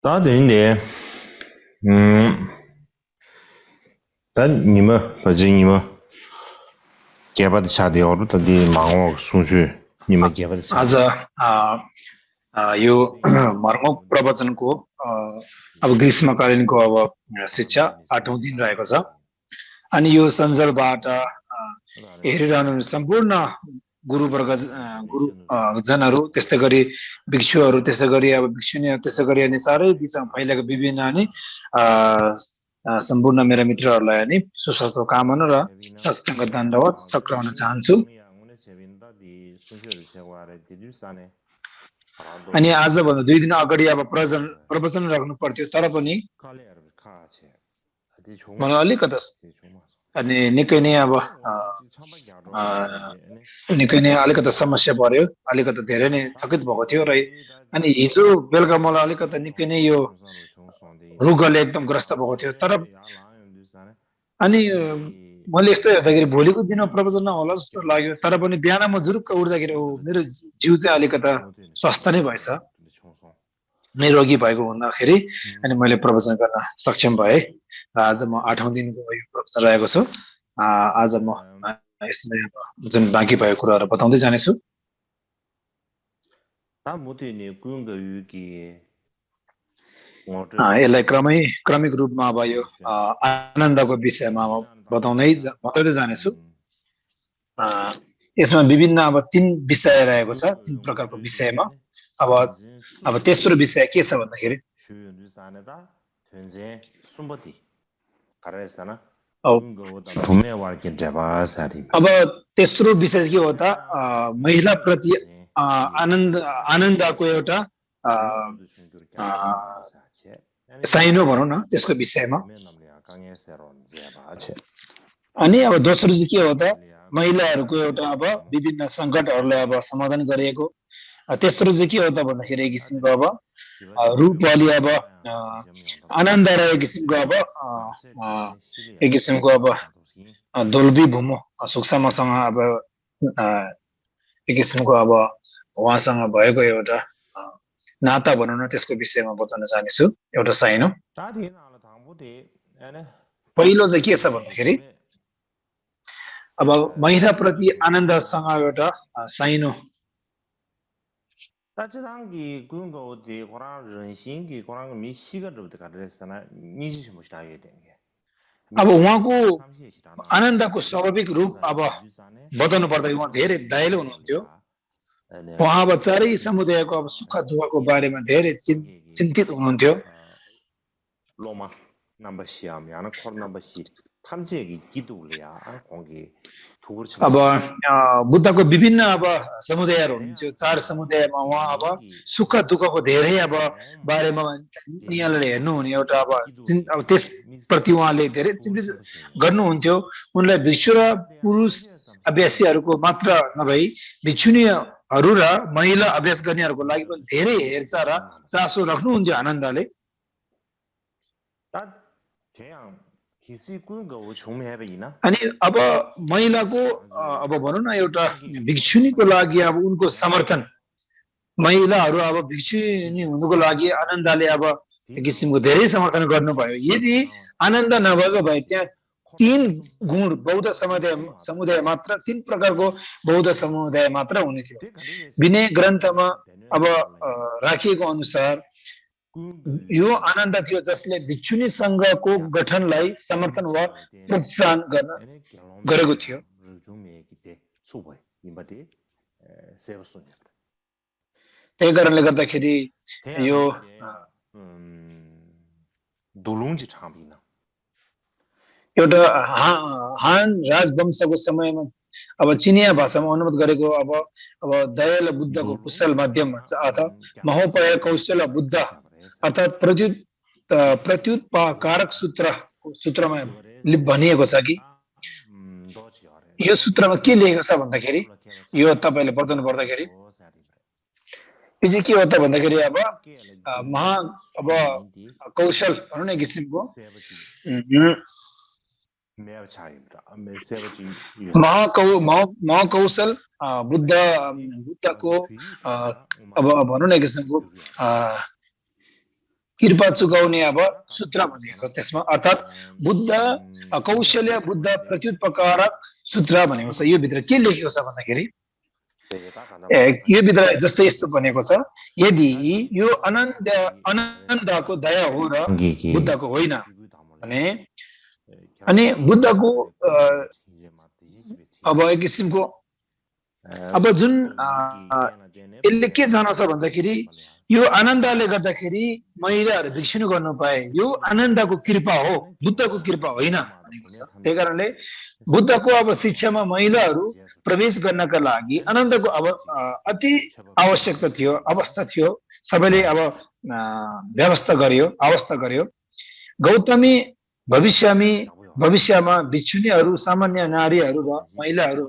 다 되는데, 음, 단你们 把这你们 개발 차대어로 더디 망어 순수你们 개발 आज 차대. यो मर्मक प्रवचनको अब ग्रीष्मकालीनको अब शिक्षा 8औं दिन रहेको छ अनि यो सञ्जालबाट हेरिरहनु सम्पूर्ण गुरुवर्ग जनहरू त्यस्तै गरी भिक्षुहरू त्यस्तै गरी अब भिक्षुनीहरू त्यस्तै गरी अनि चारै दिशामा फैलिएको विभिन्न अनि सम्पूर्ण मेरा मित्रहरूलाई अनि सुस्वास्थ्य कामना र साष्टाङ्ग दण्डवत टक्राउन चाहन्छु अनि आजभन्दा 2 दिन अगाडि अब प्रवचन राख्नु पर्थ्यो तर पनि मलाई अलिकता अनि निकै नै अब निकै नै अलिकता समस्या पर्यो अलिकता धेरै नै थकित भएको थियो र अनि हिजो बेलुका मलाई अलिकता निकै नै यो रोगले एकदम ग्रस्त भएको थियो तर अनि मैले यस्तो हेर्दाखेरि भोलिको दिनमा प्रवचन नहोला जस्तो लाग्यो तर पनि बिहान म जुरुक्क उठ्दाखेरि मेरो जिउ चाहिँ अलिकता स्वस्थ नै भएछ निरोगी भएको हुँदाखेरि अनि मैले प्रवचन गर्न सक्षम भए र आज म 8औं दिनको यो प्रवचन रहेको छु आज म यसलाई अब जुन बाँकी भएको कुराहरू बताउँदै जानेछु यसलाई क्रमिक रूपमा अब यो आनन्दको विषयमा म बताउँदै जानेछु यसमा विभिन्न अब 3 विषय रहेको छ 3 प्रकारको विषयमा अब तेस्रो विषय के छ भन्दाखेरि अब तेस्रो विषय के हो त महिला प्रति आनन्दको एउटा साइनो भनौँ न त्यसको विषयमा अनि अब दोस्रो चाहिँ के हो त महिलाहरूको एउटा अब विभिन्न संकटहरूलाई अब समाधान गरिएको तेस्रो चाहिँ के हो त भन्दाखेरि एक किसिमको अब रूपवाली अब आनन्द र एक किसिमको अब एक किसिमको अब दोलबी भूमो सुक्ष्मसँग अब एक किसिमको अब उहाँसँग भएको एउटा नाता भनौँ न त्यसको विषयमा बताउन चाहन्छु एउटा साइनो पहिलो चाहिँ के छ भन्दाखेरि अब महिला प्रति आनन्दसँग एउटा साइनो अब उहाँको आनन्दको स्वाभाविक रूप अब बताउनु पर्दा उहाँ धेरै दयालु हुनुहुन्थ्यो उहाँ अब चारै समुदायको अब सुख दुःखको बारेमा धेरै चिन्तित हुनुहुन्थ्यो अब बुद्धको विभिन्न अब समुदायहरू हुनुहुन्थ्यो 4 समुदायमा उहाँ अब सुख दुःखको धेरै अब बारेमा उनीहरूले हेर्नुहुने एउटा अब त्यसप्रति उहाँले धेरै चिन्तित गर्नुहुन्थ्यो उनलाई भिक्षु र पुरुष अभ्यासीहरूको मात्र नभई भिक्षुनीहरू र महिला अभ्यास गर्नेहरूको लागि पनि धेरै हेरचाह र चासो राख्नुहुन्थ्यो आनन्दले अनि अब महिलाको अब भनौँ न एउटा भिक्षुनीको लागि अब उनको समर्थन महिलाहरू अब भिक्षुनी हुनुको लागि आनन्दले अब एक किसिमको धेरै समर्थन गर्नुभयो यदि आनन्द नभएको भए त्यहाँ 3 गुण बौद्ध समुदाय मात्र 3 प्रकारको बौद्ध समुदाय मात्र हुने थियो विनय ग्रन्थमा अब राखिएको अनुसार यो आनन्द थियो जसले भिक्षुनी संघको गठनलाई समर्थन वा प्रोत्साहन गरेको थियो त्यही कारणले गर्दाखेरि यो एउटा हान राजवंशको समयमा अब चिनिया भाषामा अनुवाद गरेको अब दयालु बुद्धको कुशल माध्यम भन्छ अथवा महोपय कौशल बुद्ध अर्थात प्रत्युत्पादक सूत्रमा भनिएको छ कि यो सूत्रमा के लेखेको छ भन्दाखेरि यो तपाईले बताउनु पर्दाखेरि यो चाहिँ के हो त भन्दाखेरि अब कौशल भनौँ न किसिमको महाकौशल बुद्धको अब भनौँ न किसिमको कृपा चुकाउने अब सूत्र भनेको त्यसमा अर्थात् बुद्ध कौशल्य बुद्ध प्रत्युत्पकारक सूत्र भनेको छ यो भित्र के लेखेको छ भन्दाखेरि यो भित्र जस्तै यस्तो भनेको छ यदि यो अनन्तको दया हो र बुद्धको होइन भने अनि बुद्धको अब एक किसिमको अब जुन यसले के जनाउँछ भन्दाखेरि यो आनन्दले गर्दाखेरि महिलाहरू भिक्षुनी गर्नु पाए यो आनन्दको कृपा हो बुद्धको कृपा होइन भनेको छ त्यही कारणले बुद्धको अब शिक्षामा महिलाहरू प्रवेश गर्नका लागि आनन्दको अब अति आवश्यकता थियो अवस्था थियो सबैले अब व्यवस्था गर्यो गौतमी भविष्यमा भिक्षुनीहरू सामान्य नारीहरू र महिलाहरू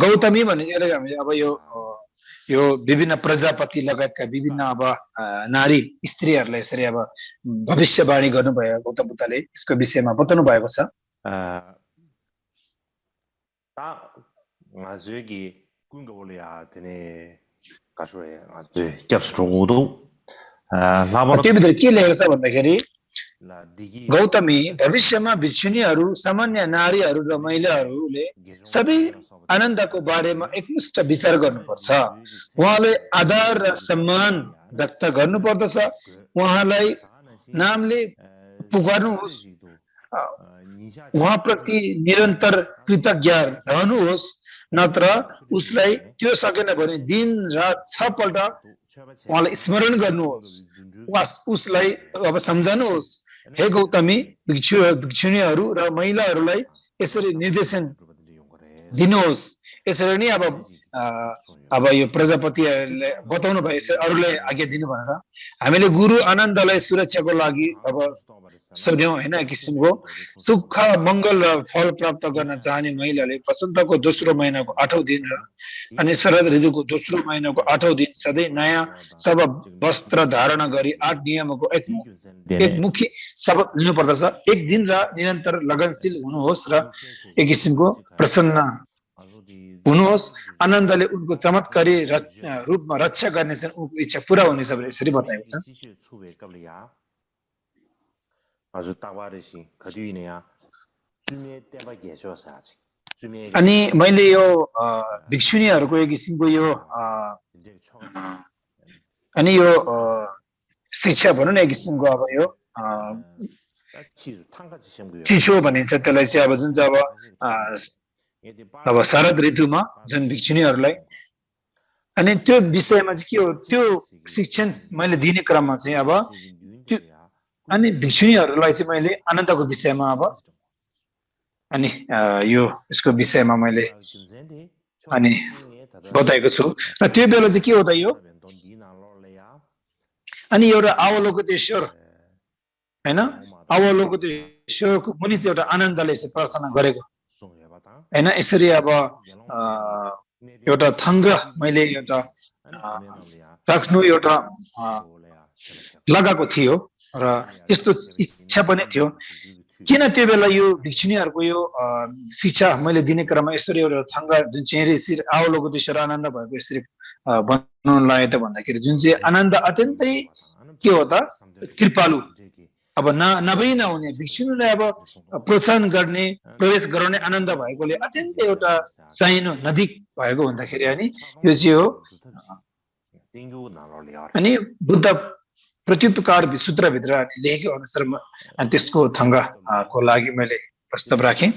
गौतमी भनेर हामीले अब यो विभिन्न प्रजापति लगायतका विभिन्न अब नारी स्त्रीहरूलाई यसरी अब भविष्यवाणी गर्नुभयो गौतम बुद्धले यसको विषयमा बताउनु भएको छ त्योभित्र के लेखेको छ भन्दाखेरि गौतमी भविष्यमा भिक्षुनीहरू सामान्य नारीहरू र महिलाहरूले सधैँ आनन्दको बारेमा एकमुष्ट विचार गर्नुपर्छ उहाँलाई आदर र सम्मान व्यक्त गर्नुपर्दछ उहाँलाई नामले पुकार्नुहोस् उहाँप्रति निरन्तर कृतज्ञ रहनुहोस् नत्र उसलाई त्यो सकेन भने दिन रात 6 पल्ट उहाँलाई स्मरण गर्नुहोस् उसलाई अब सम्झनुहोस् हे गौतमी भिक्षुणीहरू र महिलाहरूलाई यसरी निर्देशन दिनुहोस् यसरी नै अब यो प्रजापतिहरूले बताउनु भयो यसरी अरूलाई आज्ञा दिनु भनेर हामीले गुरु आनन्दलाई सुरक्षाको लागि अब सोध्यौं हैन किसिमको सुख मंगल र फल प्राप्त गर्न चाहने महिलाले वसन्तको दोस्रो महिनाको 8औं दिन र अनि शरद ऋतुको दोस्रो महिनाको 8औं दिन सधैँ नयाँ सब वस्त्र धारण गरी 8 नियमको एक मुखी शपथ लिनुपर्दछ एक दिन र निरन्तर लगनशील हुनुहोस् र एक किसिमको प्रसन्न हुनुहोस् आनन्दले उनको चमत्कारी रूपमा रक्षा गर्नेछन् उनको इच्छा पूरा हुनेछ भनेर यसरी बताएको छ अनि मैले यो भिक्षुनीहरूको एक किसिमको यो अनि यो शिक्षा भनौँ न एक किसिमको अब यो चिसो भनिन्छ त्यसलाई चाहिँ अब जुन चाहिँ अब शरद ऋतुमा जुन भिक्षुनीहरूलाई अनि त्यो विषयमा चाहिँ के हो त्यो शिक्षण मैले दिने क्रममा चाहिँ अब अनि भिक्षुनीहरूलाई चाहिँ मैले आनन्दको विषयमा अब अनि यो यसको विषयमा मैले अनि बताएको छु र त्यो बेला चाहिँ के हो त यो अनि एउटा अवलोकितेश्वर हैन अवलोकितेश्वरको मुनि चाहिँ एउटा आनन्दले चाहिँ प्रार्थना गरेको हैन यसरी अब एउटा थङ्ग मैले एउटा राख्नु एउटा लगाएको थियो र त्यस्तो इच्छा पनि थियो किन त्यो बेला यो भिक्षुनीहरूको यो शिक्षा मैले दिने क्रममा यसरी एउटा थङ्ग जुन चाहिँ यसरी अवलोकितेश्वर आनन्द भएको यसरी बनाउन लाग्यो त भन्दाखेरि जुन चाहिँ आनन्द अत्यन्तै के हो त कृपालु अब नभई नहुने भिक्षुनीलाई अब प्रोत्साहन गर्ने प्रवेश गराउने आनन्द भएकोले अत्यन्तै एउटा साइनो नजिक भएको हुँदाखेरि अनि यो चाहिँ हो अनि बुद्ध प्रत्युपकार सूत्रभित्र लेखेको अनुसार त्यसको थङ्गको लागि मैले प्रस्ताव राखेँ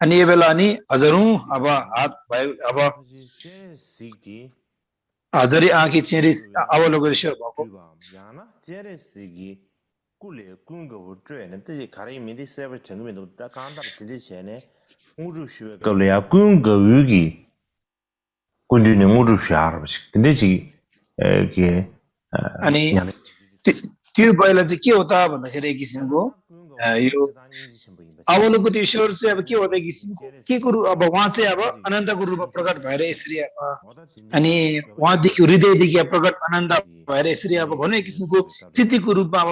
अनि यो बेला अनि हजारौं अब हात भयो अब हजारी आँखी चेरी अवलोकितेश्वर भएको अनि त्यो बेला चाहिँ के हो त भन्दाखेरि एक किसिमको यो अवलोकितेश्वर चाहिँ अब के हो त एक किसिमको के को अब उहाँ चाहिँ अब आनन्दको रूपमा प्रकट भएर यसरी अनि उहाँदेखि हृदयदेखि प्रकट आनन्द भएर यसरी अब भनौँ एक किसिमको स्थितिको रूपमा अब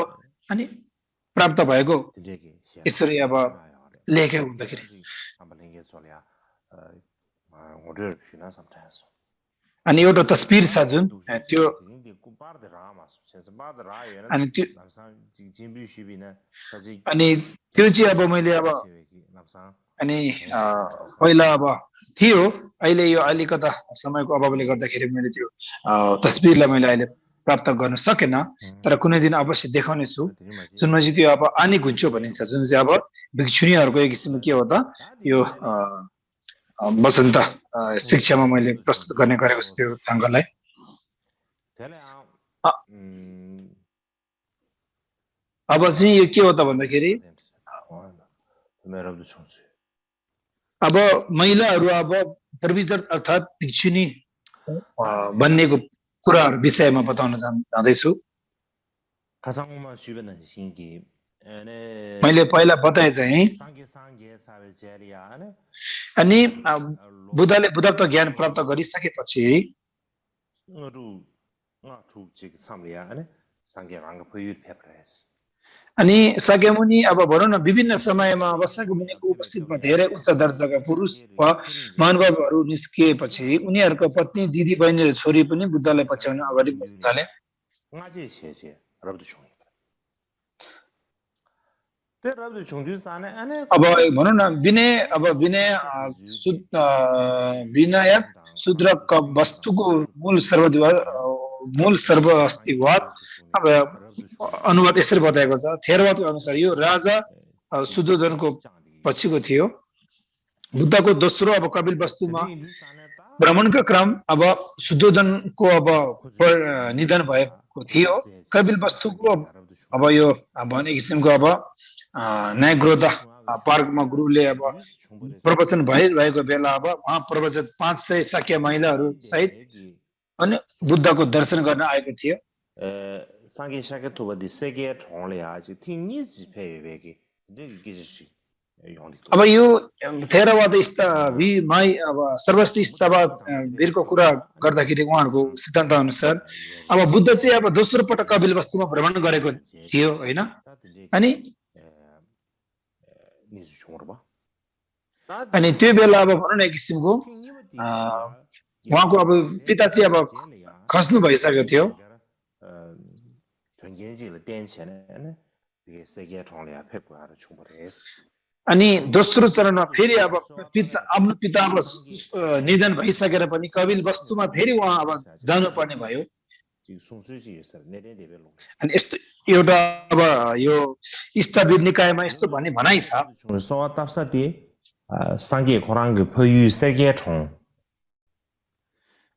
अनि प्राप्त भएको यसरी अब लेखेको हुँदाखेरि order pina sometimes अनि एउटा तस्बिर छ जुन त्यो अनि त्यो अनि त्यो चाहिँ अब मैले अब अनि पहिला अब थियो अहिले यो अलिकता समयको अभावले गर्दाखेरि मैले त्यो तस्बिरलाई मैले अहिले प्राप्त गर्न सकेन तर कुनै दिन अवश्य देखाउने छु जुनमा चाहिँ त्यो अब आनी घुन्चो भनिन्छ जुन चाहिँ अब भिक्षुणीहरूको एक किसिमको के हो त यो वसन्त शिक्षामा मैले प्रस्तुत गर्ने गरेको छु त्यो ढङ्गलाई अब चाहिँ यो के हो त भन्दाखेरि अब महिलाहरू अब प्रविजर अर्थात् भिक्षुणी बन्नेको कुराहरू विषयमा बताउन जाँदैछु मैले पहिला बताए चाहिँ अनि बुद्धले बुद्धत्व ज्ञान प्राप्त गरिसकेपछि अनि साक्यमुनि अब भनौँ न विभिन्न समयमा अब साक्यमुनिको उपस्थितिमा धेरै उच्च दर्जाका पुरुष वा महानुभावहरू निस्किएपछि उनीहरूको पत्नी दिदी बहिनी र छोरी पनि बुद्धलाई पछ्याउन अगाडि बढ्न थाले अब भनौँ न विनय शूद्र वस्तुको मूल सर्वअस्तिवाद अब अनुवाद यसरी बताएको छ थेरवादको अनुसार यो राजा शुद्धोधनको पछिको थियो बुद्धको दोस्रो अब कपिल वस्तुमा भ्रमणका क्रम अब शुद्धोधनको अब निधन भएको थियो कपिल वस्तुको अब यो भन्ने किसिमको अब न्यायग्रोध पार्कमा गुरुले अब प्रवचन भइरहेको बेला अब उहाँ प्रवचन 500 शाक्य महिलाहरू सहित अनि बुद्धको दर्शन गर्न आएको थियो अब यो थेरवाद अब सर्वस्तिवाद वीरको कुरा गर्दाखेरि उहाँहरूको सिद्धान्त अनुसार अब बुद्ध चाहिँ अब दोस्रो पटक कपिल वस्तुमा भ्रमण गरेको थियो होइन अनि त्यो बेला अब भनौँ न एक किसिमको उहाँको अब पिता चाहिँ अब खस्नु भइसकेको थियो अनि दोस्रो चरणमा फेरि अब आफ्नो पिता अब निधन भइसकेर पनि कपिल वस्तुमा फेरि उहाँ अब जानुपर्ने भयो अनि यस्तो एउटा अब यो स्थविर निकायमा यस्तो भन्ने भनाइ छ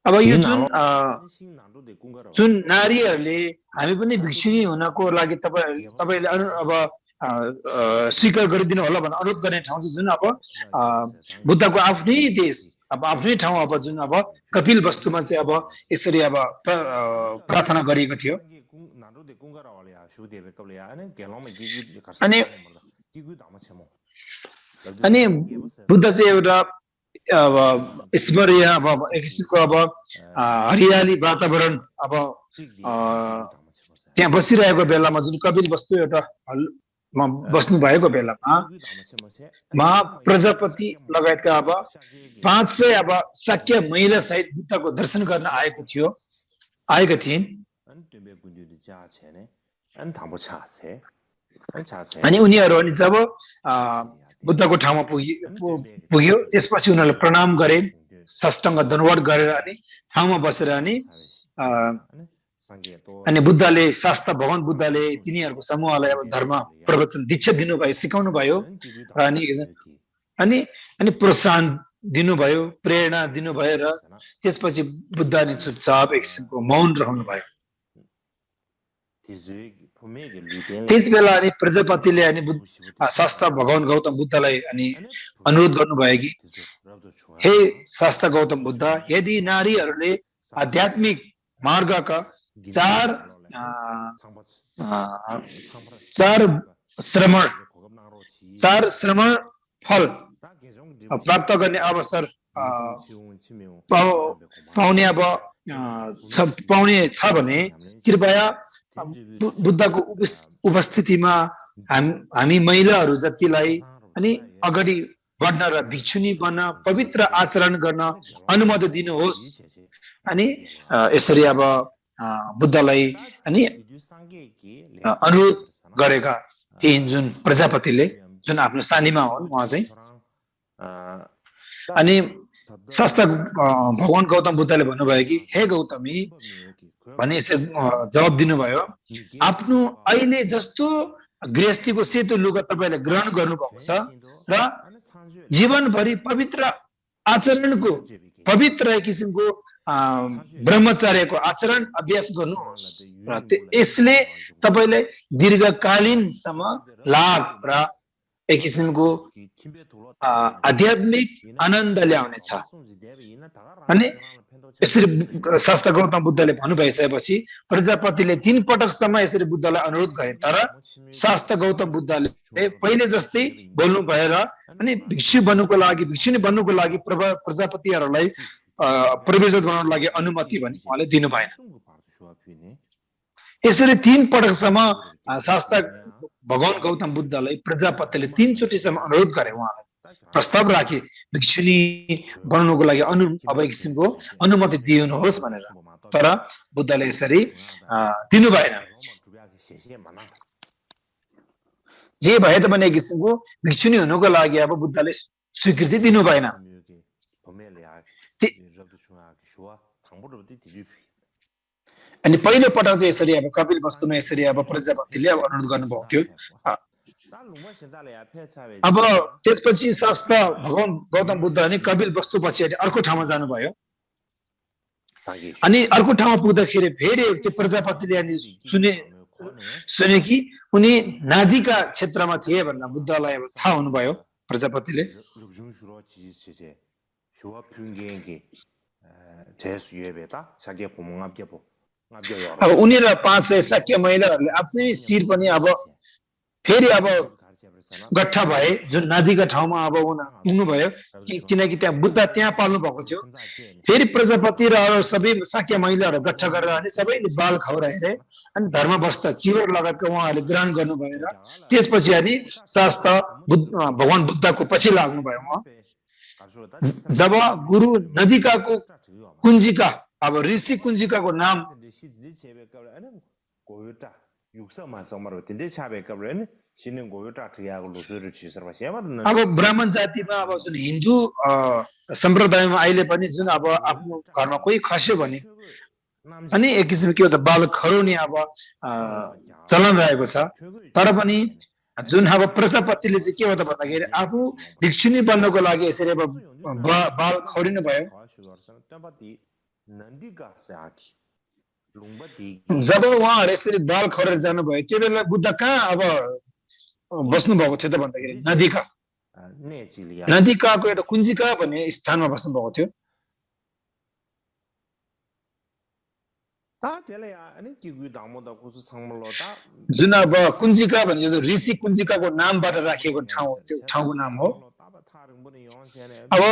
अब यो जुन नारीहरूले हामी पनि भिक्षुणी हुनको लागि तपाईँले अब स्वीकार गरिदिनु होला भनेर अनुरोध गर्ने ठाउँ चाहिँ जुन अब बुद्धको आफ्नै देश अब आफ्नै ठाउँ अब जुन अब कपिल वस्तुमा चाहिँ अब यसरी अब प्रार्थना गरिएको थियो अनि बुद्ध चाहिँ एउटा अब स्मरणीय अब एक किसिमको अब हरियाली वातावरण अब त्यहाँ बसिरहेको बेलामा जुन कपिल वस्तु एउटा बस्नु भएको बेलामा महाप्रजापति लगायतका अब 500 अब शाक्य महिला सहित बुद्धको दर्शन गर्न आएका थिइन् अनि उनीहरू अनि जब बुद्धको ठाउँमा पुग्यो त्यसपछि उनीहरूले प्रणाम गरे साष्टाङ्ग दण्डवत गरेर अनि ठाउँमा बसेर अनि बुद्धले शास्त्र भगवान बुद्धले तिनीहरूको समूहलाई अब धर्म प्रवचन दीक्षा दिनुभयो सिकाउनु भयो र अनि प्रोत्साहन दिनुभयो प्रेरणा दिनुभयो र त्यसपछि बुद्ध अनि चुपचाप एक किसिमको मौन रहनु भयो त्यस बेला अनि प्रजापतिले अनि शास्त्र भगवान गौतम बुद्धलाई अनि अनुरोध गर्नुभयो कि हे शास्त्र गौतम बुद्ध यदि नारीहरूले आध्यात्मिक मार्गका चार श्रमण फल प्राप्त गर्ने अवसर पाउने छ भने कृपया बुद्धको उपस्थितिमा हामी महिलाहरू जतिलाई अनि अगाडि बढ्न र भिक्षुनी बन्न पवित्र आचरण गर्न अनुमति दिनुहोस् अनि यसरी अब बुद्धलाई अनि अनुरोध गरेका थिइन् जुन प्रजापतिले जुन आफ्नो सानीमा हुन् उहाँ चाहिँ अनि शास्त्र भगवान गौतम बुद्धले भन्नुभयो कि हे गौतमी भने यसरी जवाब दिनुभयो आफ्नो अहिले जस्तो गृहस्थीको सेतो लुगा तपाईँले ग्रहण गर्नुभएको छ र जीवनभरि पवित्र आचरणको पवित्र किसिमको ब्रह्मचर्यको आचरण अभ्यास गर्नुहोस् र यसले तपाईँलाई दीर्घकालीनसम्म लाभ र एक किसिमको आध्यात्मिक आनन्द ल्याउनेछ अनि यसरी शास्त्र गौतम बुद्धले भन्नुभइसकेपछि प्रजापतिले 3 पटकसम्म यसरी बुद्धलाई अनुरोध गरे तर शास्त्र गौतम बुद्धले पहिले जस्तै बोल्नु भएर अनि भिक्षु बन्नुको लागि भिक्षुनी बन्नुको लागि प्रजापतिहरूलाई प्रवेशित बनाउनको लागि अनुमति भने उहाँले दिनु भएन यसरी 3 पटकसम्म शास्त्र भगवान गौतम बुद्धलाई प्रजापतिले 3 चोटिसम्म अनुरोध गरे उहाँलाई प्रस्ताव राखे भिक्षुनी बनाउनको लागि अब एक किसिमको अनुमति दिनुहोस् भनेर तर बुद्धले यसरी दिनु भएन जे भए त भने एक किसिमको भिक्षुनी हुनुको लागि अब बुद्धले स्वीकृति दिनु भएन अनि पहिलो पटक चाहिँ यसरी अब कपिल वस्तुमा यसरी अब प्रजापतिले अब अनुरोध गर्नुभएको थियो अब त्यसपछि शास्त्र भगवान गौतम बुद्ध अनि कपिल वस्तु पछि अर्को ठाउँमा जानुभयो अनि अर्को ठाउँमा पुग्दाखेरि फेरि त्यो प्रजापतिले अनि सुने कि उनी नादिका क्षेत्रमा थिए भनेर बुद्धलाई अब थाहा हुनुभयो प्रजापतिले अब उनीहरू 500 शाक्य महिलाहरूले आफ्नै शिर पनि अब फेरि अब गट्ठा भए जुन नदीका ठाउँमा अब पुग्नु भयो किनकि त्यहाँ बुद्ध त्यहाँ पाल्नु भएको थियो फेरि प्रजापति र अरू सबै शाक्य महिलाहरू गट्ठा गरेर अनि सबैले बाल खौराएर अनि धर्मवस्त्र चिवर लगायतका उहाँहरूले ग्रहण गर्नु भएर त्यसपछि अनि शास्त्र भगवान बुद्धको पछि लाग्नु भयो उहाँ जब गुरु नदिकाको कुञ्जिका अब ऋषि कुञ्जिकाको नाम अब ब्राह्मण जातिमा अब जुन हिन्दू सम्प्रदायमा अहिले पनि जुन अब आफ्नो घरमा कोही खस्यो भने अनि एक किसिम के हो त बाल खराउने अब चलन रहेको छ तर पनि जुन अब प्रजापतिले चाहिँ के हो त भन्दाखेरि आफू भिक्षुनी बन्नको लागि यसरी अब बाल खौरिनु भयो जब उहाँहरू यसरी बाल खौरेर जानुभयो त्यो बेला बुद्ध कहाँ अब बस्नु भएको थियो त भन्दाखेरि नदिकाको एउटा कुञ्जिका भन्ने स्थानमा बस्नु भएको थियो जुन अब कुञ्जिका भने ऋषि कुञ्जिकाको नामबाट राखिएको ठाउँ त्यो ठाउँको नाम हो अब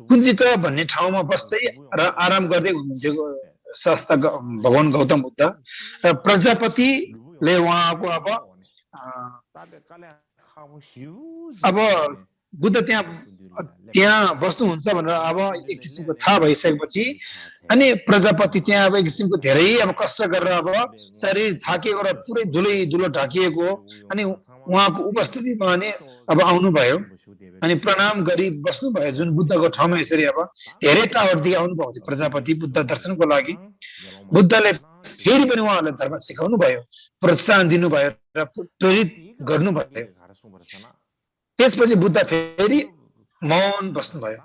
कुञ्जिका भन्ने ठाउँमा बस्दै र आराम गर्दै हुनुहुन्थ्यो शास्त्र भगवान गौतम बुद्ध र प्रजापतिले उहाँको अब बुद्ध त्यहाँ बस्नुहुन्छ भनेर अब एक किसिमको थाहा भइसकेपछि अनि प्रजापति त्यहाँ अब एक किसिमको धेरै अब कष्ट गरेर अब शरीर थाकेको र पुरै धुलो ढाकिएको अनि उहाँको उपस्थितिमा अनि अब आउनुभयो अनि प्रणाम गरी बस्नुभयो जुन बुद्धको ठाउँमा यसरी अब धेरै टावरदेखि आउनुभएको थियो प्रजापति बुद्ध दर्शनको लागि बुद्धले फेरि पनि उहाँहरूलाई धर्म सिकाउनु भयो प्रोत्साहन दिनुभयो र प्रेरित गर्नुभयो त्यसपछि बुद्ध फेरि मौन बस्नुभयो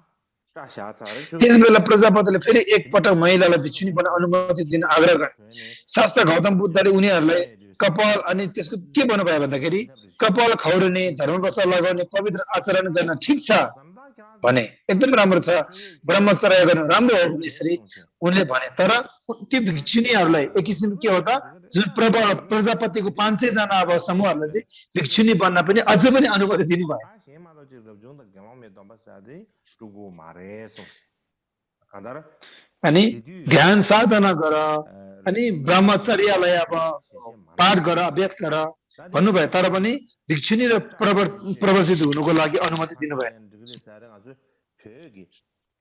त्यस बेला प्रजापतिले फेरि एकपटक महिलालाई भिक्षुनी बन्न अनुमति दिन आग्रह गरे शास्त्र गौतम बुद्धले उनीहरूलाई कपाल अनि त्यसको के भन्नुभयो भन्दाखेरि कपाल खौरिने धर्मवस्त्र लगाउने पवित्र आचरण गर्न ठिक छ भने एकदम राम्रो छ ब्रह्मचर्य गर्नु राम्रो हो यसरी उनले भने तर त्यो भिक्षुनीहरूलाई एक किसिम के हो त जुन प्रजापतिको 500 जना अब समूहहरूलाई चाहिँ भिक्षुनी बन्न पनि अझ पनि अनुमति दिनुभयो अनि ध्यान साधना गर अनि ब्रह्मचर्यलाई अब पाठ गर अभ्यास गर भन्नुभयो तर पनि भिक्षुनी र प्रवर्तित हुनुको लागि अनुमति दिनु भएन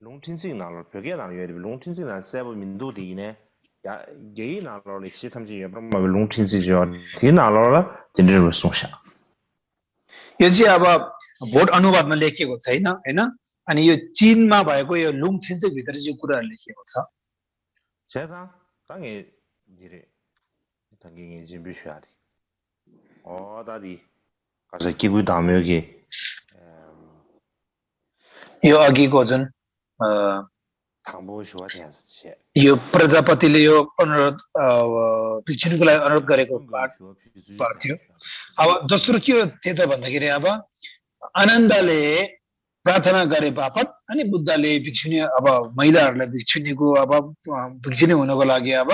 롱친칭 나로 벽에 나로 예를 롱친칭 난 세부 민도디네 야 예이 나로 시탐지 예브럼 뭐 롱친칭죠 디 나로라 진짜로 송샤 यो चाहिँ अब भोट अनुवादमा लेखिएको छैन हैन अनि यो चीनमा भएको यो लुङथेन्चेक भित्र चाहिँ यो कुराहरु लेखिएको छ 세상 강에 이래 당경이 지금 비셔야 돼 다디 가서 기구 다음에 여기 यो अघिको जुन 당보시와 대한스치 यो प्रजापतिले यो अनुरोध भिक्षुनीको लागि अनुरोध गरेको पाठ थियो अब दोस्रो के थियो त भन्दाखेरि अब आनन्दले प्रार्थना गरे बापत अनि बुद्धले भिक्षुनी अब महिलाहरूलाई भिक्षुनीको अब भिक्षुनी हुनको लागि अब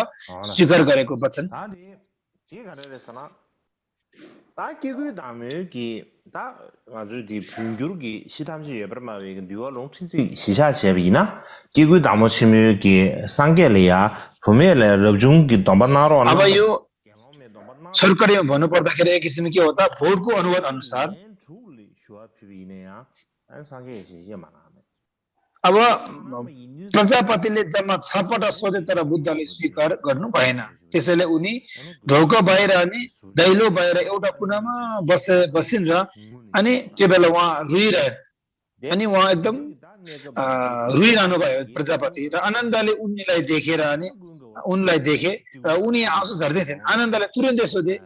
स्वीकार गरेको वचन के गरेर सना 다 기구 다음에 다 아주 디 분규르기 시담지 예브르마 왜 뉴얼롱 친지 시샤 제비나 기구 다모 치미기 상게리아 보메레 रबजुङकी दम्बनारो अब यो सरकारीमा भन्नु पर्दाखेरि एक किसिमको के हो त भोटको अनुवाद अनुसार अब प्रजापतिले जम्मा 6 पटक सोधे तर बुद्धले स्वीकार गर्नु भएन त्यसैले उनी ढोका बाहिर अनि दैलो बाहिर एउटा कुनामा बसिन र अनि त्यो बेला उहाँ रुइरहे अनि उहाँ एकदम रुइरहनु भयो प्रजापति र आनन्दले उनीलाई देखेर अनि उनलाई देखे र उनी आँसु झर्दै थिए आनन्दले तुरुन्तै सोधे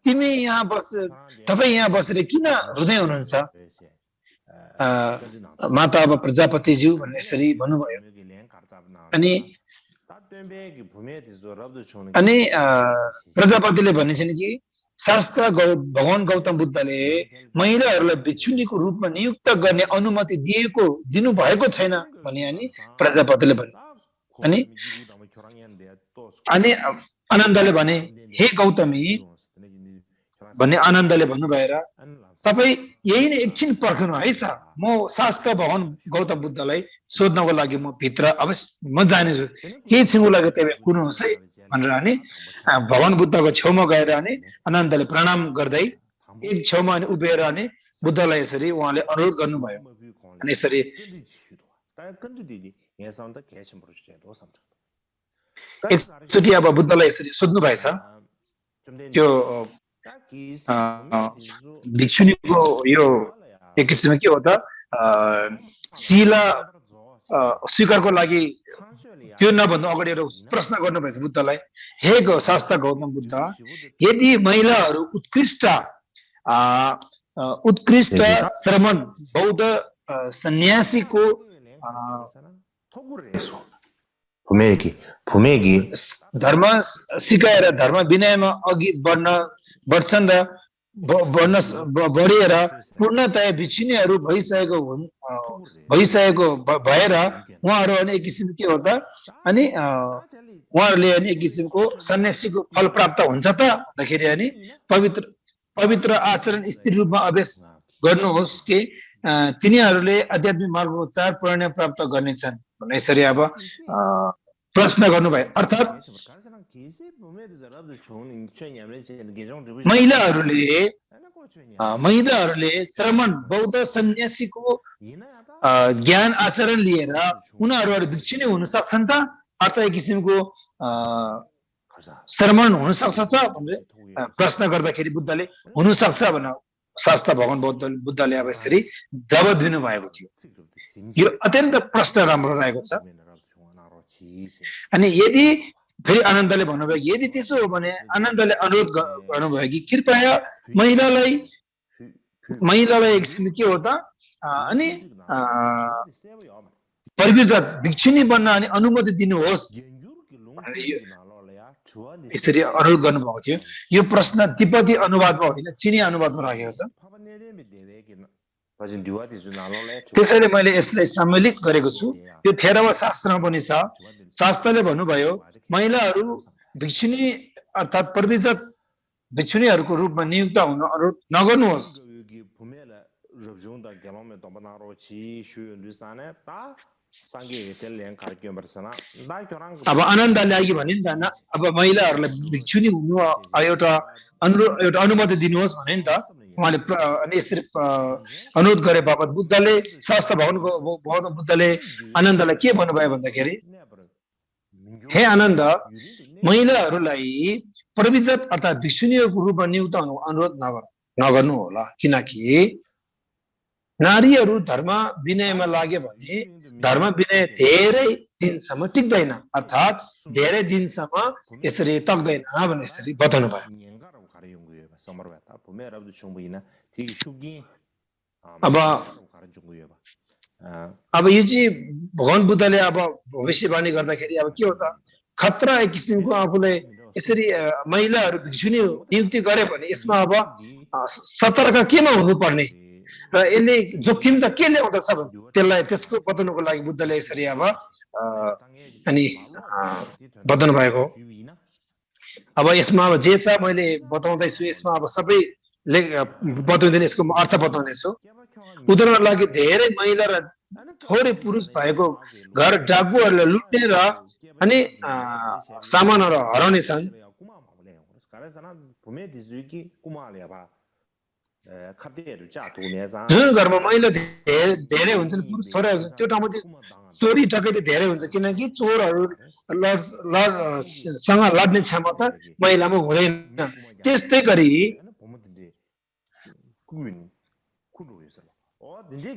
तिमी यहाँ तपाई यहाँ बसेर किन रुँदै हुनुहुन्छ माता अब प्रजापतिज्यू भन्ने यसरी भन्नुभयो अनि प्रजापतिले भनिन्छन् कि शास्त्र भगवान गौतम बुद्धले महिलाहरूलाई भिक्षुनीको रूपमा नियुक्त गर्ने अनुमति दिनु भएको छैन भने अनि प्रजापतिले भने अनि आनन्दले भने हे गौतमी भन्ने आनन्दले भन्नु भएर तपाई यही नै एकछिन पर्खनु है त म शास्त्र भगवान गौतम बुद्धलाई सोध्नको लागि म भित्र अवश्य म जानेछु के छिङु लाग्यो त्यही कुर्नुहोस् है भनेर अनि भगवान बुद्धको छेउमा गएर अनि आनन्दले प्रणाम गर्दै एक छेउमा अनि उभिएर अनि बुद्धलाई यसरी उहाँले अनुरोध गर्नुभयो अनि यसरी एकचोटि अब बुद्धलाई यसरी सोध्नु भएछ त्यो भिक्षुनीको यो एक किसिमको के हो त शिला स्वीकारको लागि त्यो नभन्दा अगाडि एउटा प्रश्न गर्नुभएछ बुद्धलाई हे शास्त्र गौतम बुद्ध यदि महिलाहरू उत्कृष्ट श्रमण बौद्ध सन्यासीको भूमेकी धर्म सिकाएर धर्म विनयमा अघि बढ्छन् र बढेर पूर्णतया भिक्षुनीहरू भइसकेको भएर उहाँहरू अनि एक किसिम के हो त अनि उहाँहरूले अनि एक किसिमको सन्यासीको फल प्राप्त हुन्छ त भन्दाखेरि अनि पवित्र आचरण स्त्री रूपमा अभ्यास गर्नुहोस् कि तिनीहरूले आध्यात्मिक मार्गको 4 परिणाम प्राप्त गर्नेछन् भन्ने यसरी अब प्रश्न गर्नुभयो अर्थात् महिलाहरूले श्रमण बौद्ध सन्यासीको ज्ञान आचरण लिएर उनीहरू भिक्षुनी हुन सक्छन् त अर्थात् एक किसिमको श्रमण हुन सक्छ त भनेर प्रश्न गर्दाखेरि बुद्धले हुन सक्छ भनेर शास्त्र भगवान बुद्धले अब यसरी जवाब दिनु भएको थियो यो अत्यन्त प्रश्न राम्रो रहेको छ अनि यदि फेरि आनन्दले भन्नुभयो यदि त्यसो हो भने आनन्दले अनुरोध गर्नुभयो कि कृपया महिलालाई एक किसिम के हो त अनि परिविजत भिक्षुनी बन्न अनि अनुमति दिनुहोस् यसरी अनुरोध गर्नुभएको थियो यो प्रश्न तिब्बती अनुवादमा होइन चिनी अनुवादमा राखेको छ त्यसैले मैले यसलाई सम्मिलित गरेको छु यो थेरवा शास्त्रमा पनि छ शास्त्रले भन्नुभयो महिलाहरू भिक्षुनी अर्थात् परिविजत भिक्षुनीहरूको रूपमा नियुक्त हुन अनुरोध नगर्नुहोस् 상계 텔레랑 가르쳐 버서나 나 교랑 अब आनन्दले आगि भने नि त अब महिलाहरूलाई भिक्षुनी हुनु एउटा एउटा अनुमति दिनुहोस् भने नि त उहाँले अनि यसरी अनुरोध गरे बापत बुद्धले शास्त्र भवनको भवन बुद्धले आनन्दलाई के भन्नुभयो भन्दाखेरि हे आनन्द महिलाहरूलाई प्रविजत अर्थात् भिक्षुनीको रूपमा नियुक्त हुनु अनुरोध नगर्नु होला किनकि नारीहरू धर्म विनयमा लाग्यो भने धर्म विनय धेरै दिनसम्म टिक्दैन अर्थात् धेरै दिनसम्म यसरी तक्दैन भनेर यसरी बताउनु भयो अब यो चाहिँ भगवान बुद्धले अब भविष्यवाणी गर्दाखेरि अब के हो त खतरा एक किसिमको आफूले यसरी महिलाहरू भिक्षुनी नियुक्ति गरे भने यसमा अब सतर्क केमा हुनुपर्ने र यसले जोखिम त के ल्याउँदछ त्यसलाई त्यसको बताउनुको लागि बुद्धले यसरी अब अनि बताउनु भएको अब यसमा अब जे छ मैले बताउँदैछु यसमा अब सबै बताउँदैन यसको अर्थ बताउनेछु उदाहरणको लागि धेरै महिला र थोरै पुरुष भएको घर डाकुहरूले लुट्ने र अनि सामानहरू हराउने छन् जुन घरमा महिला धेरै हुन्छन् पुरुष थोरै हुन्छन् त्यो ठाउँमा चोरी डकैती धेरै हुन्छ किनकि चोरहरू सँग लड्ने क्षमता महिलामा हुँदैन त्यस्तै गरी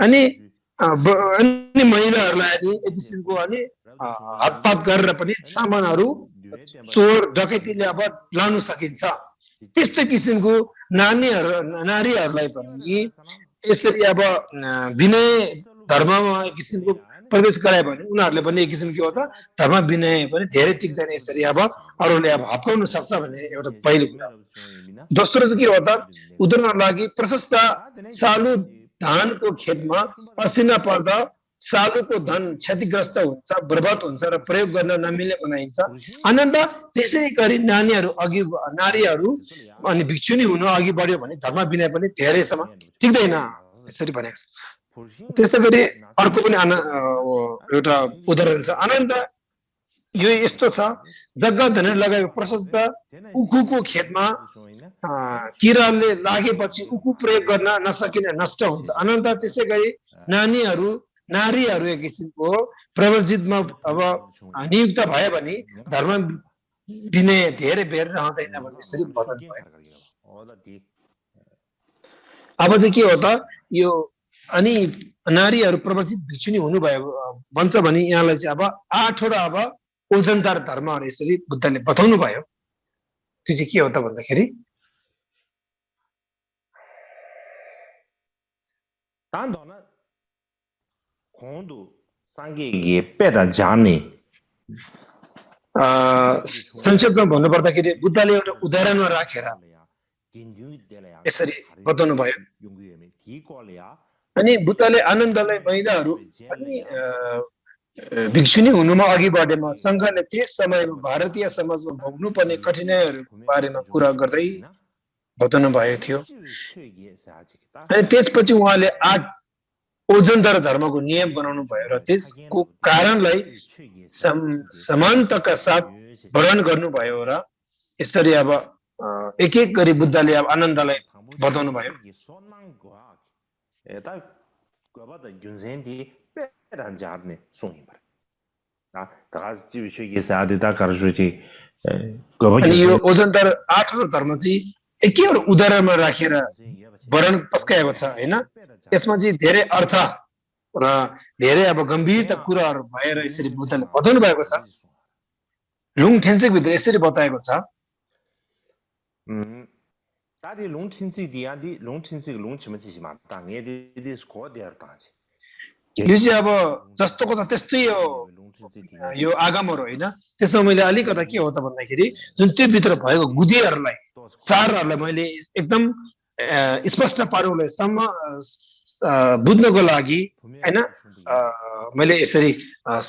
अनि महिलाहरूलाई एक किसिमको अनि हातपात गरेर पनि सामानहरू चोर डकैतीले अब लानु सकिन्छ त्यस्तै किसिमको नारीहरूलाई पनि यसरी अब विनय धर्ममा एक किसिमको प्रवेश गरायो भने उनीहरूले पनि एक किसिम के हो त धर्म विनय पनि धेरै टिक्दैन यसरी अब अरूले अब हप्काउन सक्छ भन्ने एउटा पहिलो कुरा दोस्रो चाहिँ के हो त उदाहरणको लागि प्रशस्त सालु धानको खेतमा असिना पर्दा सालुको धन क्षतिग्रस्त हुन्छ बर्बाद हुन्छ र प्रयोग गर्न नमिल्ने बनाइन्छ आनन्द त्यसै गरी नारीहरू अनि भिक्षुनी हुन अघि बढ्यो भने धर्म विनय पनि धेरैसम्म टिक्दैन यसरी भनेको छ त्यस्तै गरी अर्को पनि एउटा उदाहरण छ आनन्द यो यस्तो छ जग्गा धन लगाएको प्रशस्त उखुको खेतमा किराले लागेपछि उखु प्रयोग गर्न नसकिने नष्ट हुन्छ अनन्त त्यसै गरी नारीहरू एक किसिमको प्रवजितमा अब नियुक्त भयो भने धर्म विनय धेरै बेर रहँदैन भन्ने यसरी बताउनु भयो अब चाहिँ के हो त यो अनि नारीहरू प्रवजित भिक्षुनी हुनुभयो भन्छ भने यहाँलाई चाहिँ अब 8वटा अब ओजनदार धर्महरू यसरी बुद्धले बताउनु भयो त्यो चाहिँ के हो त भन्दाखेरि संक्षेपमा भन्नुपर्दाखेरि बुद्धले एउटा उदाहरणमा राखेर यसरी बताउनु भयो अनि बुद्धले आनन्दलाई महिलाहरू अनि भिक्षुनी हुनुमा अघि बढेमा संघले त्यस समयमा भारतीय समाजमा भोग्नुपर्ने कठिनाइहरूको बारेमा कुरा गर्दै बताउनु भएको थियो अनि त्यसपछि उहाँले 8 ओजनदार धर्मको नियम बनाउनु भयो र त्यसको कारणलाई समानताका साथ वर्णन गर्नुभयो र यसरी अब एक एक गरी बुद्धले अब आनन्दलाई बताउनु भयो अनि यो ओजनदार 8वटा धर्म चाहिँ एकैवटा उदाहरणमा राखेर वर्णन पस्काएको छ हैन यसमा चाहिँ धेरै अर्थ र धेरै अब गम्भीरता कुराहरू भएर यसरी बुद्धले बताउनु भएको छ लुङ ठेन्सेक भित्र यसरी बताएको छ यो चाहिँ अब जस्तोको त त्यस्तै यो आगमहरू होइन त्यसमा मैले अलिकता के हो त भन्दाखेरि जुन त्यो भित्र भएको गुदीहरूलाई सारहरूलाई मैले एकदम स्पष्ट पार्नुलाई बुझ्नको लागि हैन मैले यसरी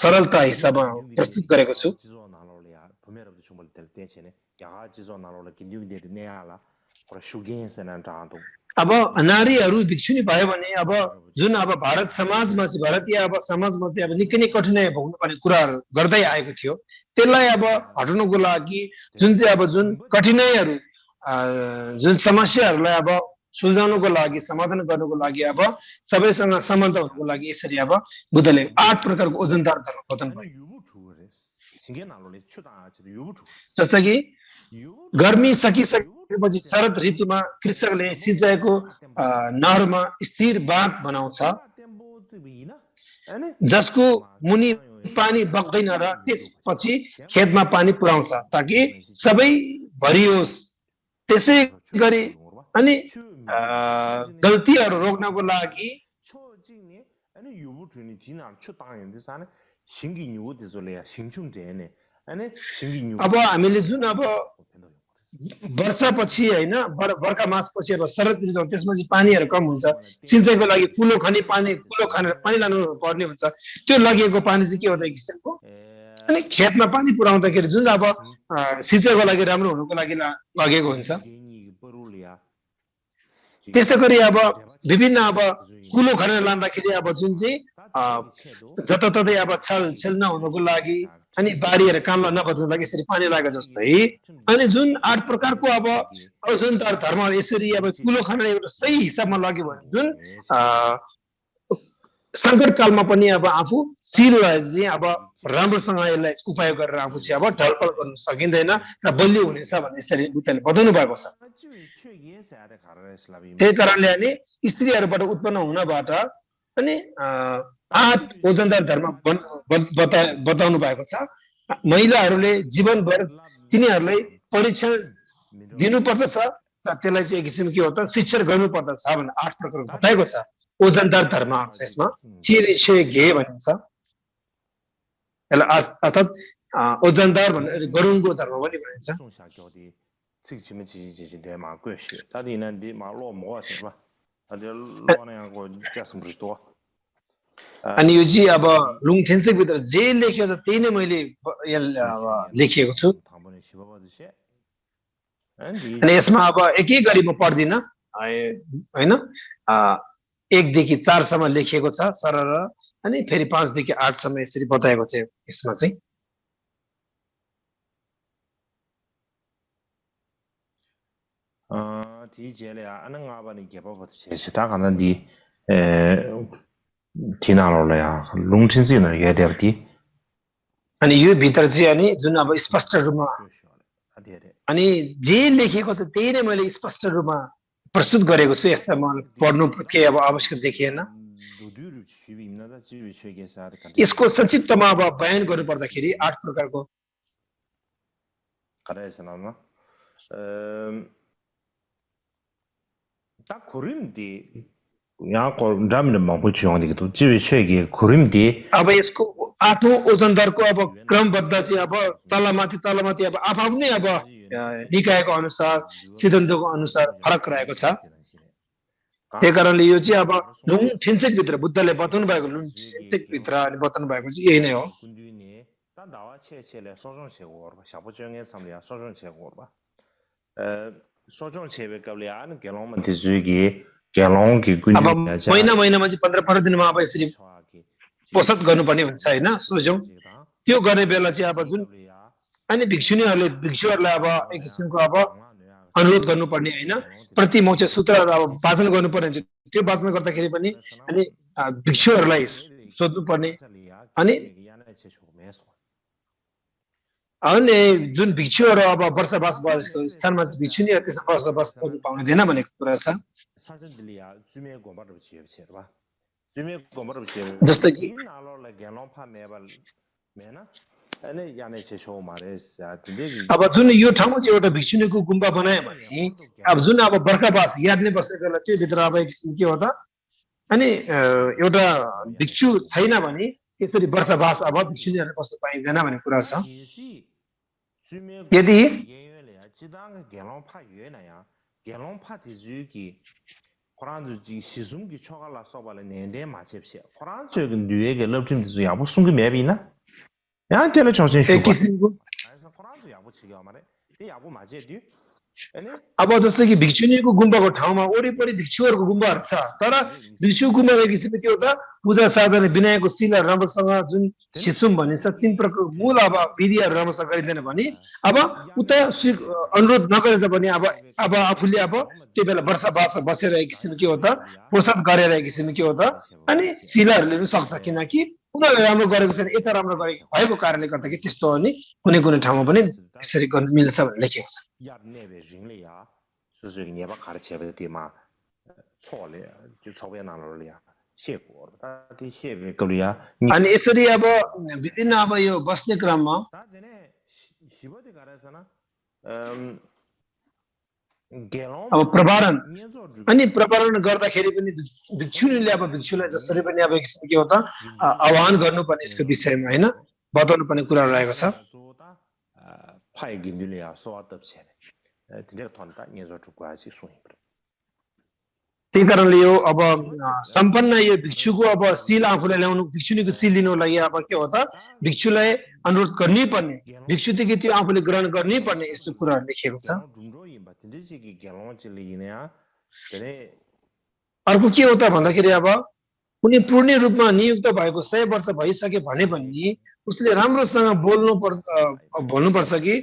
सरलता हिसाबमा प्रस्तुत गरेको छु 그래 슈겐스는 다도 अब नारीहरू भिक्षुनी भयो भने अब जुन अब भारत समाजमा चाहिँ भारतीय अब समाजमा चाहिँ अब निकै नै कठिनाइ भोग्नु पर्ने कुराहरू गर्दै आएको थियो त्यसलाई अब हटाउनको लागि जुन कठिनाइहरू जुन समस्याहरूलाई अब सुल्झाउनको लागि समाधान गर्नको लागि अब सबैसँग समानता हुनको लागि यसरी अब बुद्धले 8 प्रकारको ओजनदार धर्म बताउनु भयो जस्तो कि गर्मी सकिसकेपछि शरद ऋतुमा कृषकले सिंचाइको नहरमा स्थिर बाँध बनाउँछ जसको मुनि पानी बग्दैन र त्यसपछि खेतमा पानी पुर्याउँछ ताकि सबै भरियोस् त्यसै गरी अनि गल्तीहरू रोक्नको लागि अब हामीले जुन अब वर्षापछि हैन बर्खा मासपछि अब शरद ऋतु त्यसपछि पानीहरू कम हुन्छ सिंचाइको लागि कुलो खनेर पानी लानु पर्ने हुन्छ त्यो लगेको पानी चाहिँ के हो त किसिमको अनि खेतमा पानी पुर्याउँदाखेरि जुन अब सिंचाइको लागि राम्रो हुनुको लागि लगेको हुन्छ त्यस्तै गरी अब विभिन्न अब कुलो खनेर लाँदाखेरि अब जुन चाहिँ जताततै अब छेल नहुनुको लागि अनि बारीहरू कामलाई नबच्नुको लागि यसरी पानी लागेको जस्तै अनि जुन 8 प्रकारको अब ओजनदार धर्म यसरी अब कुलो खनेर एउटा सही हिसाबमा लग्यो भने जुन संकट कालमा पनि अब आफू शिरलाई चाहिँ अब राम्रोसँग यसलाई उपयोग गरेर आफू चाहिँ अब ढलपल गर्न सकिँदैन र बलियो हुनेछ भन्ने यसरी बुद्धले बताउनु भएको छ त्यही कारणले अनि स्त्रीहरूबाट उत्पन्न हुनबाट अनि 8 ओजनदार धर्म बताउनु भएको छ महिलाहरूले जीवनभर तिनीहरूलाई परीक्षण दिनुपर्दछ र त्यसलाई चाहिँ एक किसिम के हो त शिक्षण गर्नुपर्दछ भनेर 8 प्रकार बताएको छ ओजनदार धर्म छ यसमा चिरिछे गे भनिन्छ यसलाई अर्थात् ओजनदार भनेर गरुङको धर्म पनि भनिन्छ अनि यो चाहिँ अब लुङथेन्सेक भित्र जे लेखिएको छ त्यही नै मैले लेखिएको छु अनि यसमा अब एक एक गरी म पढ्दिन हैन 1 देखि 4 सम्म लेखिएको छ सरर अनि फेरि 5 देखि 8 सम्म यसरी बताएको छ यसमा चाहिँ अनि यो भित्र चाहिँ अनि जुन अब स्पष्ट रूपमा अनि जे लेखिएको छ त्यही नै मैले स्पष्ट रूपमा प्रस्तुत गरेको छु यसमा मलाई पढ्नु के अब आवश्यक देखिएन यसको संक्षिप्तमा अब बयान गर्नु पर्दाखेरि 8 प्रकारको अब यसको 8औं ओजनदारको अब क्रमबद्ध चाहिँ अब तलमाथि अब आफ्नै अब निकायको अनुसार सिद्धान्तको अनुसार फरक रहेको छ त्यही कारणले यो चाहिँ अब लुङथेन्सेक भित्र बुद्धले बताउनु भएको लुङथेन्सेक भित्र अनि बताउनु भएको चाहिँ यही नै हो अब महिनामा चाहिँ 15 दिनमा अब यसरी पोषण गर्नुपर्ने हुन्छ हैन सोझौं त्यो गर्ने बेला चाहिँ अब जुन अनि भिक्षुहरूलाई अब एक किसिमको अब अनुरोध गर्नुपर्ने हैन प्रति मौचे सूत्रहरू अब वाचन गर्नुपर्ने हुन्छ त्यो वाचन गर्दाखेरि पनि अनि भिक्षुहरूलाई सोध्नुपर्ने अनि जुन भिक्षुहरू अब वर्षावास भएको स्थानमा भिक्षुनीहरू त्यसमा वर्षावास गर्नु पाउँदैन भनेको कुरा छ जस्तो कि अब जुन यो ठाउँमा चाहिँ एउटा भिक्षुनीको गुम्बा बनायो भने अब जुन अब बर्खावास यादले बस्ने बेला त्यो भित्र अब एक किसिम के हो त अनि एउटा भिक्षु छैन भने यसरी वर्षावास अब भिक्षुनीहरू बस्न पाइँदैन भन्ने कुरा छ यदि अब जस्तो कि भिक्षुनीको गुम्बाको ठाउँमा वरिपरि भिक्षुहरूको गुम्बाहरू छ तर भिक्षु गुम्बा किसिमले के हो त पूजा साधन विनायकको शिला राम्रोसँग जुन सिसुम भनिन्छ तीन प्रकारको मूल अब विधिहरू राम्रोसँग गरिँदैन भने अब उता अनुरोध नगरे पनि अब आफूले अब त्यो बेला वर्षबास बसेर किसिम के हो त प्रसाद गरेर किसिम के हो त अनि शिलाहरू लिनु सक्छ किनकि उनीहरूले राम्रो गरेको छैन यता राम्रो गरेको भएको कारणले गर्दाखेरि त्यस्तो अनि कुनै कुनै ठाउँमा पनि त्यसरी गर्न मिल्छ भनेर लेखेको छ अनि यसरी अब विभिन्न अब यो बस्ने क्रममा अब प्रभारण अनि प्रभारण गर्दाखेरि पनि भिक्षुनीले अब भिक्षुलाई जसरी पनि अब के हो त आह्वान गर्नुपर्ने यसको विषयमा हैन बताउनु पर्ने कुरा रहेको छ त्यही कारणले यो अब सम्पन्न यो भिक्षुको अब सील आफूलाई ल्याउनु भिक्षुनीको सील लिनुको लागि अब के हो त भिक्षुलाई अनुरोध गर्नै पर्ने भिक्षुदेखि त्यो आफूले ग्रहण गर्नै पर्ने यस्तो कुराहरू लेखिएको छ अर्को के हो त भन्दाखेरि अब कुनै पूर्ण रूपमा नियुक्त भएको 100 वर्ष भइसके भने पनि उसले राम्रोसँग बोल्नुपर्छ कि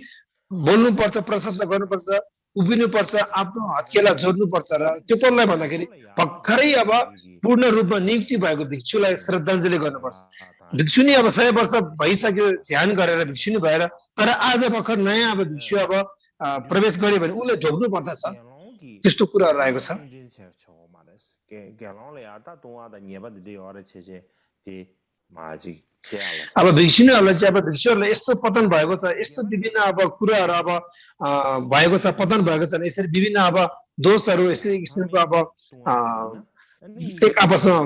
बोल्नुपर्छ प्रशंसा गर्नुपर्छ उभिनुपर्छ आफ्नो हत्केला जोड्नुपर्छ र त्यो कसलाई भन्दाखेरि भर्खरै अब पूर्ण रूपमा नियुक्ति भएको भिक्षुलाई श्रद्धाञ्जली गर्नुपर्छ भिक्षुनी अब 100 वर्ष भइसक्यो ध्यान गरेर भिक्षुनी भएर तर आज भर्खर नयाँ अब भिक्षु अब प्रवेश गर्यो भने उसले ढोग्नु पर्दछ त्यस्तो कुरा रहेको छ अब भिक्षुनीहरूलाई चाहिँ अब भिक्षुहरूलाई यस्तो पतन भएको छ यस्तो विभिन्न अब कुराहरू अब भएको छ पतन भएको छ यसरी विभिन्न अब दोषहरू यसरी किसिमको अब एक आपसमा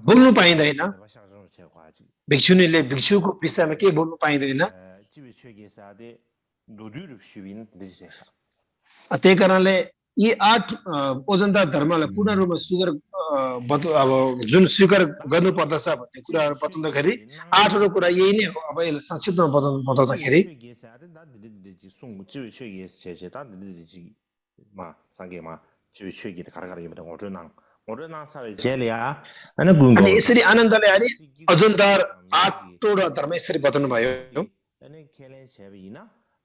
बोल्नु पाइँदैन भिक्षुनीले भिक्षुको विषयमा के बोल्नु पाइँदैन त्यही कारणले यी 8 ओजनदार धर्मलाई पूर्ण रूपमा स्वीकार अब जुन स्वीकार गर्नु पर्दछ भन्ने कुराहरू बताउँदाखेरि 8 कुरा यही नै हो अब यसलाई संक्षिप्तमा बताउँदाखेरि अनि यसरी आनन्दले अनि ओजनदार 8 वटा धर्म यसरी बताउनु भयो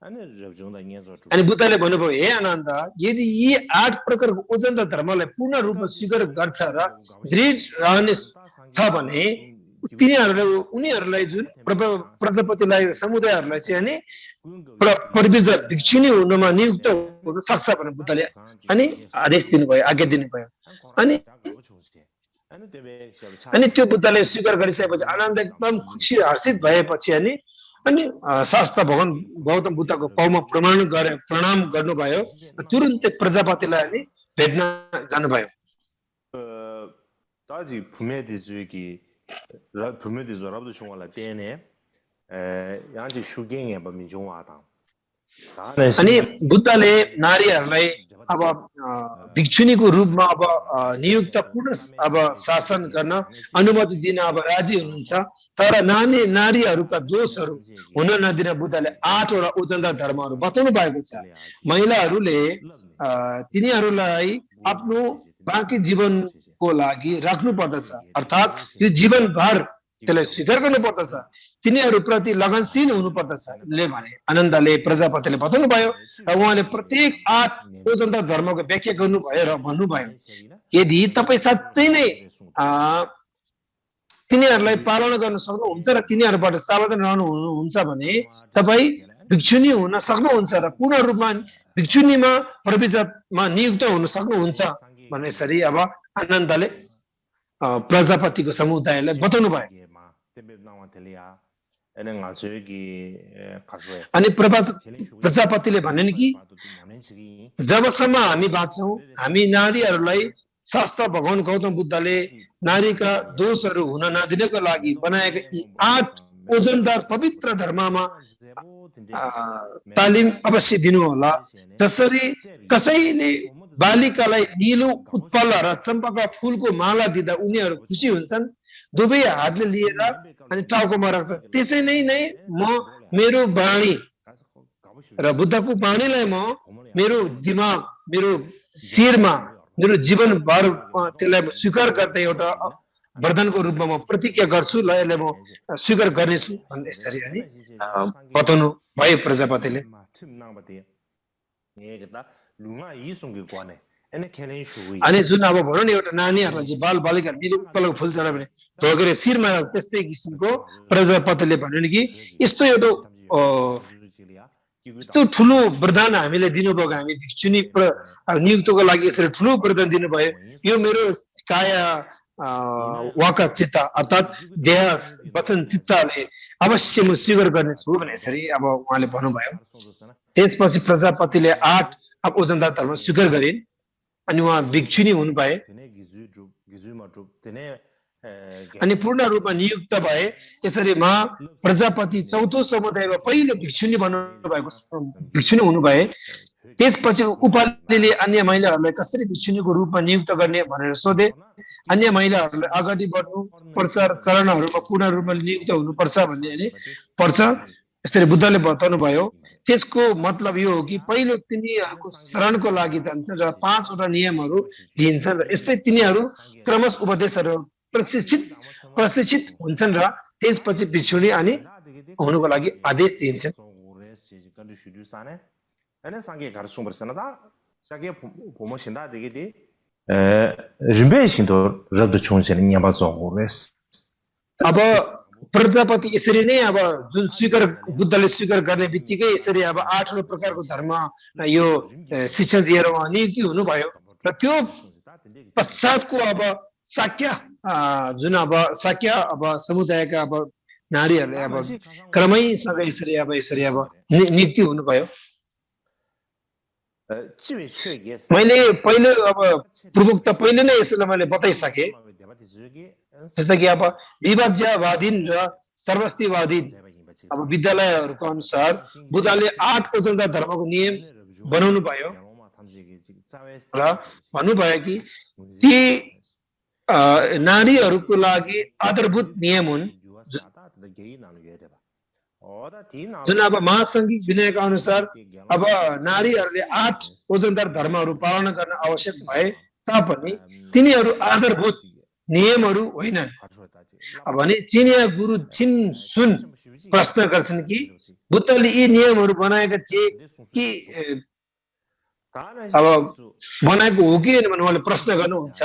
अनि बुद्धले भन्नुभयो हे आनन्द यदि यी 8 प्रकारको ओजनदार धर्मलाई पूर्ण रूपमा स्वीकार गर्छ र दृढ रहने छ भने उनीहरूलाई जुन प्रजापतिलाई समुदायहरूलाई चाहिँ अनि परिविज भिक्षुनी हुनमा नियुक्त हुन सक्छ भनेर बुद्धले अनि आदेश दिनुभयो आज्ञा दिनुभयो अनि त्यो बुद्धले स्वीकार गरिसकेपछि आनन्द एकदम खुसी हर्षित भएपछि अनि शास्त्र भगवान गौतम बुद्धको पाउमा प्रणाम गर्नुभयो तुरुन्तै प्रजापतिलाई अनि भेट्न जानुभयो अनि बुद्धले नारीहरूलाई अब भिक्षुनीको रूपमा अब नियुक्त पूर्ण अब शासन गर्न अनुमति दिन अब राजी हुनुहुन्छ तर नारीहरूका दोषहरू हुन नदिन बुद्धले 8 वटा ओजनदार धर्महरू बताउनु भएको छ महिलाहरूले तिनीहरूलाई आफ्नो बाँकी जीवनको लागि राख्नु पर्दछ अर्थात् यो जीवनभर त्यसलाई स्वीकार गर्नु पर्दछ तिनीहरू प्रति लगनशील हुनु पर्दछ भने आनन्दले प्रजापतिले बताउनु भयो र उहाँले प्रत्येक 8 ओजनदार धर्मको व्याख्या गर्नुभयो र भन्नुभयो यदि तपाईँ साँच्चै नै तिनीहरूलाई पालना गर्न सक्नुहुन्छ र तिनीहरूबाट सावधान रहनुहुन्छ भने तपाईँ भिक्षुनी हुन सक्नुहुन्छ र पूर्ण रूपमा भिक्षुनीमा प्रविजमा नियुक्त हुन सक्नुहुन्छ भन्ने यसरी अब आनन्दले प्रजापतिको समुदायलाई बताउनु भयो अनि प्रजापतिले भने कि जबसम्म हामी बाँच्छौँ हामी नारीहरूलाई शास्त्र भगवान गौतम बुद्धले नारीका दोषहरू हुन नदिनको लागि बनाएका यी 8 ओजनदार पवित्र धर्ममा तालिम अवश्य दिनुहोला जसरी कसैले बालिकालाई नीलो उत्पल र चम्पाका फूलको माला दिँदा उनीहरू खुसी हुन्छन् दुवै हातले लिएर अनि टाउकोमा राख्छ त्यसै नै म मेरो वाणी र बुद्धको वाणीलाई म मेरो दिमाग मेरो शिरमा मेरो जीवनभर त्यसलाई स्वीकार गर्ने एउटा वरदानको रूपमा म प्रतिज्ञा गर्छु ल यसलाई म स्वीकार गर्नेछु भन्ने यसरी अनि बताउनु भयो प्रजापतिले अनि जुन अब भनौँ न एउटा नानीहरूलाई चाहिँ बाल बालिका निरुक्तको फुल चढायो भने झोकेर शिरमा त्यस्तै किसिमको प्रजापतिले भन्यो नि कि यस्तो एउटा यस्तो ठुलो वरदान हामीले दिनुभएको हामी भिक्षुनी नियुक्तको लागि यसरी ठुलो वरदान दिनुभयो यो मेरो काया वाका चित्त अर्थात् देह वचन चित्तले अवश्य म स्वीकार गर्नेछु भने यसरी अब उहाँले भन्नुभयो त्यसपछि प्रजापतिले 8 अब ओजनदार धर्म स्वीकार गरिन् अनि उहाँ भिक्षुनी हुनु भए अनि पूर्ण रूपमा नियुक्त भए यसरी म प्रजापति चौथो समुदायमा पहिलो भिक्षुनी भिक्षुनी हुनु भए त्यसपछि उपालिले अन्य महिलाहरूलाई कसरी भिक्षुनीको रूपमा नियुक्त गर्ने भनेर सोधे अन्य महिलाहरूलाई अगाडि बढ्नु पर्छ चरणहरूमा पूर्ण रूपमा नियुक्त हुनुपर्छ भन्ने अनि पर्छ यसरी बुद्धले बताउनु भयो त्यसको मतलब यो हो कि पहिलो तिनीहरूको शरणको लागि जान्छन् र 5 वटा नियमहरू दिइन्छन् र यस्तै तिनीहरू क्रमश उपदेशहरू प्रशिक्षित हुन्छन् र त्यसपछि भिक्षुनी अनि हुनुको लागि आदेश दिइन्छन् अब प्रजापति यसरी नै अब जुन स्वीकार बुद्धले स्वीकार गर्ने बित्तिकै यसरी अब 8 प्रकारको धर्म यो शिक्षा दिएर उहाँ नियुक्ति हुनुभयो र त्यो पश्चातको अब शाक्य जुन अब शाक्य अब समुदायका अब नारीहरूले अब क्रमैसँग यसरी अब नियुक्ति हुनुभयो मैले पहिले अब पूर्वोक्त पहिले नै यसलाई मैले बताइसके जस्तो कि अब विभाज्यवादी र सर्वस्तिवादी अब विद्यालयहरूको अनुसार बुद्धले 8 ओजनदार धर्मको नियम बनाउनु भयो र भन्नुभयो कि ती नारीहरूको लागि आधारभूत नियम हुन् जुन अब महासंघिक विनयका अनुसार अब नारीहरूले 8 ओजनदार धर्महरू पालना गर्न आवश्यक भए तापनि तिनीहरू आधारभूत नियमहरू होइनन् अब भने चिनिया गुरु छिन सुन प्रश्न गर्छन् कि बुद्धले यी नियमहरू बनाएका थिए कि अब बनाएको हो कि भने उहाँले प्रश्न गर्नुहुन्छ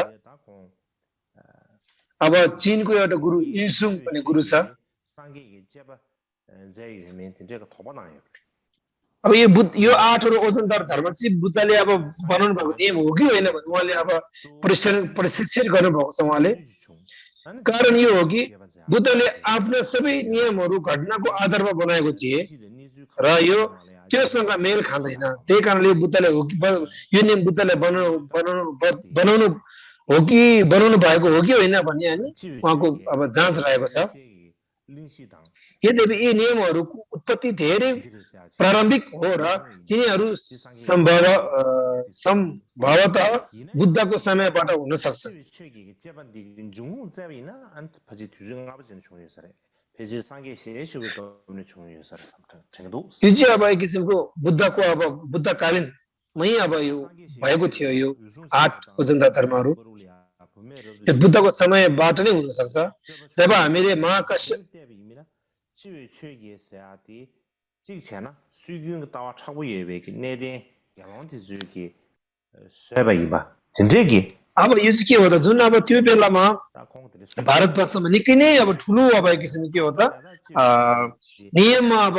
अब चीनको एउटा गुरु इल्सुङ भन्ने गुरु छ अब यो 8 ओजनदार धर्म चाहिँ बुद्धले अब बनाउनु भएको नियम हो कि होइन भने उहाँले अब प्रशिक्षण गर्नुभएको छ उहाँले कारण यो हो कि बुद्धले आफ्ना सबै नियमहरू घटनाको आधारमा बनाएको थिए र यो त्योसँग मेल खाँदैन त्यही कारणले बुद्धले हो कि यो नियम बुद्धले बनाउनु हो कि बनाउनु भएको हो कि होइन भन्ने अनि उहाँको अब जाँच रहेको छ यद्यपि यी नियमहरूको उत्पत्ति धेरै प्रारम्भिक हो र तिनीहरू सम्भवतः बुद्धको समयबाट हुन सक्छ यो चाहिँ अब एक किसिमको बुद्धको अब बुद्धकालीनमै अब यो भएको थियो यो 8 ओजनदार धर्महरू बुद्धको समयबाट नै हुन सक्छ जब हामीले महाकाश्यप अब यो चाहिँ के हो त जुन अब त्यो बेलामा भारतवर्षमा निकै नै अब ठुलो अब एक किसिमको के हो त नियममा अब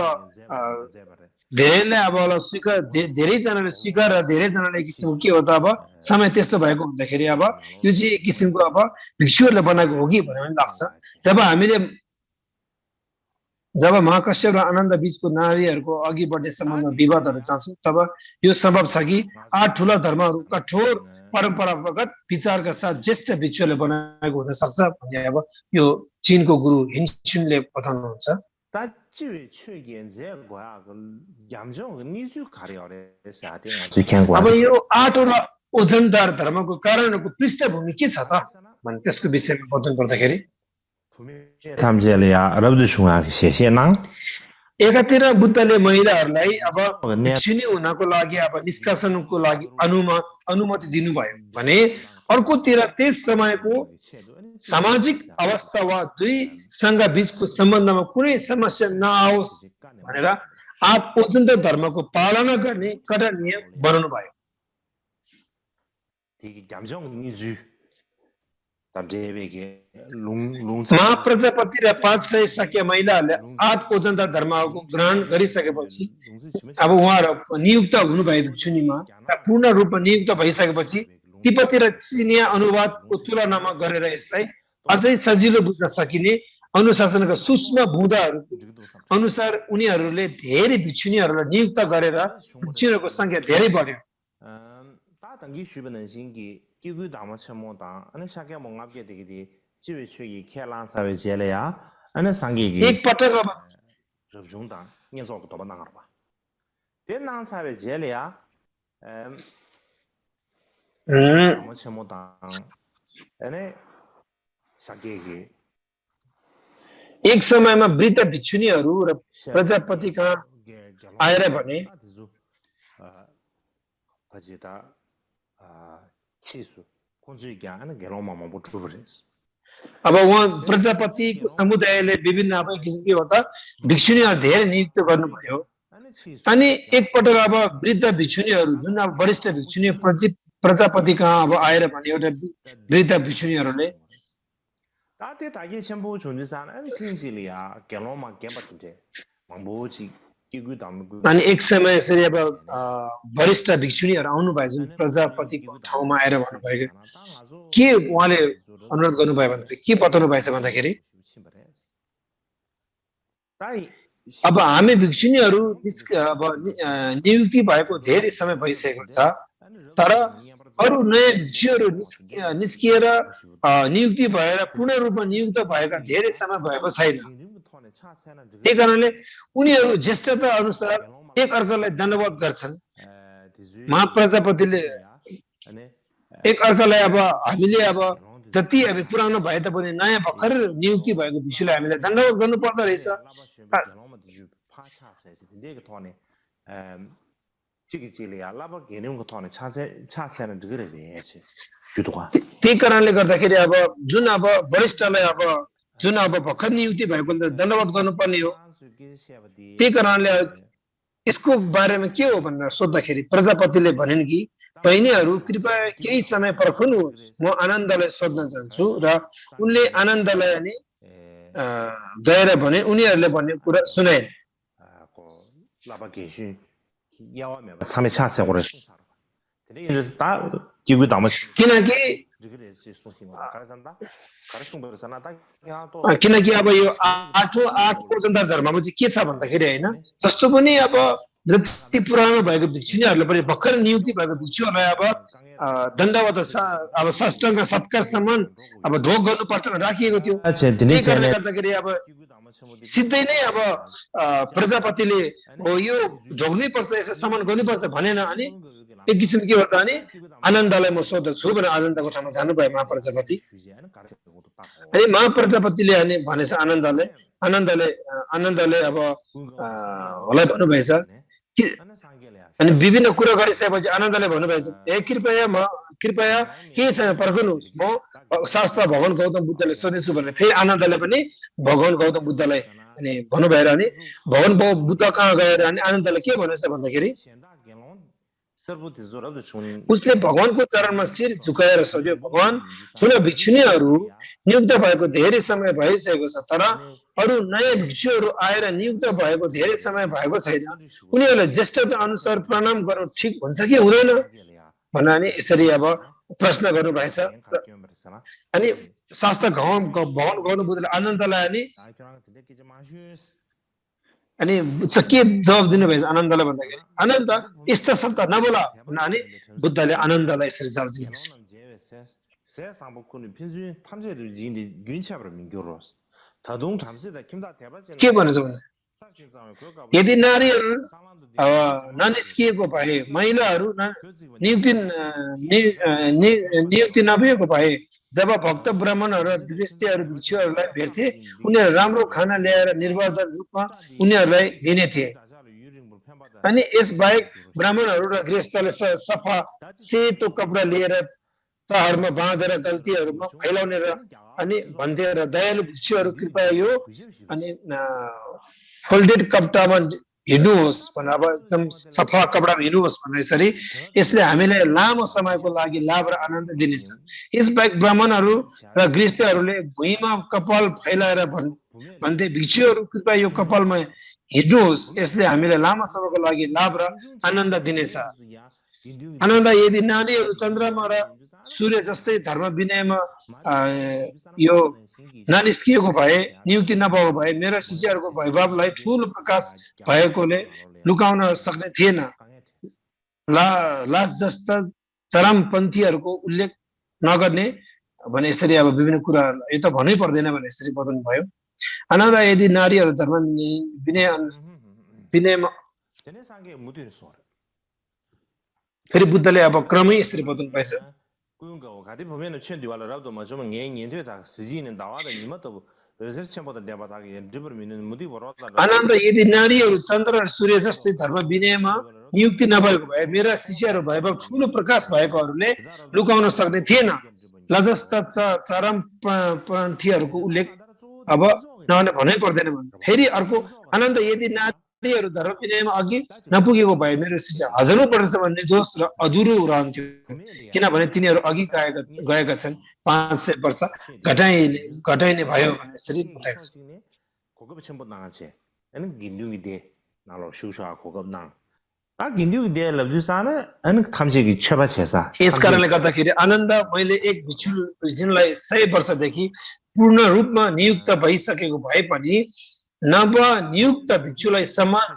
धेरैले अब स्वीकार धेरैजनाले स्वीकार र धेरैजनाले एक किसिमको के हो त अब समय त्यस्तो भएको हुँदाखेरि अब यो चाहिँ एक किसिमको अब भिक्षुहरूले बनाएको हो कि भन्ने लाग्छ जब महाकाश्यप र आनन्द बीचको नारीहरूको अघि बढ्ने सम्बन्धमा विवादहरू जान्छौँ तब यो सम्भव छ कि 8 ठुला धर्महरू कठोर परम्परागत विचारका साथ ज्येष्ठ भिक्षुहरूले बनाएको हुन सक्छ भन्ने अब यो चीनको गुरु हिन्सुनले बताउनुहुन्छ अब यो 8 वटा ओजनदार धर्मको कारणको पृष्ठभूमि के छ त भन्ने त्यसको विषयमा बताउनु पर्दाखेरि एकातिर बुद्धले महिलाहरूलाई अब भिक्षुनी हुनको लागि अब निष्कासनको लागि अनुमति दिनुभयो भने अर्कोतिर त्यस समयको सामाजिक अवस्था वा दुई संघ बीचको सम्बन्धमा कुनै समस्या नआओस् भनेर आपोजन्त धर्मको पालना गर्ने कडा नियम बनाउनु भयो महाप्रजापति र 500 सख्य महिलाहरूले आपोजन्त धर्मको ग्रहण गरिसकेपछि अब उहाँहरू नियुक्त हुनुभयो भिक्षुनीमा पूर्ण रूपमा नियुक्त भइसकेपछि तिब्बती र चिनिया अनुवादको तुलनामा गरेर यसलाई अझै सजिलो बुझ्न सकिने अनुशासनका सूक्ष्म बुँदाहरू अनुसार उनीहरूले धेरै भिक्षुनीहरूलाई नियुक्त गरेर भिक्षुनीहरूको संख्या धेरै बढ्यो एक पटक एक समयमा वृद्ध भिक्षुनीहरू र प्रजापति कहाँ आएर भने अब उहाँ प्रजापतिको समुदायले विभिन्न अब किसिमको होता भिक्षुनीहरू धेरै नियुक्त गर्नुभयो अनि एकपटक अब वृद्ध भिक्षुनीहरू जुन अब वरिष्ठ भिक्षुनी प्रजापति कहाँ अब आएर भने एउटा वृद्ध भिक्षुनीहरूले अनि एक समय यसरी अब वरिष्ठ भिक्षुनीहरू आउनुभयो जुन प्रजापतिको ठाउँमा आएर भन्नुभयो के उहाँले अनुरोध गर्नुभयो भन्दाखेरि के बताउनु भएछ भन्दाखेरि अब हामी भिक्षुनीहरू अब नियुक्ति भएको धेरै समय भइसकेको छ तर अरू नयाँ भिक्षुहरू निस्किएर नियुक्ति भएर पूर्ण रूपमा नियुक्त भएका धेरै समय भएको छैन त्यही कारणले उनीहरू ज्येष्ठता अनुसार एक अर्कालाई दण्डवत गर्छन् महाप्रजापतिले एक अर्कालाई अब हामीले अब जति हामी पुरानो भए तापनि नयाँ भर्खर नियुक्ति भएको भिक्षुलाई हामीले दण्डवत गर्नु पर्दो रहेछ त्यही कारणले गर्दाखेरि अब जुन अब वरिष्ठलाई अब जुन अब भर्खर नियुक्ति भएको दण्डवत गर्नुपर्ने हो त्यही कारणले यसको बारेमा के हो भनेर सोद्धाखेरि प्रजापतिले भनिन् कि बहिनीहरू कृपया केही समय पर्खनुहोस् म आनन्दलाई सोध्न चाहन्छु र उनले आनन्दलाई अनि गएर भने उनीहरूले भन्ने कुरा सुनाइन् किनकि अब यो आठौं जन्तर धर्ममा चाहिँ के छ भन्दाखेरि होइन जस्तो पनि अब जति पुरानो भएको भिक्षुनीहरूले पनि भर्खर नियुक्ति भएको भिक्षुहरूलाई अब दण्डवत अब साष्टाङ्ग सत्कारसम्म अब ढोक गर्नुपर्छ राखिएको थियो त्यही कारणले गर्दाखेरि अब सिधै नै अब प्रजापतिले यो ढोक्नै पर्छ यसो सम्मान गर्नुपर्छ भनेन अनि एक किसिम के हो त अनि आनन्दलाई म सोध्छु भनेर आनन्दको ठाउँमा जानुभयो महाप्रजापति अनि महाप्रजापतिले अनि भनेछ आनन्दले अब उहाँलाई भन्नुभएछ अनि विभिन्न कुरा गरिसकेपछि आनन्दले भन्नुभएछ हे कृपया केही समय पर्खनुहोस् म शास्त्र भगवान गौतम बुद्धले सोधेछु भनेर फेरि आनन्दले पनि भगवान गौतम बुद्धलाई अनि भन्नुभएर अनि भगवान बुद्ध कहाँ गएर अनि आनन्दले के भनेछ भन्दाखेरि उसले भगवानको चरणमा शिर झुकाएर सोध्यो भगवान ठुलो भिक्षुनीहरू नियुक्त भएको धेरै समय भइसकेको छ तर अरू नयाँ भिक्षुहरू आएर नियुक्त भएको धेरै समय भएको छैन उनीहरूलाई ज्येष्ठता अनुसार प्रणाम गर्नु ठिक हुन्छ कि हुँदैन भनेर नि यसरी अब प्रश्न गर्नुभएछ अनि शास्त्र भगवान गौतम बुद्धले आनन्दलाई अनि के जवाब दिनुभएछ आनन्दलाई भन्दाखेरि आनन्द यस्ता शब्द नबोला भन्नाले बुद्धले आनन्दलाई यसरी जवाब दिनुभएछ के भनेछ भने यदि नारीहरू ननिस्किएको भए महिलाहरू नियुक्ति नभएको भए जब भक्त ब्राह्मणहरू र गृहस्थीहरू भिक्षुहरूलाई भेट्थे उनीहरू राम्रो खाना ल्याएर निर्वाधन रूपमा उनीहरूलाई दिने थिए अनि यसबाहेक ब्राह्मणहरू र गृहस्थले सफा सेतो कपडा लिएर तहरमा बाँधेर गल्तीहरूमा फैलाउने र अनि भन्थे र दयालु भिक्षुहरू कृपया यो अनि फोल्डेड कपडामा हिँड्नुहोस् भनेर अब एकदम सफा कपडामा हिँड्नुहोस् भनेर यसरी यसले हामीलाई लामो समयको लागि लाभ र आनन्द दिनेछ यसबाहेक ब्राह्मणहरू र गृहस्थहरूले भुइँमा कपाल फैलाएर भन्थे भिक्षुहरू कृपया यो कपालमा हिँड्नुहोस् यसले हामीलाई लामो समयको लागि लाभ र आनन्द दिनेछ आनन्द यदि नानीहरू चन्द्रमा र सूर्य जस्तै धर्म विनयमा यो ननिस्किएको भए नियुक्ति नभएको भए मेरा शिष्यहरूको वैभवलाई ठूलो प्रकाश भएकोले लुकाउन सक्ने थिएन लास जस्ता चरमपन्थीहरूको उल्लेख नगर्ने भने यसरी अब विभिन्न कुराहरू यो त भन्नै पर्दैन भने यसरी बताउनु भयो आनन्द यदि नारीहरू धर्म विनयमा फेरि बुद्धले अब क्रमै यसरी बताउनु भएछ 가디 보면은 천디발라라도 뭐 좀 년년되다 시지는 나와도 이것도 여ser천보다 대바다게 드버 미는 무디 버었다 आनन्द यदि नारीहरू चन्द्र र सूर्य जस्तै धर्म विनयमा नियुक्ति नभएको भए मेरा शिष्यहरू भएमा ठूलो प्रकाश भएकोहरूले लुकाउन सक्ने थिएन लजस्ता चरमपन्थीहरूको उल्लेख अब भन्नै पर्दैन फेरि अर्को आनन्द यदि नारीहरू धर्म विनयमा अघि नपुगेको भए मेरो शिष्य हजारौं वर्षसम्म निर्दोष र अधुरो रहन्थ्यो किनभने तिनीहरू अघि गएका छन् 500 वर्ष घटाइने भयो भने यसरी बताएको छ 고급 첨부 나가지 에는 긴둥이 돼 나로 슈샤 고급 나 아 긴둥이 돼 लब्जुसाने एन 탐색이 छबा छेसा यस कारणले गर्दाखेरि आनन्द मैले एक भिक्षुलाई 100 वर्षदेखि पूर्ण रूपमा नियुक्त भइसकेको भए पनि नव नियुक्त भिक्षुलाई समान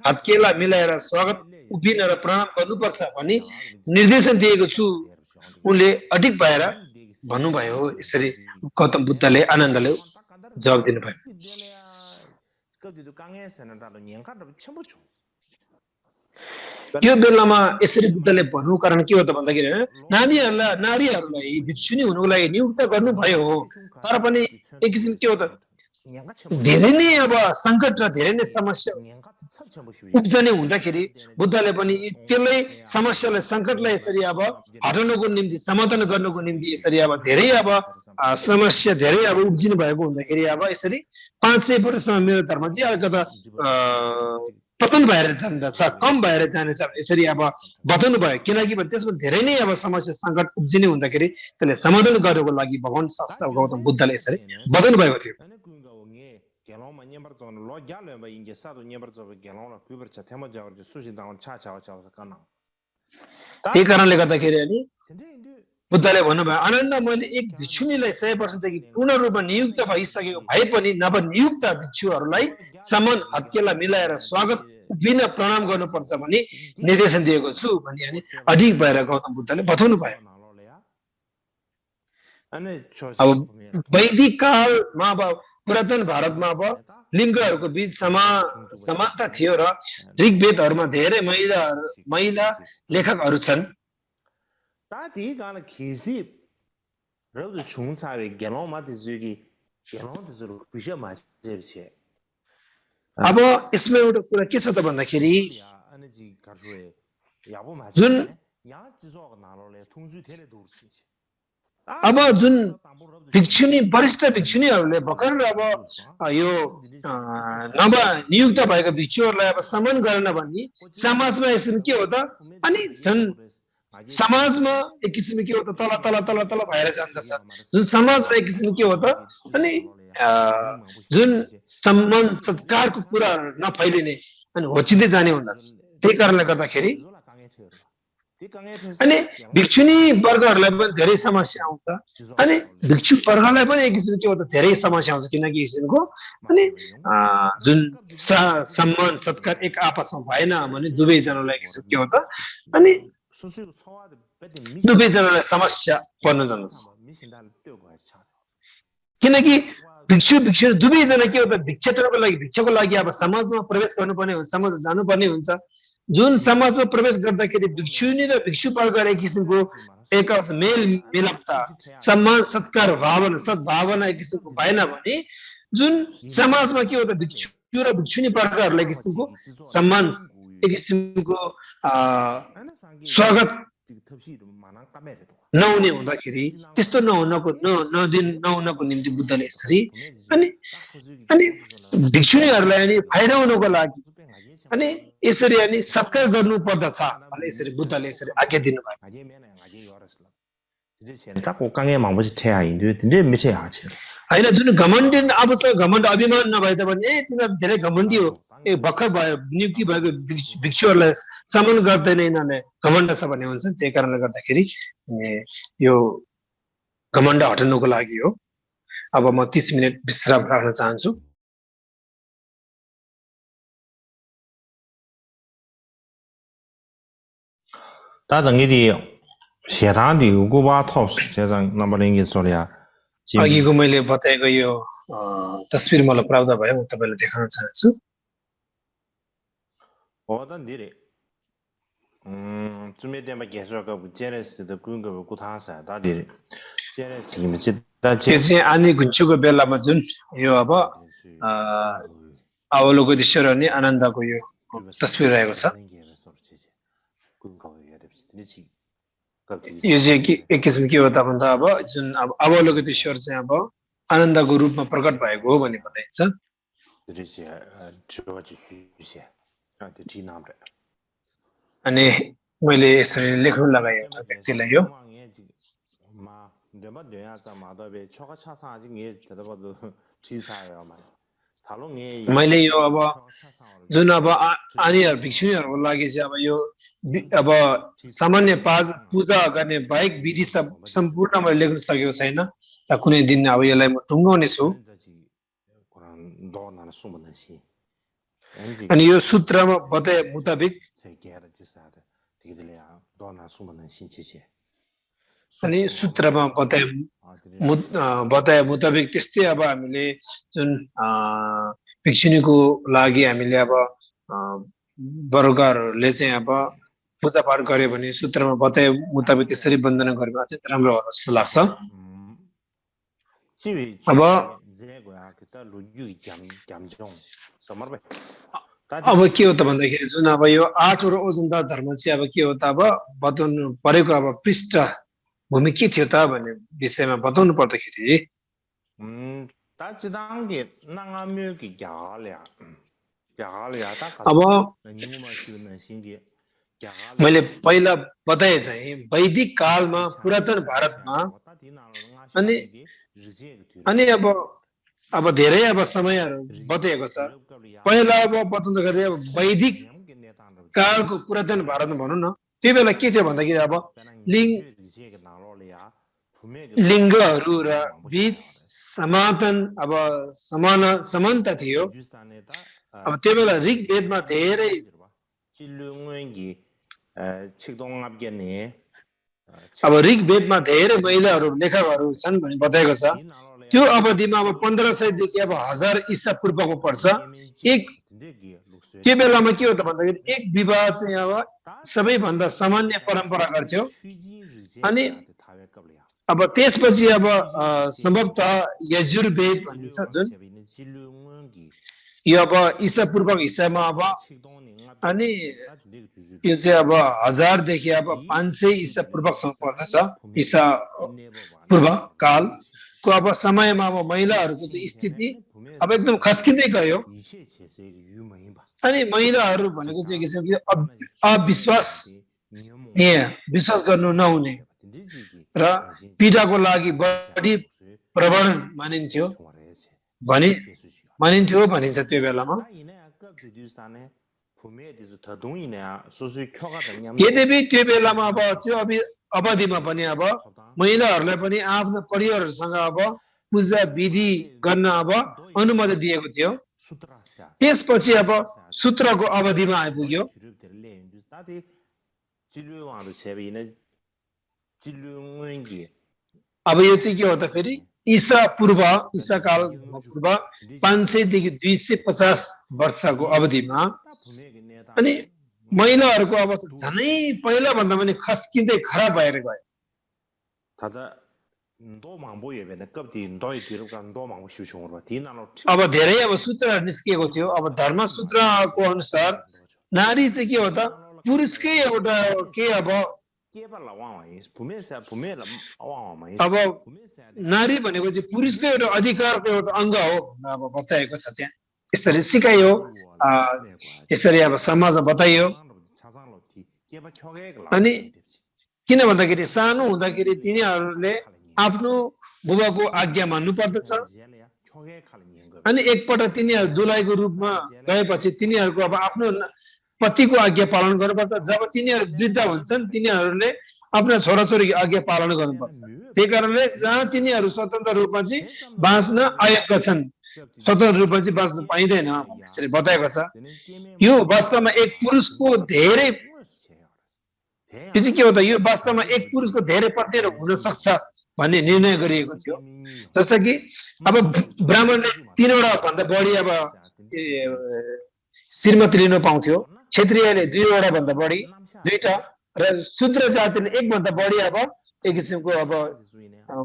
हत्केला मिलाएर स्वागत उभिन र प्रणाम गर्नुपर्छ भनी निर्देशन दिएको छु उनले अडिक भएर भन्नुभयो यसरी गौतम बुद्धले आनन्दले जवाब दिनुभयो यो बेलामा यसरी बुद्धले भन्नु कारण के हो त भन्दाखेरि नारीहरूलाई भिक्षुनी हुनुको लागि नियुक्त गर्नुभयो हो तर पनि एक किसिम के हो त धेरै नै अब संकट र धेरै नै समस्या उब्जने हुँदाखेरि बुद्धले पनि त्यसलाई समस्यालाई संकटलाई यसरी अब हटाउनको निम्ति समाधान गर्नको निम्ति यसरी अब धेरै अब समस्या धेरै अब उब्जिनु भएको हुँदाखेरि अब यसरी 500 वर्षसम्म मेरो धर्म चाहिँ अलिकता पतन भएर जान्छ कम भएर जानेछ यसरी अब बताउनु भयो किनकि त्यसमा धेरै नै अब समस्या संकट उब्जिने हुँदाखेरि त्यसले समाधान गर्नको लागि भगवान शास्त्र गौतम बुद्धले यसरी बताउनु भएको थियो gelongma nyembar zon lo gyalo ba inge sa do nyembar zo gelongla kuber cha thema jawar ju sushi dawn cha kana त्यही कारणले गर्दाखेरि अनि बुद्धले भन्नुभयो आनन्द मैले एक भिक्षुनीलाई 100 वर्षदेखि पूर्ण रूपमा नियुक्त भइसकेको भए पनि नवनियुक्त भिक्षुहरूलाई समान हत्केला मिलाएर स्वागत उभिन प्रणाम गर्नुपर्छ भनी निर्देशन दिएको छु भनी अनि अधिक भएर गौतम बुद्धले बताउनु भयो अब वैदिक कालमा अब पुरातन भारतमा अब लिङ्गहरूको बीच समानता थियो र ऋग्वेदहरूमा धेरै महिला लेखकहरू छन् ताती गाना खिसी रौद छुङसावे गेलोमा दिजुगी गेलोमा दिजुरु पिसे माछेर्छे अब यसमा एउटा कुरा के छ त भन्दाखेरि अनजी गर्जुए याबो माछे जुन या जिजो नालोले थुङजु थेले दुर्छि अब जुन भिक्षुनी वरिष्ठ भिक्षुनीहरूले भर्खर अब यो नव नियुक्त भएको भिक्षुहरूलाई अब सम्मान गरेन भने समाजमा यसरी के हो त अनि जुन समाजमा एक किसिम के हो त तल भएर जान्दछ जुन समाजमा एक किसिम के हो त अनि जुन सम्मान सत्कारको कुरा नफैलिने अनि होचिँदै जाने हुँदछ त्यही कारणले गर्दाखेरि अनि भिक्षुनी वर्गहरूलाई पनि धेरै समस्या आउँछ अनि भिक्षु वर्गलाई पनि एक किसिमको के हो त धेरै समस्या आउँछ किनकि किसिमको अनि जुन सम्मान सत्कार एक आपसमा भएन भने दुवैजनालाई किसिम के हो त अनि दुवैजनालाई समस्या पर्न जान्छ किनकि भिक्षु दुवैजना के हो त भिक्षाटनको लागि भिक्षाको लागि अब समाजमा प्रवेश गर्नुपर्ने हुन्छ समाज जानुपर्ने हुन्छ जुन समाजमा प्रवेश गर्दाखेरि भिक्षुनी र भिक्षु पाल्का एक किसिमको एक मेल मिलापता सम्मान सत्कार भावना सद्भावना एक किसिमको भएन भने जुन समाजमा के हो त भिक्षु र भिक्षुनी पाल्काहरूलाई किसिमको सम्मान एक किसिमको स्वागत नहुने हुँदाखेरि त्यस्तो नहुनको निम्ति बुद्धले यसरी अनि अनि भिक्षुनीहरूलाई अनि फाइदा हुनको लागि अनि यसरी अनि सत्कार गर्नु पर्दछ भने यसरी बुद्धले यसरी आज्ञा दिनुभयो हैन जुन घमण्डी अवश्य घमण्ड अभिमान नभए तापनि तिनीहरू धेरै घमण्डी हो भर्खर भयो नियुक्ति भएको भिक्षुहरूलाई सम्मान गर्दैन यिनीहरूले घमण्ड छ भन्ने हुन्छ त्यही कारणले गर्दाखेरि यो घमण्ड हटाउनको लागि हो अब म 30 मिनेट विश्राम राख्न चाहन्छु अघिको मैले बताएको यो तस्बिर मलाई प्राप्त भयो म तपाईलाई देखाउन चाहन्छु आनी घुन्चुको बेलामा जुन यो अब अवलोकनेश्वर अनि आनन्दको यो तस्बिर रहेको छ यो चाहिँ एक किसिम के हो त भन्दा अब जुन अब अवलोकनेश्वर चाहिँ अब आनन्दको रूपमा प्रकट भएको हो भन्ने बताइन्छ अनि मैले यसरी लेख्न लगाए एउटा व्यक्तिलाई यो मैले यो अब जुन अब आनीहरु भिक्षुनीहरुको लागि चाहिँ अब यो अब सामान्य पूजा गर्ने बाहेक विधि सम्पूर्ण मैले लेख्न सकेको छैन त कुनै दिन अब यसलाई म टुङ्गाउने छु अनि यो सूत्रमा बताए मुताबिक अनि सूत्रमा बताए मुताबिक त्यस्तै अब हामीले जुन भिक्षुनीको लागि हामीले अब वर्गहरूले चाहिँ अब पूजा पाठ गर्यो भने सूत्रमा बताए मुताबिक त्यसरी वन्दना गर्यो भने अत्यन्त राम्रो होला जस्तो लाग्छ अब के हो त भन्दाखेरि जुन अब यो 8 वटा ओजनदार धर्म चाहिँ अब के हो त अब बताउनु परेको अब पृष्ठ भूमि के थियो त भन्ने विषयमा बताउनु पर्दाखेरि अब मैले पहिला बताए चाहिँ वैदिक कालमा पुरातन भारतमा अनि अब धेरै अब समयहरू बताएको छ पहिला अब बताउँदाखेरि अब वैदिक कालको पुरातन भारतमा भनौँ न त्यो बेला के थियो भन्दाखेरि अब लिङ्गहरू र बीच समानता थियो अब त्यो बेला ऋग्वेदमा धेरै अब ऋग्वेदमा धेरै महिलाहरू लेखकहरू छन् भनी बताएको छ त्यो अवधिमा अब 1500 देखि अब 1000 ईसा पूर्वको पर्छ त्यो बेलामा के हो त भन्दाखेरि एक विवाह चाहिँ अब सबैभन्दा सामान्य परम्परा गर्थ्यो अनि अब त्यसपछि अब सम्भवतः यजुर्वेद भनिन्छ जुन यो अब ईसा पूर्वको हिस्सामा अब अनि यो चाहिँ अब 1000 देखि अब 500 ईसा पूर्वसम्म पर्दछ ईसा पूर्व कालको अब समयमा अब महिलाहरूको चाहिँ स्थिति अब एकदम खस्किँदै गयो अनि महिलाहरू भनेको चाहिँ किसिमको विश्वास गर्नु नहुने र पीडाको लागि बढी प्रवण मानिन्थ्यो भनिन्छ त्यो बेलामा यद्यपि त्यो बेलामा अब त्यो अवधिमा पनि अब महिलाहरूलाई पनि आफ्नो परिवारहरूसँग अब पूजा विधि गर्न अब अनुमति दिएको थियो त्यसपछि अब सूत्रको अवधिमा आइपुग्यो अब यो चाहिँ के हो त फेरि ईसा काल पूर्व 500 देखि 250 वर्षको अवधिमा अनि महिलाहरूको अवस्था झनै पहिला भन्दा पनि खस्किँदै खराब भएर गयो अब धेरै अब सूत्रहरू निस्किएको थियो अब धर्मसूत्रको अनुसार नारी चाहिँ के हो त पुरुषकै एउटा के अब नारी भनेको चाहिँ पुरुषकै एउटा अधिकारको एउटा अङ्ग हो भनेर अब बताएको छ त्यहाँ यसरी सिकाइयो यसरी अब समाजमा बताइयो अनि किन भन्दाखेरि सानो हुँदाखेरि तिनीहरूले आफ्नो बुबाको आज्ञा मान्नु पर्दछ अनि एकपल्ट तिनीहरू दुलाईको रूपमा गएपछि तिनीहरूको अब आफ्नो पतिको आज्ञा पालन गर्नुपर्छ जब तिनीहरू वृद्ध हुन्छन् तिनीहरूले आफ्ना छोराछोरीको आज्ञा पालन गर्नुपर्छ त्यही कारणले जहाँ तिनीहरू स्वतन्त्र रूपमा चाहिँ बाँच्न आएका छन् स्वतन्त्र रूपमा चाहिँ बाँच्न पाइँदैन यसरी बताएको छ यो वास्तवमा एक पुरुषको धेरै यो चाहिँ के हो त यो वास्तवमा एक पुरुषको धेरै पत्नीहरू हुन सक्छ भन्ने निर्णय गरिएको थियो जस्तो कि अब ब्राह्मणले 3 वटा भन्दा बढी अब श्रीमती लिन पाउँथ्यो क्षेत्रीयले 2 वटा भन्दा बढी 2टा र शूद्र जातिले 1 भन्दा बढी अब एक किसिमको अब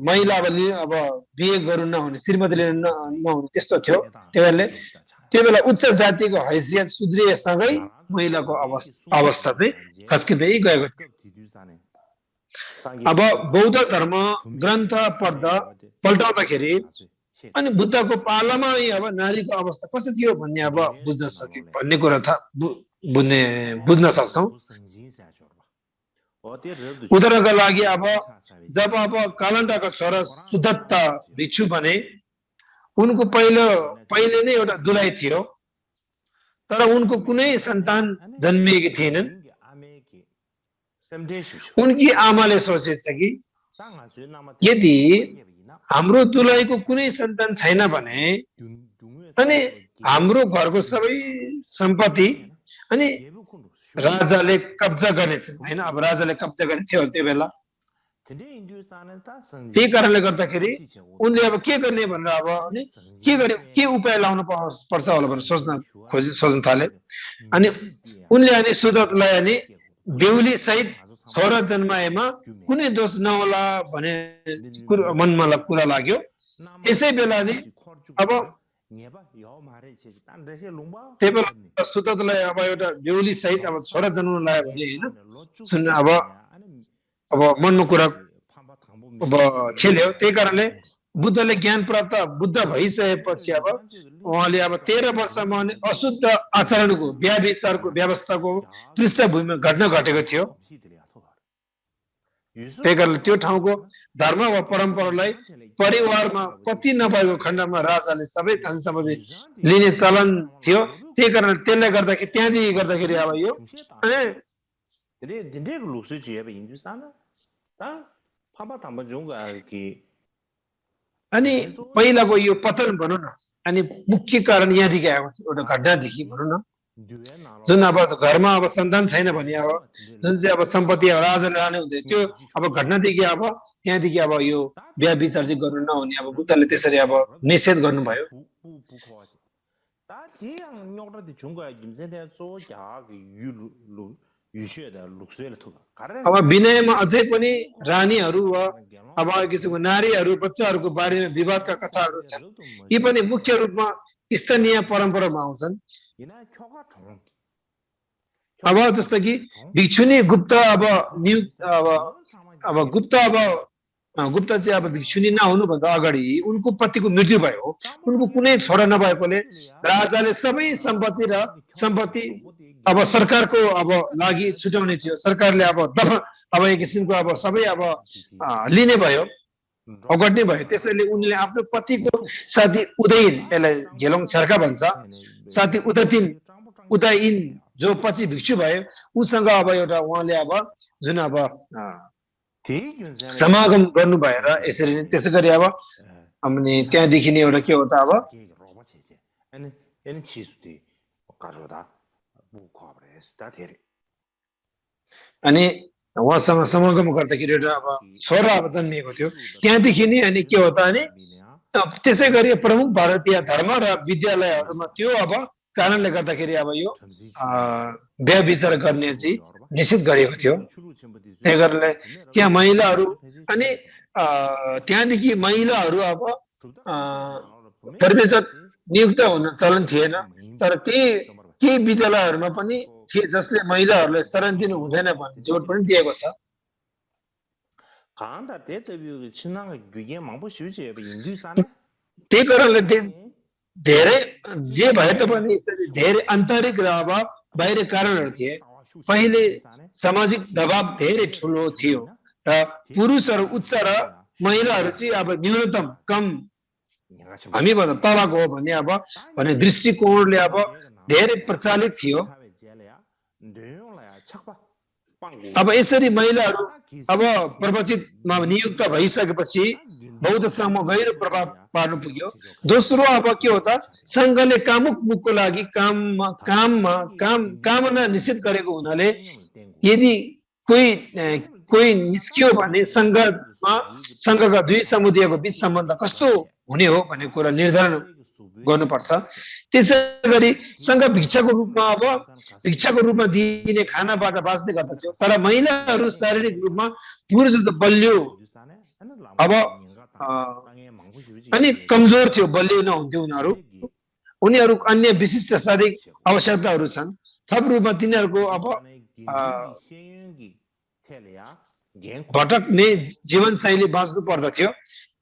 महिला अब बिहे गर्नु नहुने श्रीमती लिन नहुने त्यस्तो थियो त्यो बेला उच्च जातिको हैसियत शूद्रीयसँगै महिलाको अवस्था चाहिँ खस्किँदै गएको थियो अब बौद्ध धर्म ग्रन्थ पल्टाउँदाखेरि अनि बुद्धको पालामा अब नारीको अवस्था कस्तो थियो भन्ने अब बुझ्न सक्यो भन्ने कुरा बुझ्न सक्छौँ उदाहरणका लागि अब जब अब कालन्टाका छोरा सुदत्त भिक्षु भने उनको पहिले नै एउटा दुलाइ थियो तर उनको कुनै सन्तान जन्मिएकी थिएनन् उनकी आमाले सोचेछ कि यदि हाम्रो दुलाईको कुनै सन्तान छैन भने अनि हाम्रो घरको सबै सम्पत्ति अनि राजाले कब्जा गर्नेछन् हैन अब राजाले कब्जा गर्ने थियो त्यो बेला त्यही कारणले गर्दाखेरि उनले अब के गर्ने भनेर अब के उपाय लाउन पर्छ होला भनेर सोच्न थाले अनि उनले अनि सुदतलाई अनि बेहुली सहित छोरा जन्माएमा कुनै दोष नहोला भने मनमा कुरा लाग्यो त्यसै बेला नि अब त्यही बेला सुदतलाई अब एउटा बेहुली सहित अब छोरा जन्माउन लाग्यो भने हैन सुन्न अब मनमा कुरा अब खेल्यो त्यही कारणले बुद्धले ज्ञान प्राप्त बुद्ध भइसकेपछि अब उहाँले अब 13 वर्षमा अशुद्ध आचरणको व्यभिचारको व्यवस्थाको पृष्ठभूमिमा घटना घटेको थियो त्यही कारणले त्यो ठाउँको धर्म वा परम्परालाई परिवारमा पति नभएको खण्डमा राजाले सबै धन सम्पत्ति लिने चलन थियो त्यही कारणले त्यसले गर्दाखेरि त्यहाँदेखि गर्दाखेरि अब यो अनि पहिलाको यो पतन भनौँ न अनि मुख्य कारण यहाँदेखि आएको एउटा घटनादेखि भनौँ न जुन अब घरमा अब सन्तान छैन भने अब जुन चाहिँ अब सम्पत्ति राजाले लाने हुँदै त्यो अब घटनादेखि अब त्यहाँदेखि अब यो बिहा विचार चाहिँ गर्नु नहुने अब बुद्धले त्यसरी अब निषेध गर्नुभयो अब विनयमा अझै पनि रानीहरू वा अब किसिमको नारीहरू बच्चाहरूको बारेमा विवादका कथाहरू छन् यी पनि मुख्य रूपमा स्थानीय परम्परामा आउँछन् अब जस्तो कि भिक्षुनी गुप्त अब गुप्त चाहिँ अब भिक्षुनी नहुनुभन्दा अगाडि उनको पतिको मृत्यु भयो उनको कुनै छोरा नभएकोले राजाले सबै सम्पत्ति अब सरकारको अब लागि छुटाउने थियो सरकारले अब एक किसिमको अब सबै अब लिने भयो ओगट्ने भयो त्यसैले उनले आफ्नो पतिको साथी उदयन यसलाई घेलोङ छर्का भन्छ साथी उदयन जो पछि भिक्षु भयो उसँग अब एउटा उहाँले अब जुन अब समागम गर्नु भएर यसरी त्यसै गरी अब अनि त्यहाँदेखि नै एउटा के हो त अब अनि उहाँसँग समागम गर्दाखेरि एउटा अब छोरा अब जन्मिएको थियो त्यहाँदेखि नै अनि के हो त अनि त्यसै गरी प्रमुख भारतीय धर्म र विद्यालयहरूमा त्यो अब कारणले गर्दाखेरि अब यो व्यभिचार गर्ने चाहिँ निषेध गरिएको थियो त्यही कारणले त्यहाँ महिलाहरू अनि त्यहाँदेखि महिलाहरू अब परमेश्वर नियुक्त हुन चलन थिएन तर केही विद्यालयहरूमा पनि थिए जसले महिलाहरूलाई शरण दिनु हुँदैन भन्ने जोड पनि दिएको छ त्यही कारणले धेरै जे भए तापनि धेरै आन्तरिक र अब बाहिर कारणहरू थिए पहिले सामाजिक दबाव धेरै ठुलो थियो र पुरुषहरू उच्च र महिलाहरू चाहिँ अब न्यूनतम कम हामीभन्दा तलको हो भन्ने अब भन्ने दृष्टिकोणले अब धेरै प्रचलित थियो अब यसरी महिलाहरू अब प्रवचितमा नियुक्त भइसकेपछि बौद्ध सङ्घमा गहिरो प्रभाव पार्नु पुग्यो दोस्रो अब के हो त सङ्घले कामुक मुखको लागि कामना निषेध गरेको हुनाले यदि कोही निस्कियो भने सङ्घका दुई समुदायको बीच सम्बन्ध कस्तो हुने हो भन्ने कुरा निर्धारण गर्नुपर्छ त्यसै गरी सङ्घ भिक्षाको रूपमा दिइने खानाबाट बाँच्ने गर्दथ्यो तर महिलाहरू शारीरिक रूपमा पुरुष बलियो अब अनि कमजोर थियो बलियो नहुन्थ्यो उनीहरू अन्य विशिष्ट शारीरिक आवश्यकताहरू छन् थप रूपमा तिनीहरूको अब भटक्ने जीवनशैली बाँच्नु पर्दथ्यो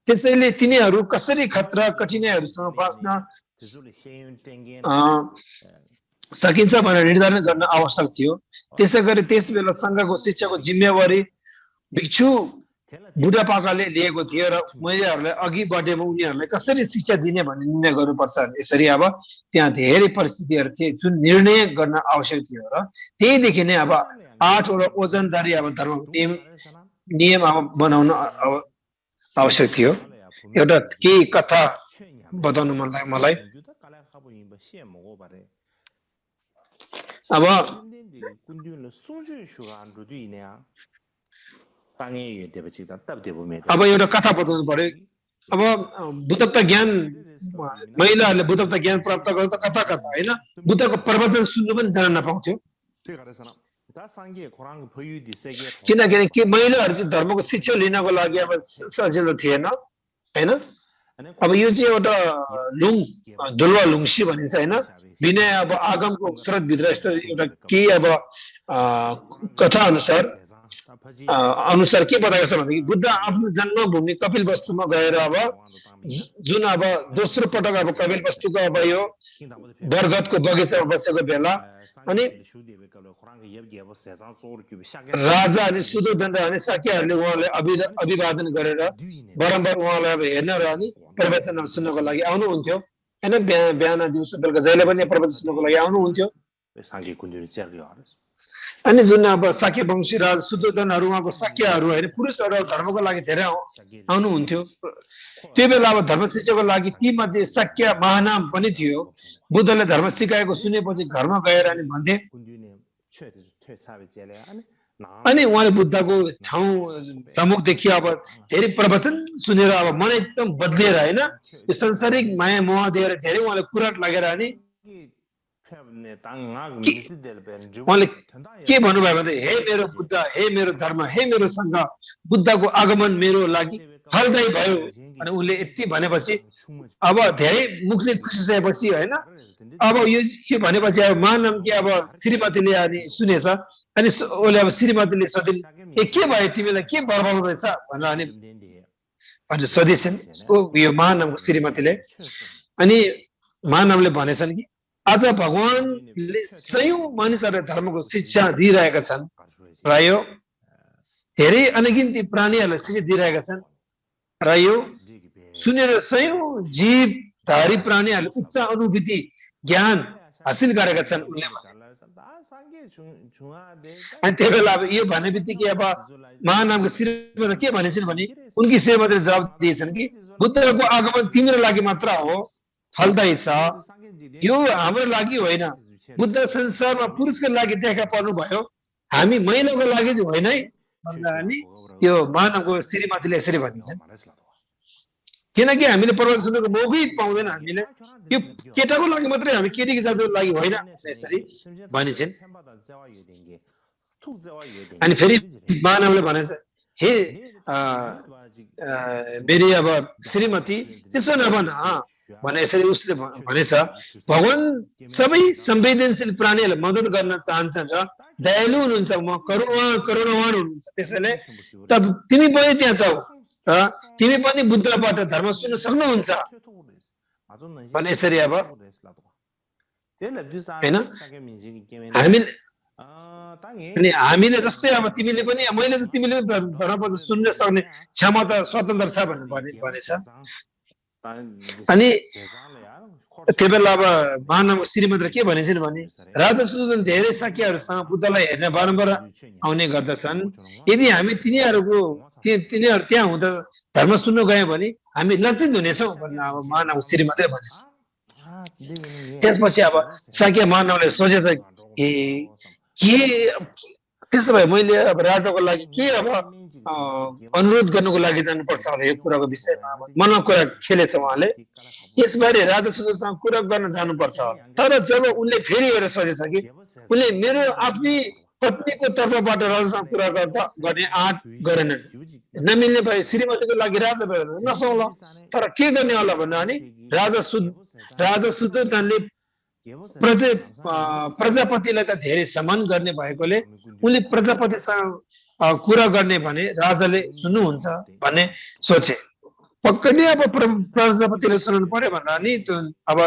त्यसैले तिनीहरू कसरी खतरा कठिनाइहरूसँग बाँच्न सकिन्छ भनेर निर्धारण गर्न आवश्यक थियो त्यसै गरी त्यस बेला सङ्घको शिक्षाको जिम्मेवारी भिक्षु बुढापाकाले लिएको थियो र महिलाहरूलाई अघि बढेमा उनीहरूलाई कसरी शिक्षा दिने भन्ने निर्णय गर्नुपर्छ यसरी अब त्यहाँ धेरै परिस्थितिहरू थिए जुन निर्णय गर्न आवश्यक थियो र त्यहीदेखि नै अब 8वटा ओजनदारी अब धर्म नियम अब बनाउन आवश्यक थियो एउटा केही कथा बताउनु मन लाग्यो मलाई अब एउटा कथा बताउनु पर्यो अब बुद्धत्व ज्ञान महिलाहरूले बुद्धत्व ज्ञान प्राप्त गर्दा त कथा होइन बुद्धको प्रवचन सुन्नु पनि जान नपाउँथ्यो किनकि के महिलाहरू चाहिँ धर्मको शिक्षा लिनको लागि अब सजिलो थिएन होइन अब यो चाहिँ एउटा डुलवा लुङ्सी भनिन्छ होइन विनय अब आगमको स्रोतभित्र यस्तो एउटा केही अब कथा अनुसार के बताएको छ भनेदेखि बुद्ध आफ्नो जन्मभूमि कपिलवस्तुमा गएर अब जुन अब दोस्रो पटक अब कपिलवस्तुको अब यो बरगदको बगैँचामा बसेको बेला अनि राजा अनि सुदोधन अनि शाक्यहरूले उहाँलाई अभिवादन गरेर बारम्बार उहाँलाई अब हेर्न र अनि प्रवचन सुन्नको लागि आउनुहुन्थ्यो होइन बिहान दिउँसो बेलुका जहिले पनि प्रवचन सुन्नको लागि आउनुहुन्थ्यो अनि जुन अब शाक्य वंशी राजा सुदोधनहरू उहाँको शाक्यहरू होइन पुरुषहरू धर्मको लागि धेरै आउनुहुन्थ्यो त्यो बेला अब धर्म शिक्षाको लागि ती मध्ये शाक्य महानाम पनि थियो बुद्धले धर्म सिकाएको सुनेपछि घरमा गएर अनि भन्थे अनि उहाँले बुद्धको ठाउँ सम्मुखदेखि अब धेरै प्रवचन सुनेर अब मन एकदम बदलिएर होइन यो सांसारिक माया मोह दिएर धेरै उहाँले कुराट लागेर अनि उहाँले के भन्नुभयो भने हे मेरो बुद्ध हे मेरो धर्म हे मेरो सङ्घ बुद्धको आगमन मेरो लागि फलदायी भयो अनि उसले यति भनेपछि अब धेरै मुखले खुसी भएपछि होइन अब यो के भनेपछि अब महानाम कि अब श्रीमतीले अनि सुनेछ अनि उसले अब श्रीमतीले सोधिन् ए के भयो तिमीलाई के बर्बाद हुँदैछ भनेर अनि सोधिछन् यो महानामको श्रीमतीले अनि महानामले भनेछन् कि आज भगवानले सयौं मानिसहरूलाई धर्मको शिक्षा दिइरहेका छन् र यो धेरै अनगिन्ती प्राणीहरूलाई शिक्षा दिइरहेका छन् र यो सुनेर सयौं जीवधारी प्राणीहरूले उच्च अनुभूति ज्ञान हासिल गरेका छन् अनि त्यही बेला अब यो भन्ने बित्तिकै अब महानामको श्रीमती के भनेछन् भने उनकी श्रीमतीले जवाब दिएछन् कि बुद्धको आगमन तिम्रो लागि मात्र हो फलदायी छ यो हाम्रो लागि होइन बुद्ध संसारमा पुरुषको लागि देखा पर्नु भयो हामी महिलाको लागि चाहिँ होइन है भन्दा नि यो मानवको श्रीमतीले यसरी भनिन्छन् किनकि हामीले प्रवचन सुन्नुको मौकै पाउँदैन हामीले यो केटाको लागि मात्रै हामी केटीको जातिको लागि होइन यसरी भनिन्छन् अनि फेरि मानवले भनेछ हे मेरी अब श्रीमती त्यसो नभन भने यसरी उसले भनेछ भगवान सबै संवेदनशील प्राणीहरूलाई मद्दत गर्न चाहन्छन् र दयालु हुनुहुन्छ म करुणावान हुनुहुन्छ त्यसैले तब तिमी पनि त्यहाँ जाऊ र तिमी पनि बुद्धबाट धर्म सुन्न सक्नुहुन्छ भने यसरी अब हैन हामीले अनि हामीले जस्तै अब तिमीले पनि मैले चाहिँ तिमीले धर्मबाट सुन्न सक्ने क्षमता स्वतन्त्र छ भनेछ अनि त्यो बेला अब मानव श्रीमतीले के भनेछन् भने राजा सुदन धेरै साक्यहरूसँग बुद्धलाई हेर्न बारम्बार आउने गर्दछन् यदि हामी तिनीहरू त्यहाँ हुँदा धर्म सुन्न गयौँ भने हामी लज्जित हुनेछौँ भनेर अब मानव श्रीमतीले भनेछ त्यसपछि अब साक्य मानवले सोचेछ के त्यसो भए मैले अब राजाको लागि के अब अनुरोध गर्नुको लागि जानुपर्छ होला यो कुराको विषयमा मनमा कुरा खेलेछ उहाँले यसबारे राजा सुदरसँग कुरा गर्न जानुपर्छ तर जब उनले फेरि हेरेर सोचेछ कि उनले मेरो आफ्नै पत्नीको तर्फबाट राजासँग कुरा गर्ने आँट गरेनन् नमिल्ने भए श्रीमतीको लागि राजा भएर नसौला तर के गर्ने होला भन्दा नि राजा सुदर्शनले प्रजापतिलाई त धेरै सम्मान गर्ने भएकोले उनले प्रजापतिसँग कुरा गर्ने भने राजाले सुन्नुहुन्छ भन्ने सोचे पक्कै नै अब प्रजापतिले सुन्नु पर्यो भनेर नि अब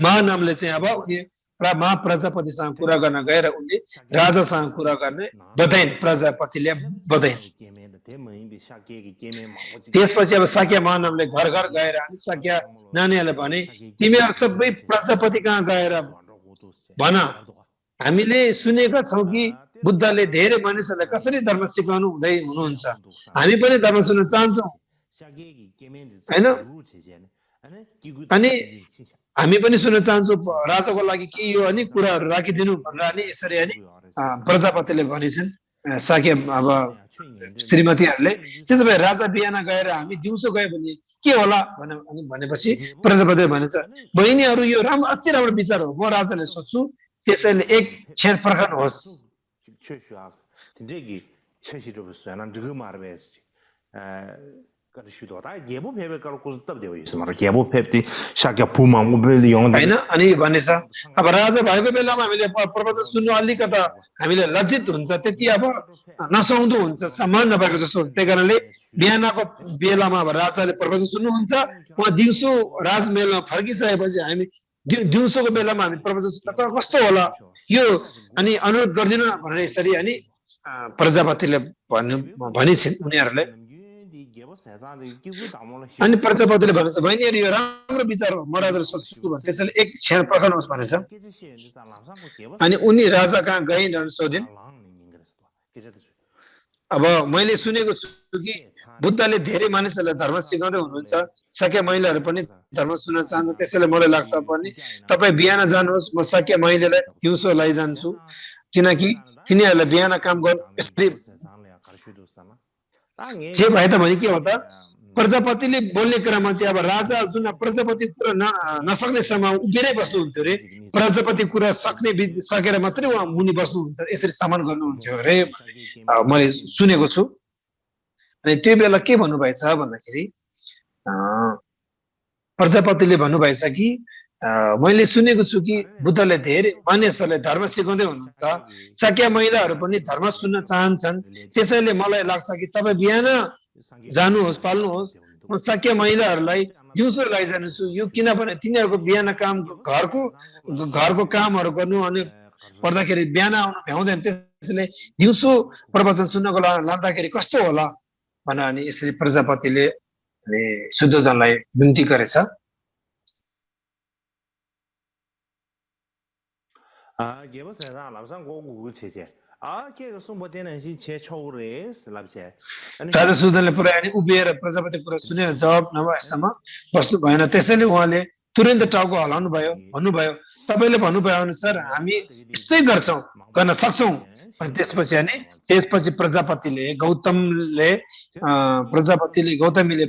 महानामले चाहिँ अब महाप्रजापतिसँग कुरा गर्न गएर उनले राजासँग कुरा गर्ने बताइन् प्रजापतिले बताइन् त्यसपछि अब साक्य महानामले घर घर गएर साक्य नानीहरूले भने तिमीहरू सबै प्रजापति कहाँ गएर भन हामीले सुनेका छौँ कि बुद्धले धेरै मानिसहरूलाई कसरी धर्म सिकाउनु हुँदै हुनुहुन्छ हामी पनि धर्म सुन्न चाहन्छौँ हैन अनि हामी पनि सुन्न चाहन्छौँ राजाको लागि के यो अनि कुराहरू राखिदिनु भनेर अनि यसरी अनि प्रजापतिले भनेछन् साक्य अब श्रीमतीहरूले त्यसो भए राजा बिहान गएर हामी दिउँसो गयो भने के होला भनेपछि प्रजापतिले भनेछ बहिनीहरू यो राम्रो अति राम्रो विचार हो म राजाले सोध्छु त्यसैले एक क्षण पर्खनुहोस् होइन अनि भनेछ अब राजा भएको बेलामा हामीले प्रवचन सुन्नु अलिकता हामीले लज्जित हुन्छ त्यति अब नसुहाउँदो हुन्छ सम्मान नभएको जस्तो त्यही कारणले बिहानको बेलामा अब राजाले प्रवचन सुन्नुहुन्छ उहाँ दिउँसो राजमहलमा फर्किसकेपछि हामी दिउँसोको बेलामा हामी प्रवचन सुन्न कस्तो होला यो अनि अनुरोध गरिदिनु भनेर यसरी अनि प्रजापतिले भनिछन् उनीहरूले अनि प्रजापतिले भन्छ बहिनीहरू यो राम्रो विचार हो म राजाले सोध्छु भने त्यसैले एक क्षण पर्खनुहोस् भनेछ अनि उनी राजा कहाँ गइन् सोधिन् अब मैले सुनेको छु कि बुद्धले धेरै मानिसहरूलाई धर्म सिकाउँदै हुनुहुन्छ साक्य महिलाहरू पनि धर्म सुन्न चाहन्छ त्यसैले मलाई लाग्छ पनि तपाईँ बिहान जानुहोस् म साक्य महिलालाई दिउँसो लैजान्छु किनकि तिनीहरूलाई बिहान काम गर्नु जे भए त भने के हो त प्रजापतिले बोल्ने क्रममा चाहिँ अब राजा जुन प्रजापति कुरा नसक्ने समय उभिरै बस्नुहुन्थ्यो अरे प्रजापति कुरा सकेर मात्रै उहाँ मुनि बस्नुहुन्छ यसरी सम्मान गर्नुहुन्थ्यो अरे मैले सुनेको छु अनि त्यो बेला के भन्नुभएछ भन्दाखेरि प्रजापतिले भन्नुभएछ कि मैले सुनेको छु कि बुद्धले धेरै मानिसहरूलाई धर्म सिकाउँदै हुनुहुन्छ साक्य महिलाहरू पनि धर्म सुन्न चाहन्छन् त्यसैले मलाई लाग्छ कि तपाईँ बिहान जानुहोस् पाल्नुहोस् म साक्य महिलाहरूलाई दिउँसो लैजान्छु यो किनभने तिनीहरूको बिहान काम घरको कामहरू गर्नु अनि पर्दाखेरि बिहान आउनु भ्याउँदैन त्यसैले दिउँसो प्रवचन सुन्नको लाँदाखेरि कस्तो होला भनेर अनि यसरी प्रजापतिले शुद्धजनलाई विन्ती गरेछ राजा सुदनले पुरा उभिएर प्रजापति कुरा सुनेर जवाब नभएसम्म बस्नु भएन त्यसैले उहाँले तुरन्त टाउको हलाउनु भयो भन्नुभयो तपाईले भन्नुभयो अनुसार हामी यस्तै गर्न सक्छौं अनि त्यसपछि प्रजापतिले गौतमीले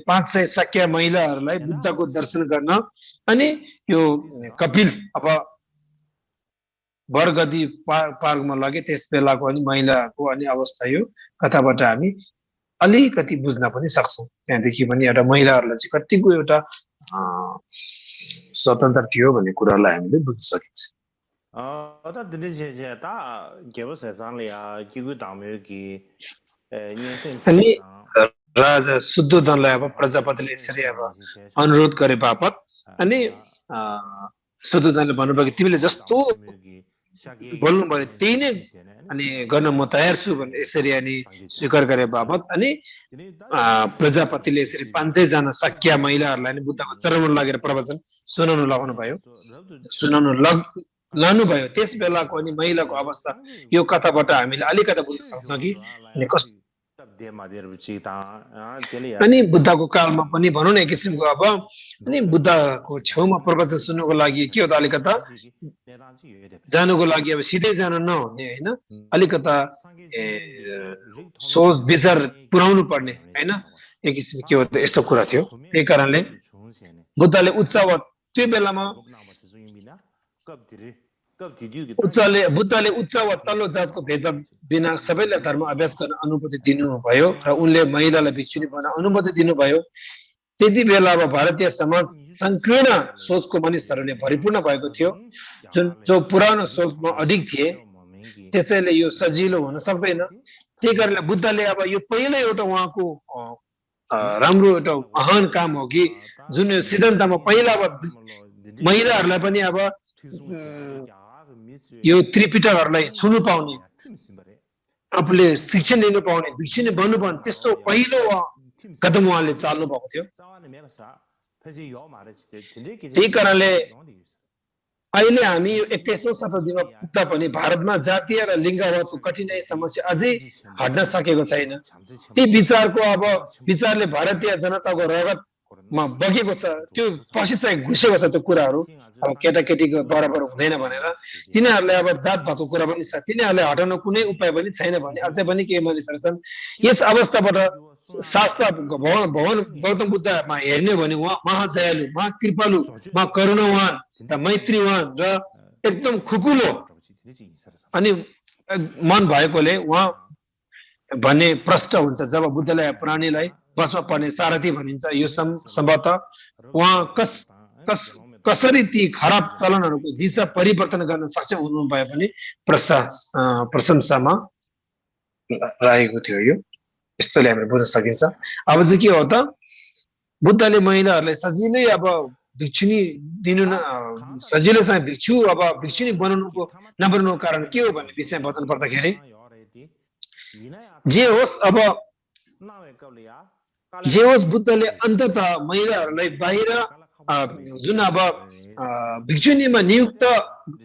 500 सक्या महिलाहरूलाई बुद्धको दर्शन गर्न अनि यो कपिल अब बरगदी पार्कमा लगे। त्यस बेलाको अनि महिलाको अनि अवस्था यो कथाबाट हामी अलिकति बुझ्न पनि सक्छौँ। त्यहाँदेखि पनि एउटा महिलाहरूलाई चाहिँ कतिको एउटा स्वतन्त्र थियो भन्ने कुरालाई हामीले बुझ्न सकिन्छ। अनि राजा शुद्धोधनलाई अब प्रजापतिले यसरी अब अनुरोध गरे बापत अनि शुद्धोधनले भन्नुभयो कि तिमीले जस्तो बोल्नु भयो त्यही नै अनि गर्न म तयार छु भने यसरी अनि स्वीकार गरे बापत अनि प्रजापतिले यसरी 500 जना सक्या महिलाहरूलाई नि बुद्धको चरणमा लगेर प्रवचन सुनाउन लानुभयो। त्यस बेलाको अनि महिलाको अवस्था यो कथाबाट हामीले अलिकति बुझ्न सक्छौँ कि अनि बुद्धको कालमा पनि भनौँ न एक किसिमको अब अनि बुद्धको छेउमा प्रवचन सुन्नुको लागि के हो त अलिकता जानुको लागि अब सिधै जान नहुने होइन, अलिकता सोच विचार पुर्याउनु पर्ने होइन, एक किसिम के हो त यस्तो कुरा थियो। त्यही कारणले बुद्धले उच्चावत त्यो बेलामा बुद्धले उच्च वा तल्लो जातको भेदभाव बिना सबैलाई धर्म अभ्यास गर्न अनुमति दिनुभयो र उनले महिलालाई भिक्षुनी बन्न अनुमति दिनुभयो। त्यति बेला अब भारतीय समाज संकीर्ण सोचको मानिसहरूले भरिपूर्ण भएको थियो, जो पुरानो सोचमा अधिक थिए। त्यसैले यो सजिलो हुन सक्दैन। त्यही कारणले बुद्धले अब यो पहिलो एउटा उहाँको राम्रो एउटा महान काम हो कि जुन यो सिद्धान्तमा पहिला अब महिलाहरूलाई पनि अब यो त्रिपिटकहरूलाई छुनु पाउने, आफूले शिक्षण लिनु पाउने, भिक्षुनी बन्नु पाउने त्यस्तो पहिलो कदम उहाँले चाल्नु भएको थियो। त्यही कारणले अहिले हामी 21औं शताब्दीमा पुग्दा पनि भारतमा जातीय र लिङ्गवादको कठिनाई समस्या अझै हट्न सकेको छैन। ती विचारले भारतीय जनताको रगतमा बगेको छ, त्यो पछि चाहिँ घुसेको छ। त्यो कुराहरू अब केटाकेटीको बराबर हुँदैन भनेर तिनीहरूलाई अब जातभातको कुरा पनि छ, तिनीहरूलाई हटाउन कुनै उपाय पनि छैन भने अझै पनि केही मानिसहरू छन्। यस अवस्थाबाट शास्त्र भगवान गौतम बुद्धमा हेर्ने भने उहाँ महादयालु, महाकृपालु, महाकरुणावान र मैत्रीवान र एकदम खुकुलो अनि मन भएकोले उहाँ भन्ने प्रष्ट हुन्छ। जब बुद्धलाई प्राणीलाई बसमा पर्ने सारथी भनिन्छ, यो सम्भवतः उहाँ कसरी ती खराब चलनहरूको दिशा परिवर्तन गर्न सक्षम हुनुभयो भने प्रशंसामा रहेको थियो। यो यस्तोले हामीले बुझ्न सकिन्छ। अब चाहिँ के हो त, बुद्धले महिलाहरूलाई सजिलै अब भिक्षुनी दिनु सजिलैसँग भिक्षुनी नबनाउनुको कारण के हो भन्ने विषयमा बताउनु पर्दाखेरि जे होस् बुद्धले अन्ततः महिलाहरूलाई बाहिर जुन अब भिक्षुनीमा नियुक्त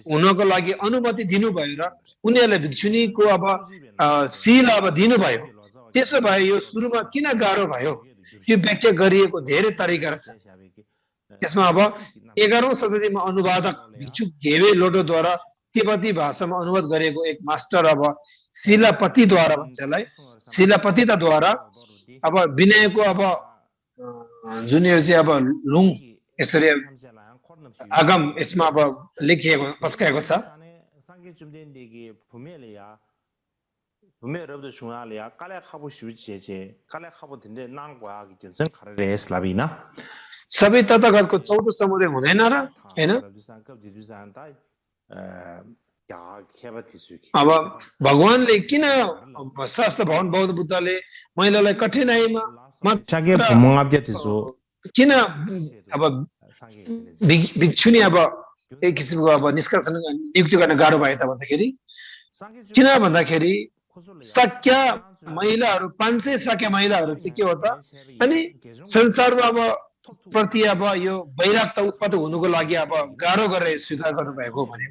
हुनको लागि अनुमति दिनुभयो र उनीहरूलाई भिक्षुनीको अब शील अब दिनुभयो। त्यसो भए यो सुरुमा किन गाह्रो भयो यो व्याख्या गरिएको धेरै तरिका छ। त्यसमा अब 11औं शताब्दीमा अनुवादक भिक्षु घेवे लोटोद्वारा तिब्बती भाषामा अनुवाद गरेको एक मास्टर अब शिलापतिद्वारा भन्छलाई शिलापतिताद्वारा अब विनयको अब जुन यो चाहिँ अब लुङ यसरी आगम यसमा अब लेखिएको पस्काएको छ। सबै तथागतको 14 समुदाय हुँदैन र हैन। अब भगवानले किन शास्त्र भवन बौद्ध बुद्धले महिलालाई कठिनाइमा किन अब भिक्षुनी अब एक किसिमको अब निष्कासन नियुक्ति गर्न गाह्रो भयो त भन्दाखेरि किन भन्दाखेरि सक्या महिलाहरू 500 सक्या महिलाहरू चाहिँ के हो त अनि संसारमा अब प्रति अब यो वैराग्यता उत्पत्ति हुनुको लागि अब गाह्रो गरेर स्वीकार गर्नुभएको भने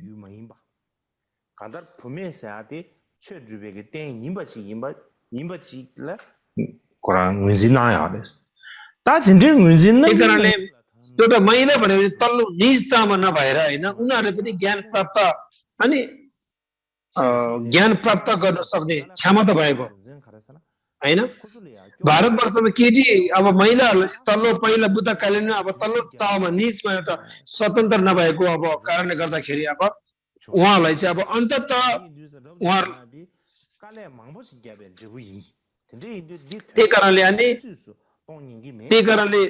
एउटा महिला भनेपछि तल्लो निजतामा नभएर होइन उनीहरूले पनि ज्ञान प्राप्त अनि ज्ञान प्राप्त गर्न सक्ने क्षमता भएको हैन भारतवर्षमा केटी अब महिलाहरूलाई तल्लो पहिला बुद्धकालीनमा अब तल्लो तहमा निचमा एउटा स्वतन्त्र नभएको अब कारणले गर्दाखेरि अब उहाँलाई चाहिँ अब अन्ततः उहाँहरू त्यही कारणले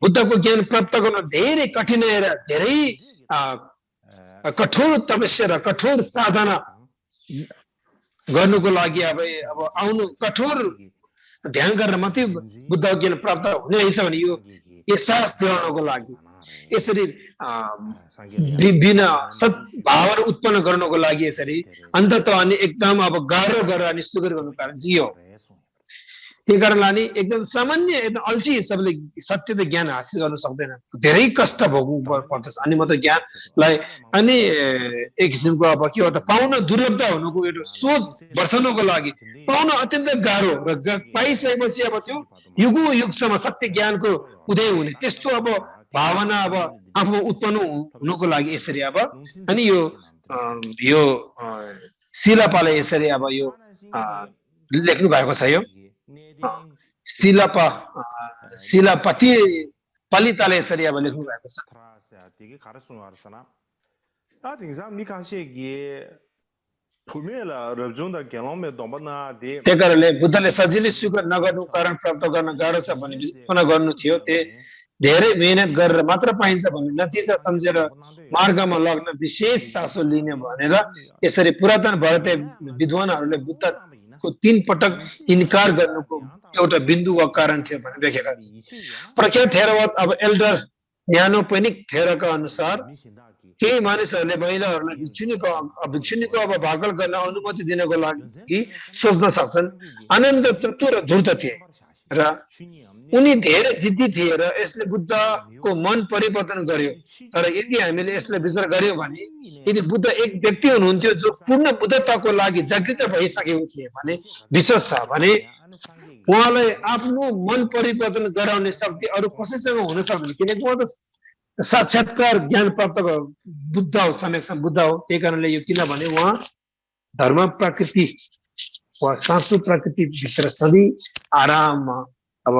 बुद्धको ज्ञान प्राप्त गर्न धेरै कठिनाइ र धेरै कठोर तपस्या र कठोर साधना गर्नुको लागि अब आउनु कठोर ध्यान गरेर मात्रै बुद्धको ज्ञान प्राप्त हुने रहेछ भने यो एहसास दिलाउनको लागि यसरी बिना सद्भावना उत्पन्न गर्नको लागि यसरी अन्ततः अनि एकदम अब गाह्रो गरेर अनि सुगर गर्नु कारण चाहिँ यो त्यही कारणले अनि एकदम सामान्य एकदम अल्छी सबले सत्य त ज्ञान हासिल गर्न सक्दैन धेरै कष्ट भोग्नु पर्दछ अनि मात्र ज्ञानलाई अनि एक किसिमको अब के हो त पाउन दुर्लभ हुनुको एउटा सोच वर्षनको लागि पाउन अत्यन्त गाह्रो र पाइसकेपछि अब त्यो युगो युगसम्म सत्य ज्ञानको उदय हुने त्यस्तो अब भावना अब आफूमा उत्पन्न हुनुको लागि यसरी अब अनि यो शिलापाले यसरी अब यो लेख्नु भएको छ यो शिलापति पलिताले यसरी अब लेख्नु भएको छ त्यही कारणले बुद्धले सजिलै स्वीकार नगर्नु कारण प्राप्त गर्न गाह्रो छ भने विपना गर्नु थियो धेरै मेहनत गरेर मात्र पाइन्छ भने नतिजा सम्झेर मार्गमा लग्न विशेष चासो लिने भनेर यसरी पुरातन भारतीय विद्वानहरूले बुद्धको 3 पटक इन्कार गर्नुको एउटा बिन्दु वा कारण थियो भने देखेका प्रख्यात थेरवाद अब एल्डर न्यानोपेनिक थेरका अनुसार केही मानिसहरूले महिलाहरूलाई भिक्षुनीको अब भाकल गर्न अनुमति दिनको लागि सोच्न सक्छन् आनन्द चतुर र धूर्त थिए र उनी धेरै जिद्दी थिए र यसले बुद्धको मन परिवर्तन गर्यो तर यदि हामीले यसले विचार गर्यो भने यदि बुद्ध एक व्यक्ति हुनुहुन्थ्यो जो पूर्ण बुद्धताको लागि जागृत भइसकेको थिए भने विश्वास छ भने उहाँलाई आफ्नो मन परिवर्तन गराउने शक्ति अरू कसैसँग हुन सक्दैन किनकि उहाँ त साक्षात्कार ज्ञान प्राप्त बुद्ध हो समेत बुद्ध हो त्यही कारणले यो किनभने उहाँ धर्म प्रकृति वा सासु प्रकृति भित्र सधैँ आराममा अब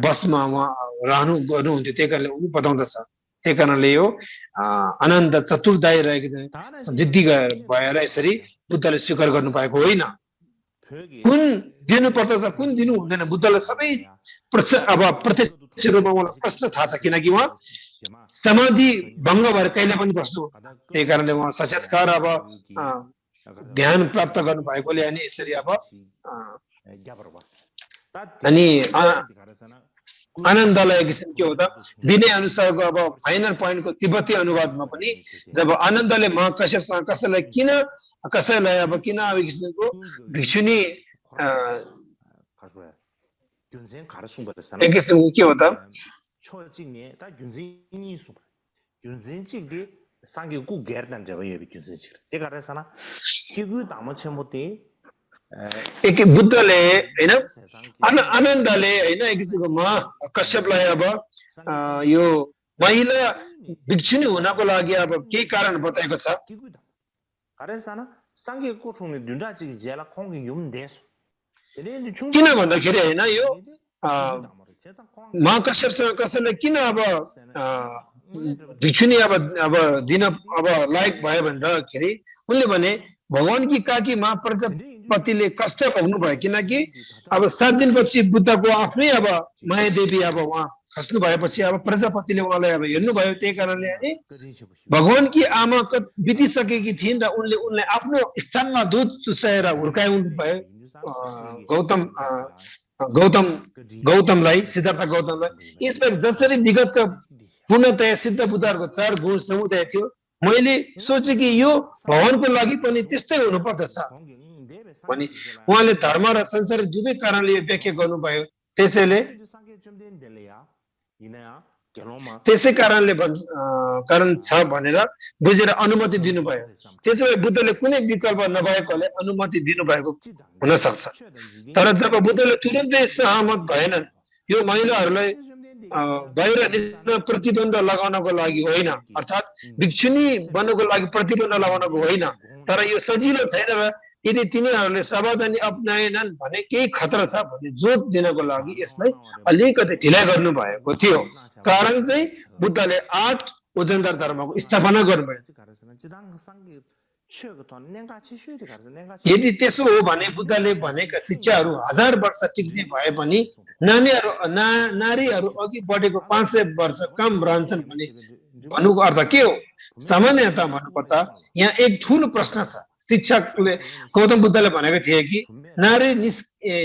बसमा उहाँ गर्नुहुन्थ्यो त्यही कारणले उनी बताउँदछ त्यही कारणले यो आनन्द चतुर्दाय रहेको जिद्दी भएर यसरी बुद्धले स्वीकार गर्नु पाएको होइन कुन दिनु पर्दछ कुन दिनु हुँदैन बुद्धलाई सबै अब प्रत्यक्ष रूपमा उहाँलाई प्रश्न थाहा छ किनकि उहाँ समाधि भङ्ग भएर कहिले पनि बस्नु त्यही कारणले उहाँ साक्षात्कार अब ध्यान प्राप्त गर्नु भएकोले अनि यसरी अब अनि आनन्दलाई एक किसिम के हो त विनय अनुसारको अब फाइनल पोइन्टको तिब्बती अनुवादमा पनि जब आनन्दले महाकश्यपसँग कसैलाई अब किन अब एक किसिमको भिक्षुनी एक किसिमको के हो त एक बुद्धले हैन आनन्दले हैन एक किसिमको कश्यपलाई अब यो महिला भिक्षुनी हुनको लागि अब केही कारण बताएको छ किन भन्दाखेरि हैन यो महाकश्यपसँग कसैले किन अब भिक्षुनी अब दिन अब लायक भयो भन्दाखेरि उनले भने भगवान की काकी माँ प्रजापतिले कष्ट भोग्नु भयो किनकि अब 7 दिनपछि बुद्धको आफ्नै अब माया देवी अब उहाँ खस्नु भएपछि अब प्रजापतिले उहाँलाई अब हेर्नु भयो त्यही कारणले अनि भगवान की आमा बितिसकेकी थिइन् र उनले आफ्नो स्थानमा दूध चुसाएर हुर्काउनु भयो गौतमलाई सिद्धार्थ गौतमलाई यसमा जसरी विगतका पूर्णतया सिद्ध बुद्धहरूको 4 गुण समुदाय थियो मैले सोचे कि यो भगवानको लागि पनि त्यस्तै हुनुपर्दछ भने उहाँले धर्म र संसार दुवै कारणले यो व्याख्या गर्नुभयो त्यसै कारणले कारण छ भनेर बुझेर अनुमति दिनुभयो त्यसैले बुद्धले कुनै विकल्प नभएकोले अनुमति दिनुभएको हुन सक्छ तर जब बुद्धले तुरुन्तै सहमत भएनन् यो महिलाहरूलाई बाहिर निस्कन प्रतिबन्ध लगाउनको लागि होइन अर्थात् भिक्षुनी बन्नको लागि प्रतिबन्ध लगाउनको होइन तर यो सजिलो छैन र यदि तिनीहरूले सावधानी अपनाएनन् भने केही खतरा छ भन्ने जोड दिनको लागि यसलाई अलिकति ढिला गर्नु भएको थियो कारण चाहिँ बुद्धले 8 ओजनदार धर्मको स्थापना गर्नुभयो यदि त्यसो हो भने बुद्धले भनेका शिक्षाहरू 1000 वर्ष टिक्ने भए पनि नारीहरू अघि बढेको 500 वर्ष कम रहन्छन् भने भन्नुको अर्थ के हो सामान्यतः भन्नुपर्दा यहाँ एक ठूलो प्रश्न छ शिक्षकले गौतम बुद्धले भनेको थिए कि नारी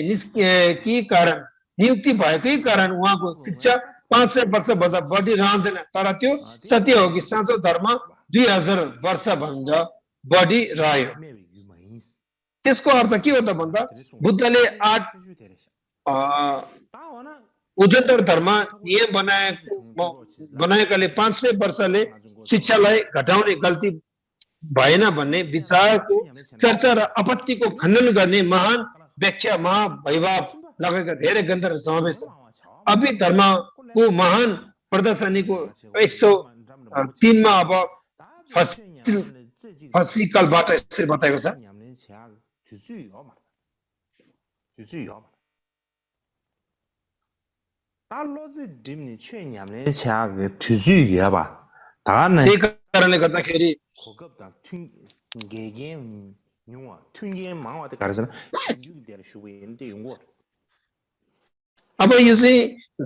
निस्किएकी कारण नियुक्ति भएकै कारण उहाँको शिक्षा 500 वर्ष भन्दा बढी रहँदैन तर त्यो सत्य हो कि साँचो धर्म 2000 वर्ष भन्दा बढी रह्यो त्यसको अर्थ के हो त भन्दा बुद्धले 8 उद्योन्तर धर्म नियम बनाएकाले 500 वर्षले शिक्षालाई घटाउने गल्ती भएन भन्ने विचारको चर्चा र आपत्तिको खण्डन गर्ने महान व्याख्या महावैभव लगाएका धेरै ग्रन्थहरू समावेश छ अभी धर्मको महान प्रदर्शनीको 103 मा अब फसिकलबाट यसरी बताएको छ त्यही कारणले गर्दाखेरि अब यो चाहिँ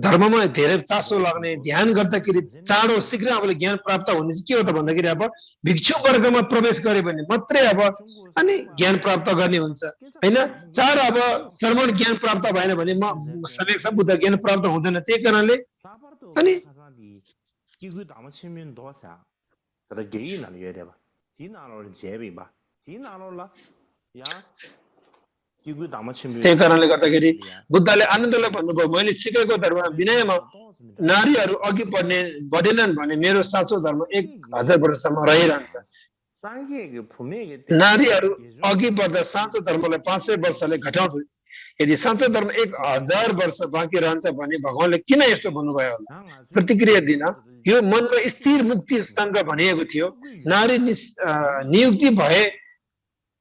धर्ममा धेरै चासो लाग्ने ध्यान गर्दाखेरि चाँडो शीघ्र आफूले ज्ञान प्राप्त हुने चाहिँ के हो त भन्दाखेरि अब भिक्षु वर्गमा प्रवेश गरे भने मात्रै अब अनि ज्ञान प्राप्त गर्ने हुन्छ हैन चार अब श्रवण ज्ञान प्राप्त भएन भने सम्यक बुद्ध ज्ञान प्राप्त हुँदैन त्यही कारणले अनि त्यही कारणले गर्दाखेरि बुद्धले आनन्दलाई भन्नुभयो मैले सिकेको धर्म विनयमा नारीहरू अघि बढेनन् भने मेरो साँचो धर्म 1000 वर्षसम्म रहिरहन्छ नारीहरू अघि बढ्दा साँचो धर्मलाई 500 वर्षले घटाउँछ यदि साँचो धर्म 1000 वर्ष बाँकी रहन्छ भने भगवानले किन यस्तो भन्नुभयो होला प्रतिक्रिया दिन यो मनमा स्थिर मुक्ति सँग भनिएको थियो नारी नियुक्ति भए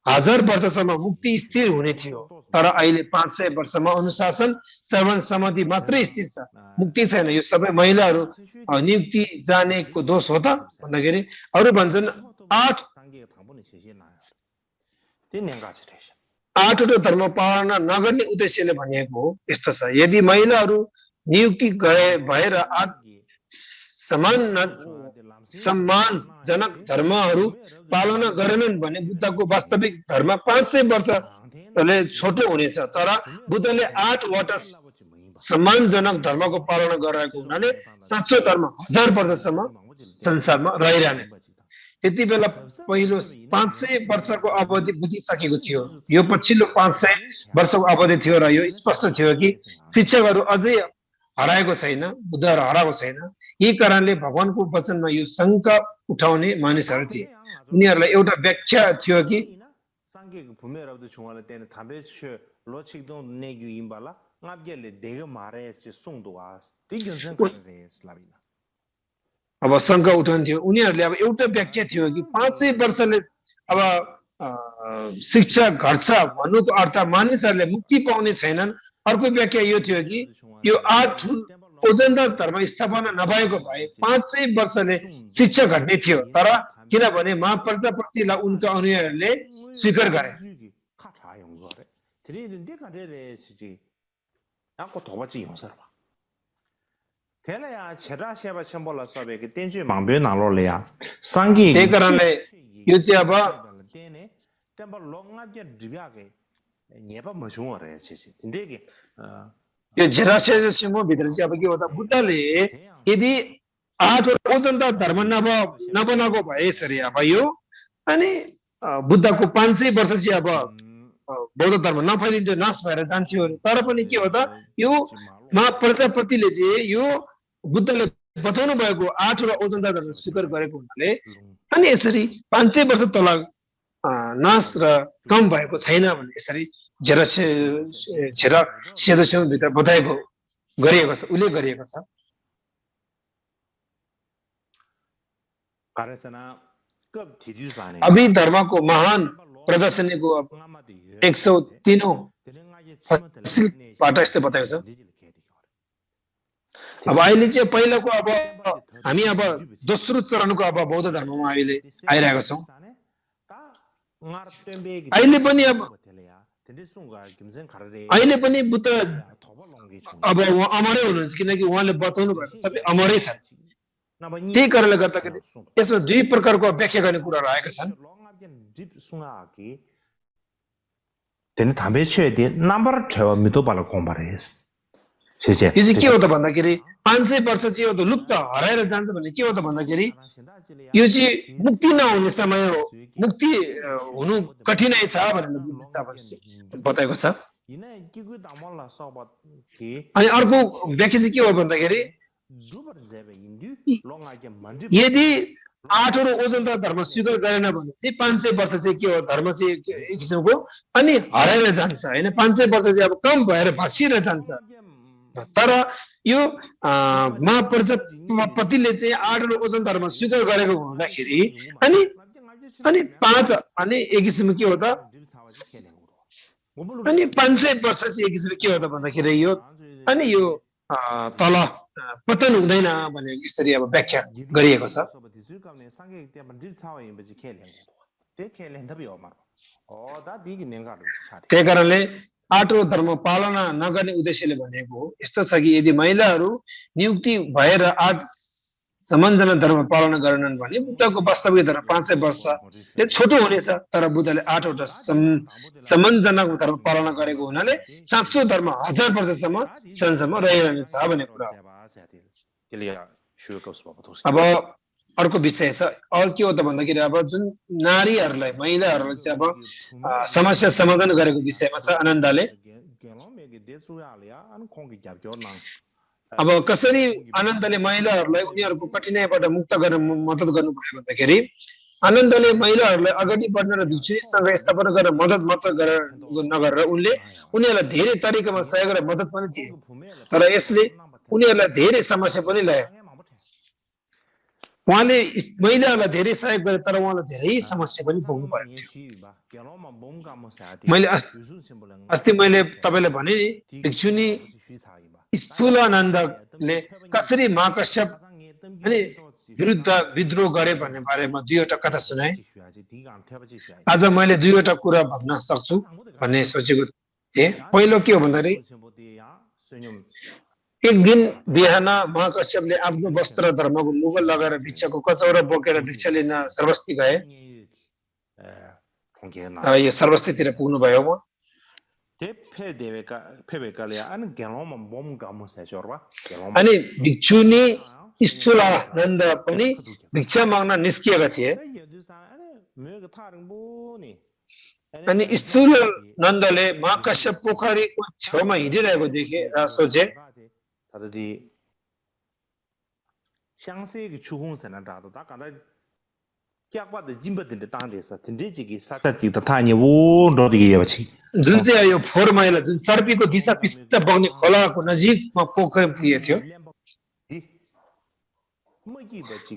1000 वर्षसम्म मुक्ति स्थिर हुने थियो तर अहिले 500 वर्षमा अनुशासन श्रवण समाधि मात्रै स्थिर छ मुक्ति छैन यो सबै महिलाहरू नियुक्ति जानेको दोष हो त भन्दाखेरि अरु भन्छन् 8 धर्म पालना नगर्ने उद्देश्यले भनिएको हो यस्तो छ यदि महिलाहरू नियुक्ति भएर सम्मानजनक धर्महरू पालना गरेनन् भने बुद्धको वास्तविक धर्म 500 वर्षले छोटो हुनेछ तर बुद्धले 8 वटा सम्मानजनक धर्मको पालना गरेको हुनाले साँचो धर्म 1000 वर्षसम्म संसारमा रहिरहनेछ त्यति बेला पहिलो 500 वर्षको अवधि बितिसकेको थियो यो पछिल्लो 500 वर्षको अवधि थियो र यो स्पष्ट थियो कि शिक्षकहरू अझै हराएको छैन बुद्धहरू हराएको छैन यही कारणले भगवानको वचनमा यो शंका उठाउने मानिसहरू थिए उनीहरूलाई एउटा व्याख्या थियो कि अब शंका उठाउने थियो उनीहरूले अब एउटा व्याख्या थियो कि 500 वर्षले अब शिक्षा घट्छ भन्नुको अर्थ मानिसहरूले मुक्ति पाउने छैनन् अर्को व्याख्या यो थियो कि यो 8 ओजनदार धर्म स्थापना नभएको भए 500 वर्षले शिक्षा घट्ने थियो तर किनभने महाप्रजापतिलाई उनका अनुयायीहरूले स्वीकार गरे त्यही कारणले यो चाहिँ अब यो झेरासेसिमो भित्र चाहिँ अब के हो त बुद्धले यदि 8 ओजनदार धर्म नबनाएको भए यसरी अब यो अनि बुद्धको 500 वर्ष चाहिँ अब बौद्ध धर्म नफैलिन्थ्यो नाश भएर जान्थ्यो तर पनि के हो त यो महाप्रजापतिले चाहिँ यो बुद्धले बताउनु भएको 8 ओजनदार धर्म स्वीकार गरेको हुनाले अनि यसरी 500 वर्ष तल नाश र कम भएको छैन भने यसरी झेरासेसिमो भित्र बताएको गरिएको छ उल्लेख गरिएको छ अभी धर्म को महान प्रदर्शनी को अब 103 फसिलबाट यस्तो बताएको छ अब अहिले चाहिँ पहिलाको अब हामी अब दोस्रो चरणको अब बौद्ध धर्ममा अहिले आइरहेको छौँ अहिले पनि बुद्ध अब उहाँ अमरै हुनुहुन्छ किनकि उहाँले बताउनु भएको सबै अमरै छन् त्यही कारणले गर्दाखेरि यसमा दुई प्रकारको व्याख्या गर्ने कुराहरू आएका छन् Then tambe che de number chewa mito bala kombares. यो चाहिँ के हो त भन्दाखेरि 500 वर्ष चाहिँ यो त लुप्त हराएर जान्छ भन्ने के हो त भन्दाखेरि यो चाहिँ मुक्ति नहुने समय हो मुक्ति हुनु कठिनाइ छ भनेर बताएको छ अनि अर्को व्याख्या चाहिँ के हो भन्दाखेरि यदि 8 ओजन र धर्म स्वीकार गरेन भने चाहिँ 500 वर्ष चाहिँ के हो धर्म चाहिँ एक किसिमको अनि हराएर जान्छ हैन 500 वर्ष चाहिँ अब कम भएर भासिएर जान्छ तर यो महाप्रजापतिले चाहिँ 8 ओजन धर्म स्वीकार गरेको हुँदाखेरि अनि 5 अनि एक किसिमको के हो त अनि 500 वर्ष चाहिँ एक किसिमको के हो त भन्दाखेरि यो अनि यो तल पतन हुँदैन भन्ने यसरी अब व्याख्या गरिएको छ त्यही कारणले 8औं धर्म पालना नगर्ने उद्देश्यले भनेको हो यस्तो छ कि यदि महिलाहरू नियुक्ति भएर 8 समञ्जना धर्म पालना गरेनन् भने बुद्धको वास्तविक धर्म 500 वर्षले छोटो हुनेछ तर बुद्धले 8वटा समञ्जनाको धर्म पालना गरेको हुनाले साँचो धर्म 1000 वर्षसम्म संसम्म रहिरहनेछ भन्ने कुरा अब अर्को विषय छ अरू के हो त भन्दाखेरि अब जुन नारीहरूलाई महिलाहरूलाई चाहिँ अब समस्या समाधान गरेको विषयमा छ आनन्दले अब कसरी आनन्दले महिलाहरूलाई उनीहरूको कठिनाइबाट मुक्त गर्न मद्दत गर्नुभयो भन्दाखेरि आनन्दले महिलाहरूलाई अगाडि बढ्न र भिक्षुसँग स्थापना गरेर मद्दत मात्र नगरेर उनले उनीहरूलाई धेरै तरिकामा सहयोग र मद्दत पनि दिए तर यसले उनीहरूलाई धेरै समस्या पनि ल्यायो उहाँले महिलाहरूलाई धेरै सहयोग गरे तर उहाँलाई धेरै समस्या पनि भोग्नु परेको थियो मैले अस्ति मैले तपाईलाई भने नि भिक्षुनी स्थूलानन्दले कसरी महाकश्यप अनि विरुद्ध विद्रोह गरे भन्ने बारेमा दुईवटा कथा सुनाए आज मैले दुईवटा कुरा भन्न सक्छु भन्ने सोचेको थिएँ पहिलो के हो भन्दाखेरि एक दिन बिहान महाकश्यपले आफ्नो वस्त्र धर्मको मुगल लगाएर भिक्षाको कचौरा बोकेर भिक्षा लिन सर्वस्ती गए यो सर्वस्तीतिर पुग्नु भयो म अनि भिक्षुनी स्थूलानन्द पनि भिक्षा माग्न निस्किएका थिए अनि स्थूलानन्दले महाकश्यप पोखरीको छेउमा हिँडिरहेको देखे र सोचे जुन चाहिँ यो फोहोर मैला जुन सर्पीको दिशा पिस्ता बग्ने खोलाको नजिकमा पोखरी पुगेको थियो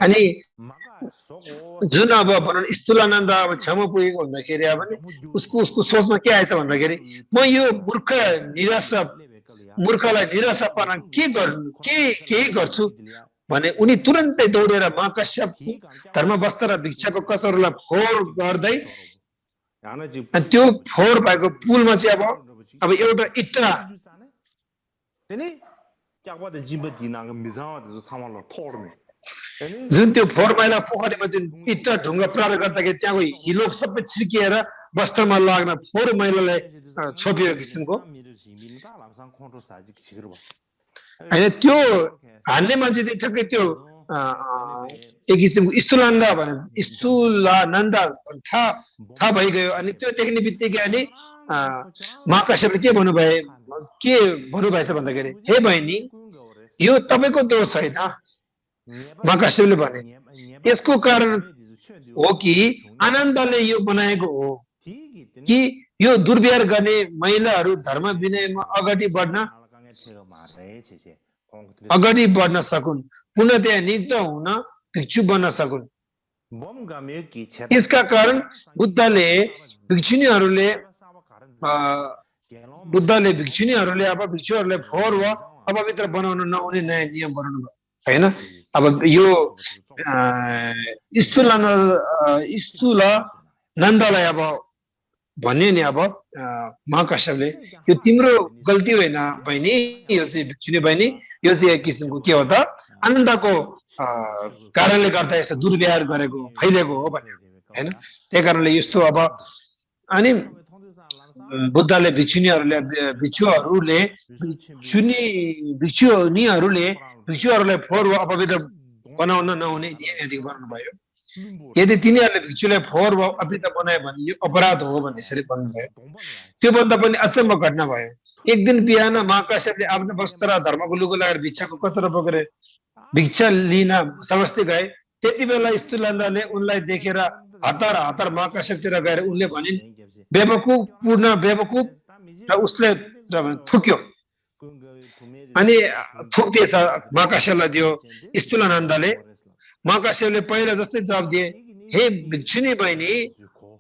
अनि जुन अब स्थूलानन्द अब छेउमा पुगेको भन्दाखेरि अब उसको सोचमा के आएछ भन्दाखेरि म यो मूर्खलाई निराशापना के गर्नु के गर्छु भने उनी तुरन्तै दौडेर महाकश्यप धर्म वस्त्र र भिक्षाको कचौरालाई फोहोर गर्दै अनि त्यो फोहोर भएको पुलमा चाहिँ अब एउटा इट्टा जुन त्यो फोहोर मैला पोखरीमा जुन इट्टा ढुङ्गा प्रहार गर्दाखेरि त्यहाँको हिलो सबै छिर्किएर वस्त्रमा लाग्न फोहोर मैलालाई छोपिएको किसिमको होइन त्यो हान्ने मान्छे चाहिँ ठ्याक्कै त्यो एक किसिमको स्थूलानन्द थाहा भइगयो अनि त्यो देख्ने बित्तिकै अनि महाकश्यपले के भन्नुभएछ भन्दाखेरि हे बहिनी यो तपाईँको दोष होइन महाकश्यपले भने यसको कारण हो कि आनन्दले यो बनाएको हो कि यो दुर्व्यवहार गर्ने महिलाहरू धर्म विनयमा अगाडि बढ्न सकुन् पुनः त्यहाँ नियुक्त हुन भिक्षु बन्न सकुन् यसका कारण बुद्धले भिक्षुनीहरूले अब भिक्षुहरूलाई फोहोर वा अपवित्र बनाउन नहुने नयाँ नियम बनाउनु भयो हैन अब यो स्थूलानन्दलाई अब भन्ने नि अब महाकाश्यपले यो तिम्रो गल्ती होइन बहिनी यो चाहिँ भिक्षुनी बहिनी यो चाहिँ एक किसिमको के हो त आनन्दको कारणले गर्दा यस्तो दुर्व्यवहार गरेको फैलेको हो भन्ने हैन त्यही कारणले यस्तो अब अनि बुद्धले भिक्षुहरूले फोहोर वा अपवित्र बनाउन नहुने नियम यदि बनाउनु भयो यदि तिनीहरूले भिक्षुलाई फोहोर वा अपवित्र बनायो भने यो अपराध हो भन्ने यसरी भन्नुभयो त्यो भन्दा पनि अचम्म घटना भयो एक दिन बिहान महाकाश्यपले आफ्नो वस्त्र धर्मको लुगा लगाएर भिक्षाको कचरा बोकेर भिक्षा लिन समस्ती गए त्यति बेला स्थूलानन्दले उनलाई देखेर हतार महाकाश्यपतिर गएर उनले भनिन् बेवकुफ र उसले थुक्यो अनि थुक्दिएछ महाकाश्यपलाई दियो स्थूलानन्दले महाकाश्यपले पहिला जस्तै जवाब दिए हे भिक्षुनी बहिनी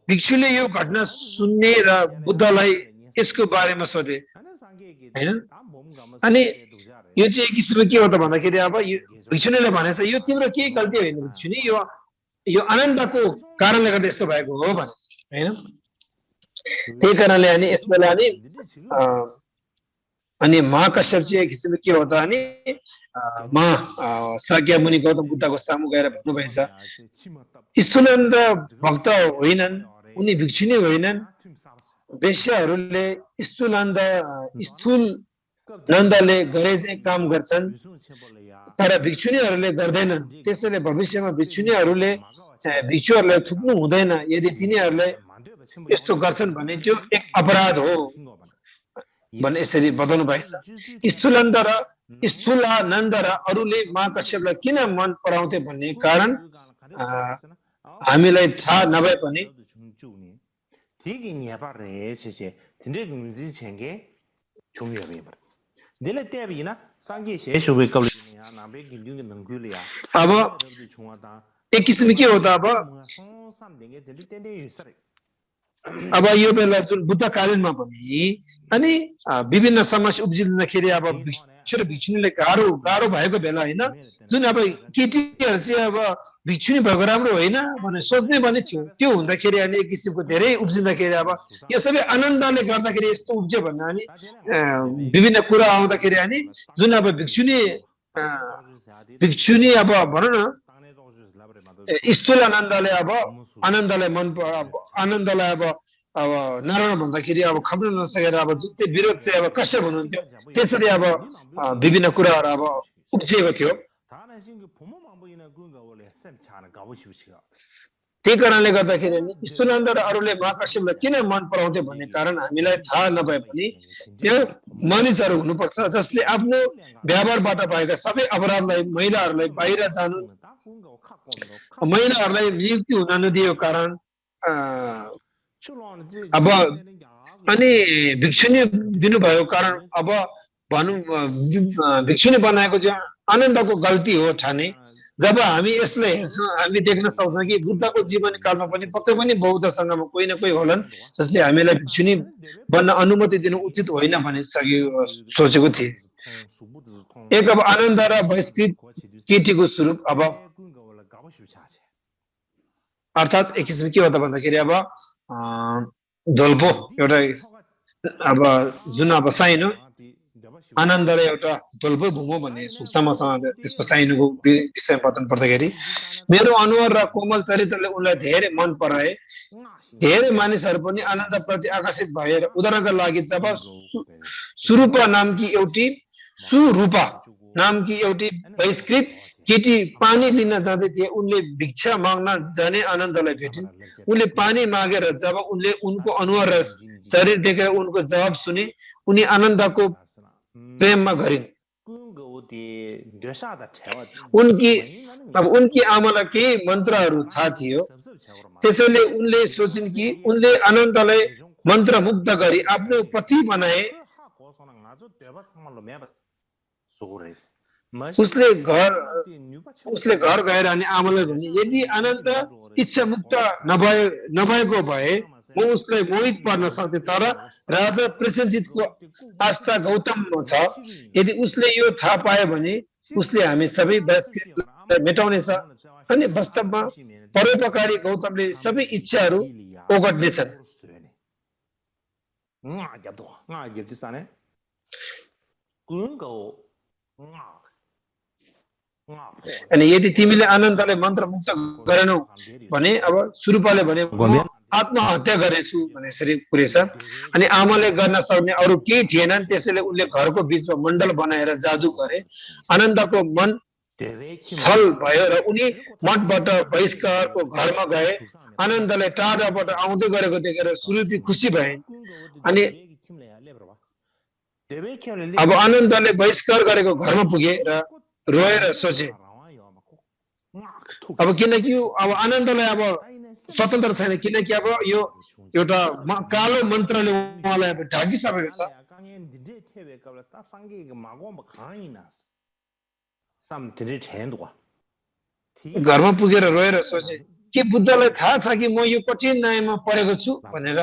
भिक्षुले यो घटना सुन्ने र बुद्धलाई यसको बारेमा सोधे हैन अनि यो चाहिँ एक किसिमको के हो त भन्दाखेरि अब यो भिक्षुनीले भनेछ यो तिम्रो के गल्ती होइन भिक्षुनी यो आनन्दको कारणले गर्दा यस्तो भएको हो भने हैन त्यही कारणले अनि यसबेला अनि महाकाश्यप चाहिँ एक किसिमको के हो त अनि शाक्य मुनि गौतम बुद्धको सामु गएर भन्नुभएछ स्थूलानन्द भक्त होइनन् उनी भिक्षुनी होइनन् वेश्याहरूले स्थूलानन्दले गरे चाहिँ काम गर्छन् तर भिक्षुनीहरूले गर्दैनन् त्यसैले भविष्यमा भिक्षुहरूलाई थुक्नु हुँदैन यदि तिनीहरूले यस्तो गर्छन् भने त्यो एक अपराध हो भन्ने यसरी बताउनु भएछ स्थूलानन्द र अरूले महाकाश्यपलाई किन मन पराउँथे भन्ने कारण हामीलाई थाहा नभए पनि अब एक किसिमको के हो त अब यो बेला जुन बुद्धकालीनमा पनि अनि विभिन्न समस्या उब्जिँदाखेरि अब भिक्षुनीले गाह्रो भएको बेला होइन जुन अब केटीहरू चाहिँ अब भिक्षुनी भएको राम्रो होइन भनेर सोच्ने भने थियो त्यो हुँदाखेरि अनि एक किसिमको धेरै उब्जिँदाखेरि अब यो सबै आनन्दले गर्दाखेरि यस्तो उब्ज्यो भन्दा अनि विभिन्न कुरा आउँदाखेरि अनि जुन अब भिक्षुनी अब भनौँ न स्थूलानन्दले अब आनन्दलाई अब नारायण भन्दाखेरि अब खप्न नसकेर अब जुन चाहिँ विरोध चाहिँ अब कश्यप हुनुहुन्थ्यो त्यसरी अब विभिन्न कुराहरू अब उब्जिएको थियो त्यही कारणले गर्दाखेरि स्थूलानन्द र अरूले महाकाश्यपलाई किन मन पराउँथे भन्ने कारण हामीलाई थाहा नभए पनि त्यो मानिसहरू हुनुपर्छ जसले आफ्नो व्यवहारबाट भएका सबै अपराधलाई महिलाहरूलाई बाहिर जानु महिलाहरूलाई नियुक्ति हुन नदिएको कारण अब अनि भिक्षुनी दिनुभएको कारण अब भनौँ भिक्षुनी बनाएको चाहिँ आनन्दको गल्ती हो ठाने जब हामी यसलाई हेर्छौँ हामी देख्न सक्छौँ कि बुद्धको जीवन कालमा पनि पक्कै पनि बौद्ध सङ्घमा कोही न कोही होलान् जसले हामीलाई भिक्षुनी बन्न अनुमति दिनु उचित होइन भनी सोचेको थिए एक अब आनन्द र बहिष्कृत केटीको स्वरूप अब अर्थात् एक किसिम के हो त भन्दाखेरि अब धोल्पो एउटा अब जुन अब साइनो आनन्द र एउटा धोल्पो भूमो भन्ने सुक्ष्मसँग त्यसको साइनुको विषय बताउनु पर्दाखेरि मेरो अनुहार र कोमल चरित्रले उनलाई धेरै मन पराए धेरै मानिसहरू पनि आनन्द प्रति आकर्षित भए उदाहरणका लागि जब सुरूपा नामकी एउटी बहिष्कृत केटी पानी लिन जाँदै थिए उनले भिक्षा माग्न जाने आनन्दलाई भेटिन् उनले पानी मागेर जब उनले उनको अनुहार र शरीर देखेर उनको जवाब सुने उनी आनन्दको प्रेममा गरिन् उनकी आमालाई केही मन्त्रहरू थाहा थियो त्यसैले उनले सोचिन् कि उनले आनन्दलाई मन्त्रमुग्ध गरी आफ्नो पति बनाए उसले घर गएर अनि आमालाई भने यदि आनन्द इच्छा मुक्त नभएको भए म उसलाई मोहित पार्न सक्थे तर राजा प्रसेनजितको आस्था गौतममा छ यदि उसले यो थाहा पायो भने उसले हामी सबै बहिष्कृतलाई मेटाउनेछ अनि वास्तवमा परोपकारी गौतमले सबै इच्छाहरू ओगट्नेछन् अनि यदि तिमीले आनन्दलाई मन्त्र मुक्त गरेनौ भने अब सुरुपाले भने आत्महत्या गरेछु भने यसरी पुरेछ अनि आमाले गर्न सक्ने अरू केही थिएनन् त्यसैले उनले घरको बीचमा मण्डल बनाएर जादु गरे आनन्दको मन छल भयो र उनी मठबाट बहिष्कारको घरमा गए आनन्दलाई टाढाबाट आउँदै गरेको देखेर सुरुपी खुसी भए अनि अब आनन्दले बहिष्कार गरेको घरमा पुगे र रोएर सोचे अब किनकि अब आनन्दलाई अब स्वतन्त्र छैन किनकि अब यो एउटा कालो मन्त्रले उहाँलाई अब ढाकिसकेको छ घरमा पुगेर रोएर सोचे के बुद्धलाई थाहा छ कि म यो कठिन न्यायमा परेको छु भनेर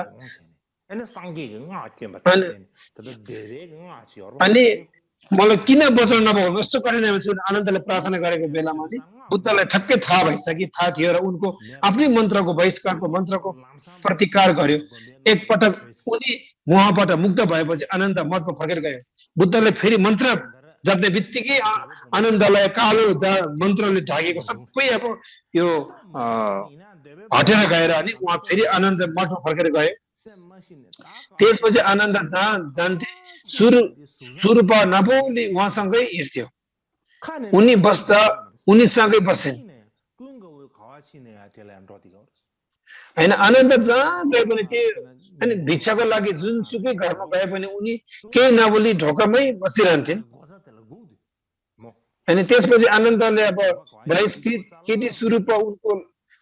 अनि मलाई किन बचाउन नभएको यस्तो कठिनाइमा छु आनन्दले प्रार्थना गरेको बेलामा बुद्धलाई ठक्कै थाहा थाहा थियो र उनको आफ्नै मन्त्रको बहिष्कारको मन्त्रको प्रतिकार गर्यो एकपटक उनी उहाँबाट मुक्त भएपछि आनन्द मठमा फर्केर गयो बुद्धले फेरि मन्त्र जप्ने बित्तिकै आनन्दलाई कालो मन्त्रले ढाकेको सबै अब यो हटेर गएर अनि उहाँ फेरि आनन्द मठमा फर्केर गयो त्यसपछि आनन्द जहाँ जान्थे सुरुपा नपाउने उहाँसँगै हिँड्थ्यो उनी बस्दा उनीसँगै बस्छन् होइन आनन्द जहाँ गए पनि त्यो अनि भिक्षाको लागि जुनसुकै घरमा गए पनि उनी केही नबोली ढोकामै बसिरहन्थिन् अनि त्यसपछि आनन्दले अब बहिष्कृत केटी सुरुपा उनको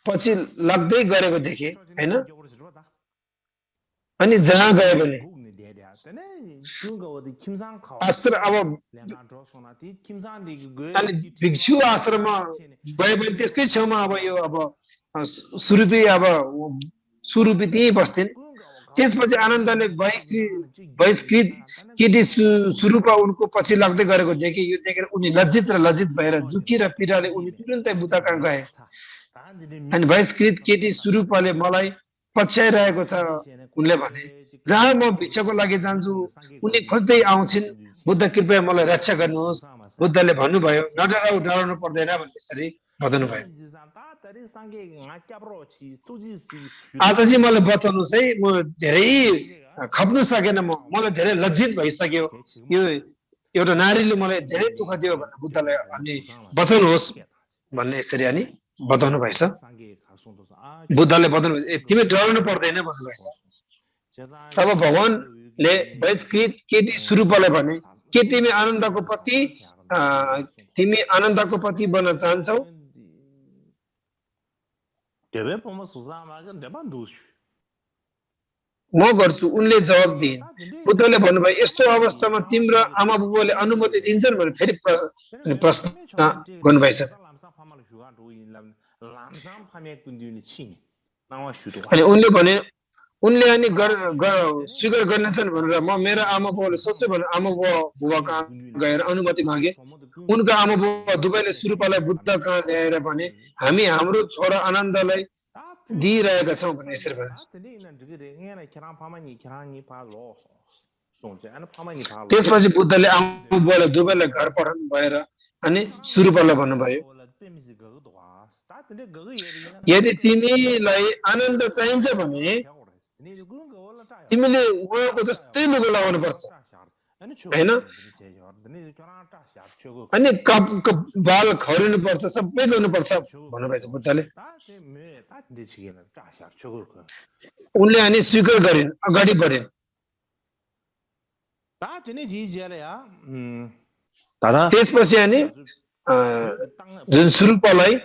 पछि लाग्दै गरेको देखे होइन अनि जहाँ गए पनि अब अनि भिक्षु आश्रममा गए पनि त्यसकै छेउमा अब यो अब सुरुपी त्यही बस्थिन् त्यसपछि आनन्दले बहिष्कृत केटी सुरुपा उनको पछि लाग्दै गरेको देखे यो देखेर उनी लज्जित भएर दुखी र पीडाले उनी तुरुन्तै बुद्ध कहाँ गए अनि बहिष्कृत केटी सुरुपाले मलाई पछ्याइरहेको छ उनले भने जहाँ म भिक्षाको लागि जान्छु उनी खोज्दै आउँछिन् बुद्ध कृपया मलाई रक्षा गर्नुहोस् बुद्धले भन्नुभयो डराउनु पर्दैन भन्ने यसरी बताउनु भयो आज चाहिँ मलाई बचाउनुहोस् है म धेरै खप्नु सकेन मलाई धेरै लज्जित भइसक्यो यो एउटा नारीले मलाई धेरै दुःख दियो भनेर बुद्धलाई अनि बचाउनुहोस् भन्ने यसरी अनि बताउनु भएछ बुद्धले बताउनु तिमी डराउनु पर्दैन भन्नुभएछ तब भगवानले बहिष्कृत केटी सुरुपालाई भने के तिमी आनन्दको पति बन्न चाहन्छौ म गर्छु उनले जवाब दिइन् बुद्धले भन्नुभयो यस्तो अवस्थामा तिम्रो आमा बुबाले अनुमति दिन्छन् भने फेरि प्रश्न गर्नुभएछ अनि उनले भने उनले अनि स्वीकार गर्नेछन् भनेर म मेरा आमा बुबाले सोध्छु भनेर आमा बुबा कहाँ गएर अनुमति मागे उनका आमा बुबा दुवैले सुरुपालाई बुद्ध कहाँ ल्याएर भने हामी हाम्रो छोरा आनन्दलाई दिइरहेका छौँ भने यसरी भन्छ त्यसपछि बुद्धले आमा बुबालाई दुवैलाई घर पठाउनु भएर अनि सुरुपालाई भन्नुभयो यदि तिमीलाई आनन्द चाहिन्छ भने तिमीले उहाँको जस्तै लुगा लगाउनु पर्छ हैन अनि बाल खरिनु पर्छ सबै गर्नु पर्छ भन्नुभएछ बुद्धले उनले अनि स्वीकार गरिन् अगाडि बढिन् त्यसपछि अनि जुन सुरुपालाई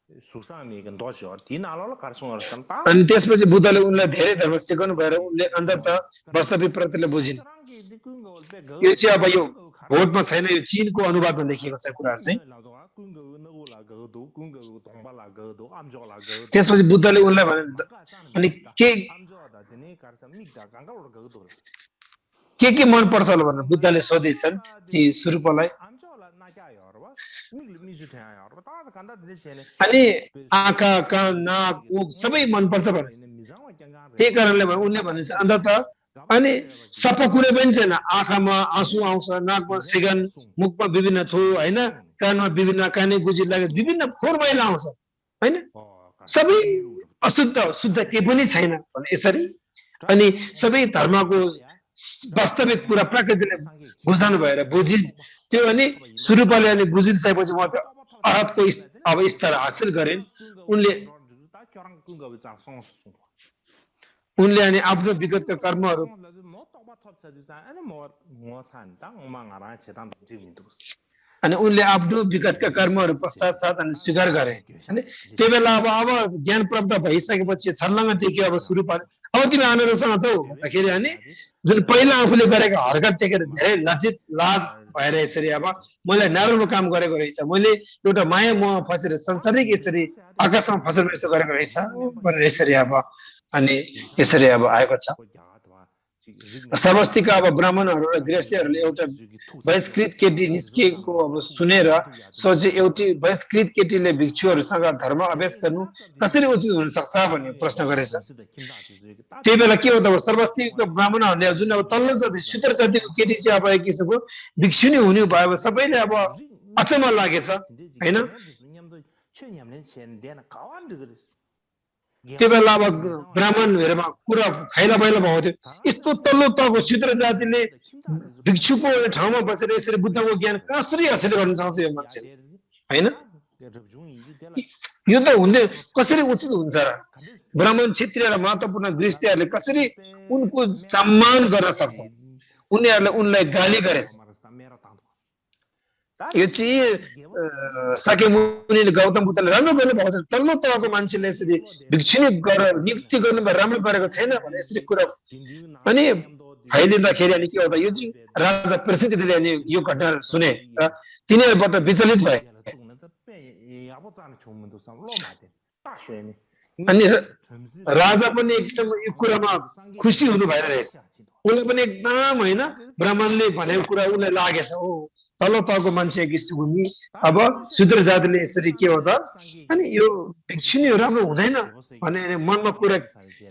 सुसामी गन दोस्यो तीन आलो कार्सुङ सन्ता अनि त्यसपछि बुद्धले उनलाई धेरै धर्म सिकाउनु भएर उनले अन्ततः वास्तविक प्रतिले बुझिन् यो चाहिँ अब यो भोटमा छैन यो चीनको अनुवादमा लेखिएको छ कुराहरू चाहिँ त्यसपछि बुद्धले उनलाई भने अनि के मन पर्छ होला भनेर बुद्धले सोधेछन् ती सुरुपलाई अनि आँखा कान नाक मुख सबै मन पर्छ भन्छ त्यही कारणले उनले भनेछ अन्ततः अनि सबै कुनै पनि छैन आँखामा आँसु आउँछ नाकमा सिगन मुखमा विभिन्न थो हैन कानमा विभिन्न काने गुजी लाग्यो विभिन्न फोहोर मैला आउँछ हैन सबै अशुद्ध शुद्ध केही पनि छैन भने यसरी अनि सबै धर्मको वास्तविक कुरा प्रकृतिले बुझाउनु भएर बुझिन् त्यो अनि सुरुपाले अनि बुझिसकेपछि म त अरहतको अब स्तर हासिल गरिन् उनले अनि आफ्नो विगतका कर्महरू अनि उनले आफ्नो विगतका कर्महरू पश्चात साथ अनि स्वीकार गरे अनि त्यो बेला अब ज्ञान प्राप्त भइसकेपछि छर्लङ्ग देखियो अब सुरुपाले अब तिमी आनन्दसँग छौ भन्दाखेरि अनि जुन पहिला आफूले गरेको हरकत देखेर धेरै लज्जित लाज भएर यसरी अब मैले नराम्रो काम गरेको रहेछ मैले एउटा माया मोहमा फसेर संसारिक यसरी आकाशमा फसेर यस्तो गरेको रहेछ भनेर यसरी अब अनि यसरी अब आएको छ समष्टिका अब ब्राह्मणहरू र गृहस्थीहरूले एउटा बहिष्कृत केटी निस्किएको अब सुनेर सोचे एउटी बहिष्कृत केटीले भिक्षुहरूसँग धर्म अभ्यास गर्नु कसरी उचित हुन सक्छ भन्ने प्रश्न गरेछ त्यही बेला के हो त सर्वस्तिको ब्राह्मणहरूले जुन अब तल्लो जाति शूद्र जातिको केटी चाहिँ अब एक किसिमको भिक्षुनी हुने भयो सबैले अब अचम्म लागेछ हैन त्यो बेला अब ब्राह्मणहरुमा कुरा खाइला बैला भएको थियो यस्तो तल्लो तहको शूद्र जातिले भिक्षुको ठाउँमा बसेर यसरी बुद्धको ज्ञान कसरी हासिल गर्न सक्छ यो मान्छे हैन यो त हुँदै कसरी उचित हुन्छ र ब्राह्मण क्षेत्रीय र महत्त्वपूर्ण गृहस्थीहरूले कसरी उनको सम्मान गर्न सक्छ उनीहरूले उनलाई गाली गरेछ यो चाहिँ साके मुनिले गौतम बुद्धले राम्रो गर्नु भएको छ तल्लो तहको मान्छेले यसरी भिक्षुनी गरेर नियुक्ति गर्नु राम्रो गरेको छैन भने यसरी कुरा अनि फैलिँदाखेरि अनि के हो त यो चाहिँ राजा प्रसिद्धले अनि यो घटना सुने र तिनीहरूबाट विचलित भए अनि राजा पनि एकदम यो कुरामा खुसी हुनु भएर रहेछ उनले पनि एकदम हैन ब्राह्मणले भनेको कुरा उनलाई लागेछ हो तल्लो तहको मान्छे किसिमको अब शूद्र जातिले यसरी के हो त अनि यो भिक्षुनी राम्रो हुँदैन भने मनमा कुरा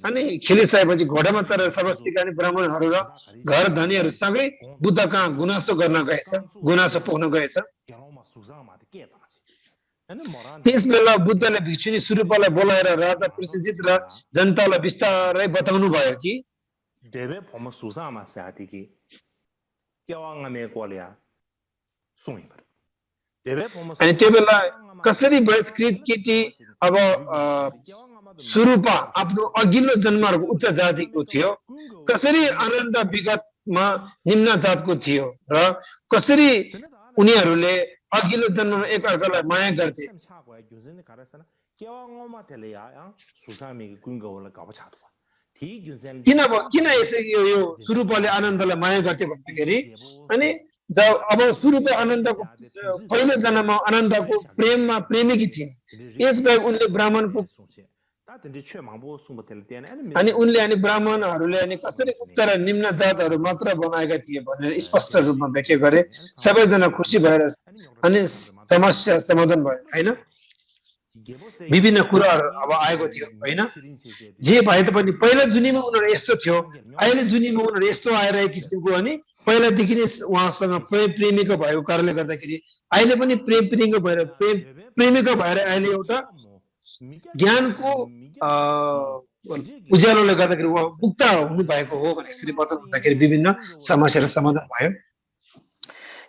अनि खेलिसकेपछि घोडामा चढेर समष्टिका अनि ब्राह्मणहरू र घर धनीहरू सँगै बुद्ध कहाँ गुनासो गर्न गएछ गुनासो पोख्न गएछ त्यस बेला बुद्धले भिक्षुनी सुरुपालाई बोलाएर राजा प्रसिद्ध र जनतालाई विस्तारै बताउनु भयो कि अनि त्यो बेला कसरी बहिष्कृत केटी अब सुरुपा आफ्नो अघिल्लो जन्महरूको उच्च जातिको थियो कसरी आनन्द विगतमा निम्न जातको थियो र कसरी उनीहरूले अघिल्लो जन्ममा एकअर्कालाई माया गर्थे किन यसरी यो सुरुपाले आनन्दलाई माया गर्थे भन्दाखेरि अनि जब अब सुरुको आनन्दको पहिलो जन्ममा आनन्दको प्रेममा प्रेमिकी थिए यसबाहेक उनले ब्राह्मणको अनि उनले अनि ब्राह्मणहरूले अनि कसरी उच्च र निम्न जातहरू मात्र बनाएका थिए भनेर स्पष्ट रूपमा व्याख्या गरे सबैजना खुसी भएर अनि समस्या समाधान भयो हैन विभिन्न कुराहरू अब आएको थियो हैन जे भए तापनि पहिला जुनीमा उनीहरू यस्तो थियो अहिले जुनीमा उनीहरू यस्तो आएर एक किसिमको अनि पहिलादेखि नै उहाँसँग प्रेमिका भएको कारणले गर्दाखेरि अहिले पनि प्रेमिका भएर अहिले एउटा ज्ञानको उज्यालोले गर्दाखेरि उहाँ मुक्त हुनु भएको हो भने यसरी बताउनु हुँदाखेरि विभिन्न समस्याहरू समाधान भयो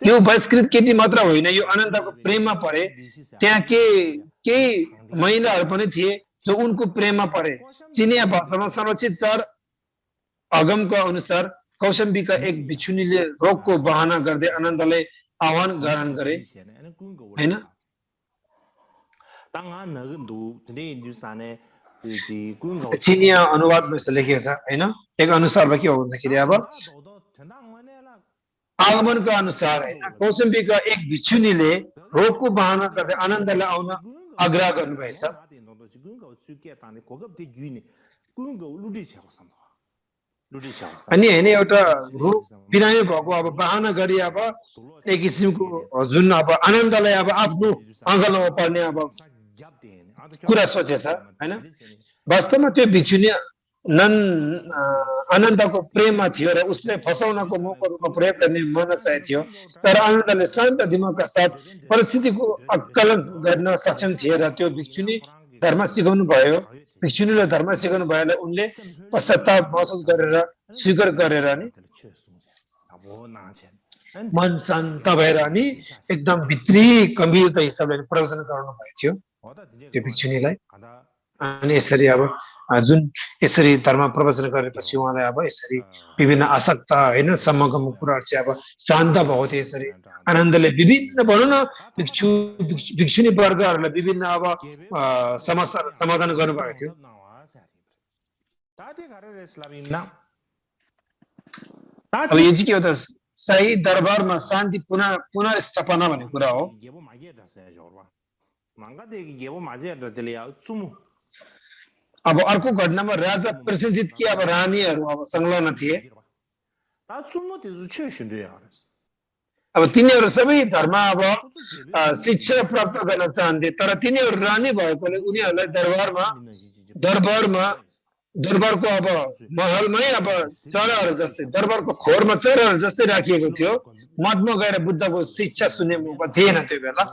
यो बहिष्कृत केटी मात्र होइन यो आनन्दको प्रेममा परे त्यहाँ केही महिलाहरू पनि थिए जो उनको प्रेममा परे चिनिया भाषामा संरक्षित 4 अगमको अनुसार कौशम्बीका एक भिक्षुनीले रोगको बहाना गर्दै आनन्दलाई आह्वान ग्रहण गरे हैन 땅아 너근도 근데 뉴스안에 이 군가 चिनिया अनुवादमा यस्तो लेखिएको छ हैन एक अनुसारमा के हो भन्दाखेरि अब आगमनका अनुसार हैन कौसम्बीका एक भिक्षुनीले रोगको बहाना गर्दै आनन्दलाई आउन आग्रह गर्नुभएछ अनि हैन एउटा रोग बिरामी भएको अब बहाना गरी अब एक किसिमको जुन अब आनन्दलाई अब आफ्नो अङ्गलमा पर्ने अब कुरा सोचेछ हैन वास्तवमा त्यो भिक्षुनी आनन्दको प्रेममा थियो र उसले फसाउनको मौका रूपमा प्रयोग गर्ने मनसाय थियो तर आनन्दले शान्त दिमागका साथ परिस्थितिको आकलन गर्न सक्षम थिए र त्यो भिक्षुनी धर्म सिकाउनु भयो भिक्षुनीले धर्म सिकाउनु भएलाई उनले पश्चाताप महसुस गरेर स्वीकार गरेर नि मन शान्त भएर नि एकदम भित्री गम्भीरता हिसाबले प्रवचन गराउनु भएको थियो त्यो भिक्षुनीलाई अनि यसरी अब जुन यसरी धर्म प्रवचन गरेपछि उहाँलाई अब यसरी विभिन्न आसक्ता हैन सम्मको कुराहरु चाहिँ अब शान्त भयो थियो यसरी आनन्दले विभिन्न भनौँ न भिक्षुनी वर्गहरूलाई विभिन्न अब समस्या समाधान गर्नुभएको थियो अब यो चाहिँ के हो त सही दरबारमा शान्ति पुनर्स्थापना भन्ने कुरा हो अब अर्को घटनामा राजा प्रशंसित कि अब रानीहरू अब संलग्न थिए अब तिनीहरू सबै धर्म अब शिक्षा प्राप्त गर्न चाहन्थे तर तिनीहरू रानी भएकोले उनीहरूलाई दरबारको अब महलमै अब चराहरू जस्तै दरबारको खोरमा चराहरू जस्तै राखिएको थियो मठमा गएर बुद्धको शिक्षा सुन्ने मौका थिएन त्यो बेला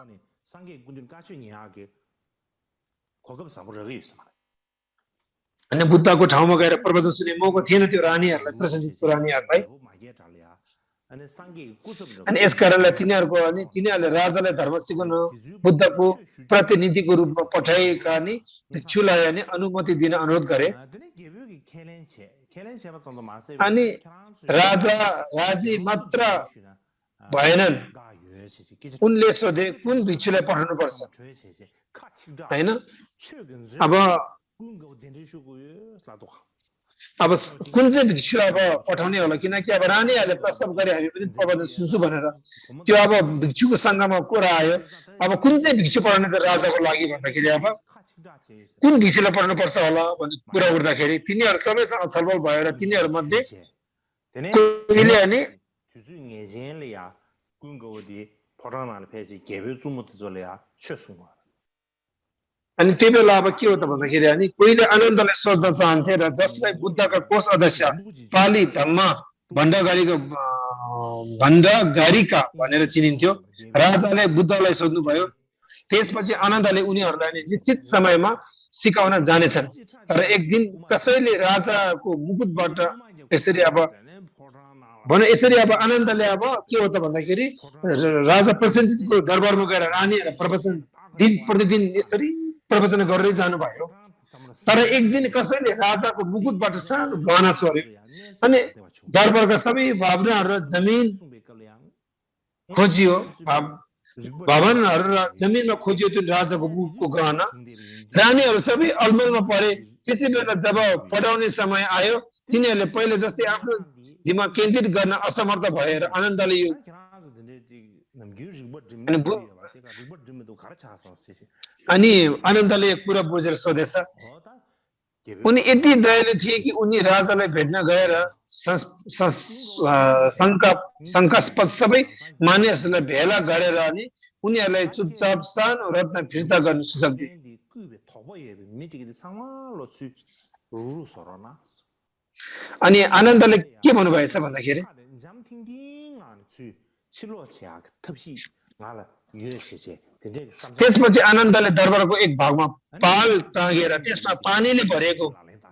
अनि बुद्धको ठाउँमा गएर प्रवचन सुन्ने मौका थिएन त्यो रानीहरूलाई प्रशंसित रानीहरूलाई अनि यस कारणले तिनीहरूले राजालाई धर्म सिकाउन बुद्धको प्रतिनिधिको रूपमा पठाएका नि भिक्षुलाई अनि अनुमति दिन अनुरोध गरे अनि राजी मात्र भएनन् उनले सोधे कुन भिक्षुलाई पठाउनु पर्छ हैन अब कुन चाहिँ भिक्षु अब पठाउने होला किनकि अब रानीहरूले प्रस्ताव गरे हामी पनि प्रवचन सुन्छु भनेर त्यो अब भिक्षुको सङ्घमा कुरा आयो अब कुन चाहिँ भिक्षु पढाउने त राजाको लागि भन्दाखेरि अब कुन भिक्षुलाई पढाउनु पर्छ होला भन्ने कुरा उठ्दाखेरि तिनीहरू सबैसँग छलफल भयो र तिनीहरू मध्ये कोहीले अनि अनि त्यो बेला अब के हो त भन्दाखेरि अनि कोहीले आनन्दलाई सोच्न चाहन्थे र जसलाई बुद्धका कोष अध्यक्ष पाली धम्म भण्डागारिका भनेर चिनिन्थ्यो राजाले बुद्धलाई सोध्नुभयो त्यसपछि आनन्दले उनीहरूलाई निश्चित समयमा सिकाउन जानेछन् तर एक दिन कसैले राजाको मुकुटबाट यसरी अब आनन्दले अब के हो त भन्दाखेरि राजा प्रशंसितको दरबारमा गएर रानीहरूलाई प्रवचन दिन प्रतिदिन यसरी प्रवचन गर्दै जानुभयो तर एक दिन कसैले राजाको मुकुटबाट सानो गहना चोर्यो अनि दरबारका सबै भावनाहरू र जमिन खोजियो भवनहरू र जमिनमा खोजियो त्यो राजाको मुकुटको गहना रानीहरू सबै अलमलमा परे त्यसै बेला जब पढाउने समय आयो तिनीहरूले पहिले जस्तै आफ्नो दिमाग केन्द्रित गर्न असमर्थ भएर आनन्दले यो अनि आनन्दले कुरा बुझेर सोधेछ उनी यति दयालु थिए कि उनी राजालाई भेट्न गएर शङ्कास्पद सबै मानिसहरूलाई भेला गरेर अनि उनीहरूलाई चुपचाप सानो रत्न फिर्ता गर्न सुझाव दिए अनि आनन्दले के भन्नुभएछ भन्दाखेरि त्यसपछि आनन्दले दरबारको एक भागमा पाल टाँगेर त्यसमा पानीले भरेको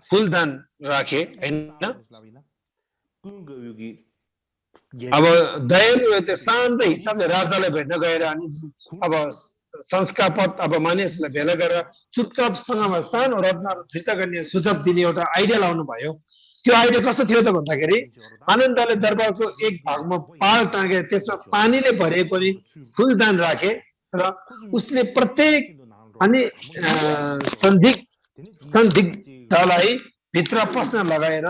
फुलदान राखे हैन अब दयालु शान्त हिसाबले राजालाई भेट्न गएर अनि अब संस्कारपद अब मानिसलाई भेला गरेर चुपचापसँगमा सानो रत्नहरू फिर्ता गर्ने सुझाव दिने एउटा आइडिया लाउनु भयो त्यो आइडिया कस्तो थियो त भन्दाखेरि आनन्दले दरबारको एक भागमा पाल टाँगेर त्यसमा पानीले भरेको फुलदान राखे र उसले प्रत्येक अनि संदिग्धलाई भित्र पस्न लगाएर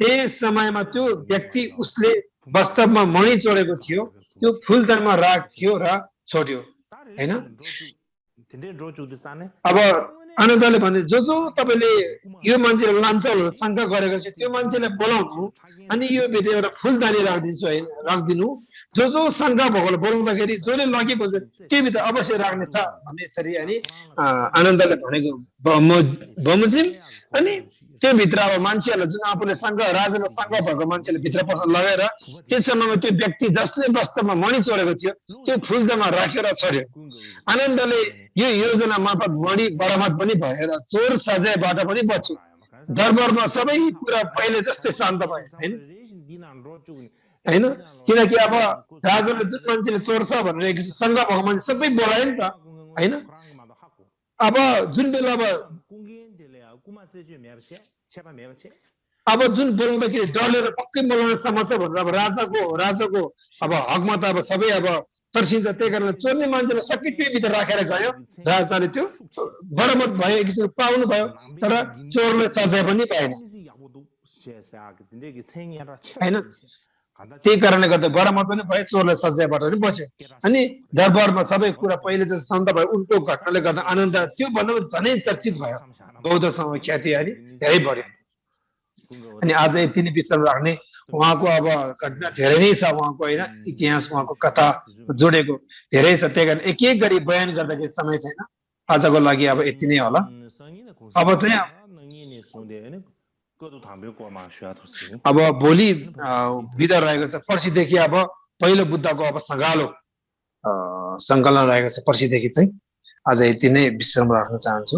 त्यस समयमा त्यो व्यक्ति उसले वास्तवमा मणि चोरेको थियो त्यो फुलदानमा राख्थ्यो र छोड्यो हैन अब आनन्दले भने जो तपाईले यो मान्छेले लान्छल शंका गरेको छ त्यो मान्छेलाई बोलाउनु अनि यो भित्र एउटा फुलदानी राखिदिन्छु हैन राखिदिनु जो शंका भएकोले बोलाउँदाखेरि जसले लगेको छ त्यो भित्र अवश्य राख्ने छ भन्ने यसरी अनि आनन्दले भनेको बमोजिम अनि त्यो भित्र अब मान्छेहरुले जुन आफूले शंका राजाले शंका भएको मान्छेले भित्र पस्न लगाएर त्यस समयमा त्यो व्यक्ति जसले वास्तवमा मणि चोरेको थियो त्यो फुलदानमा राखेर छोड्यो आनन्दले यो योजना मार्फत मणि बरामद पनि भएर चोर सजायबाट पनि बच्यो दरबारमा सबै कुरा पहिले जस्तै शान्त भयो हैन किनकि अब राजाले जुन मान्छेले चोर छ भनेर शंका भएको मान्छे सबै बोलायो नि त हैन अब जुन बेला अब जुन बोलाउँदाखेरि डरलेर पक्कै बोलाउन समस्या भनेर अब राजाको अब हकमा त अब सबै अब तर्सिन्छ त्यही कारणले चोर्ने मान्छेले सबै त्यो भित्र राखेर गयो राजाले त्यो बरामद भयो एक किसिमको पाउनु भयो तर चोरले सजाय पनि पाएन हैन त्यही कारणले गर्दा बरामद पनि भयो चोरले सजायबाट पनि बच्यो अनि दरबारमा सबै कुरा पहिले जस्तो शान्त भयो उनको घटनाले गर्दा आनन्द त्यो भन्दा झनै चर्चित भयो बौद्धसँग ख्याति अनि धेरै बढ्यो अनि आज यति नै विषय राख्ने उहाँको अब घटना धेरै नै छ उहाँको हैन इतिहास उहाँको कथा जोडेको धेरै छ त्यही कारण एक एक गरी बयान गर्दाखेरि समय छैन आजको लागि अब यति नै होला अब चाहिँ अब भोलि बिदा रहेको छ पर्सिदेखि अब पहिलो बुद्धको अब सङ्कलन रहेको छ पर्सिदेखि चाहिँ आज यति नै विश्राम राख्न चाहन्छु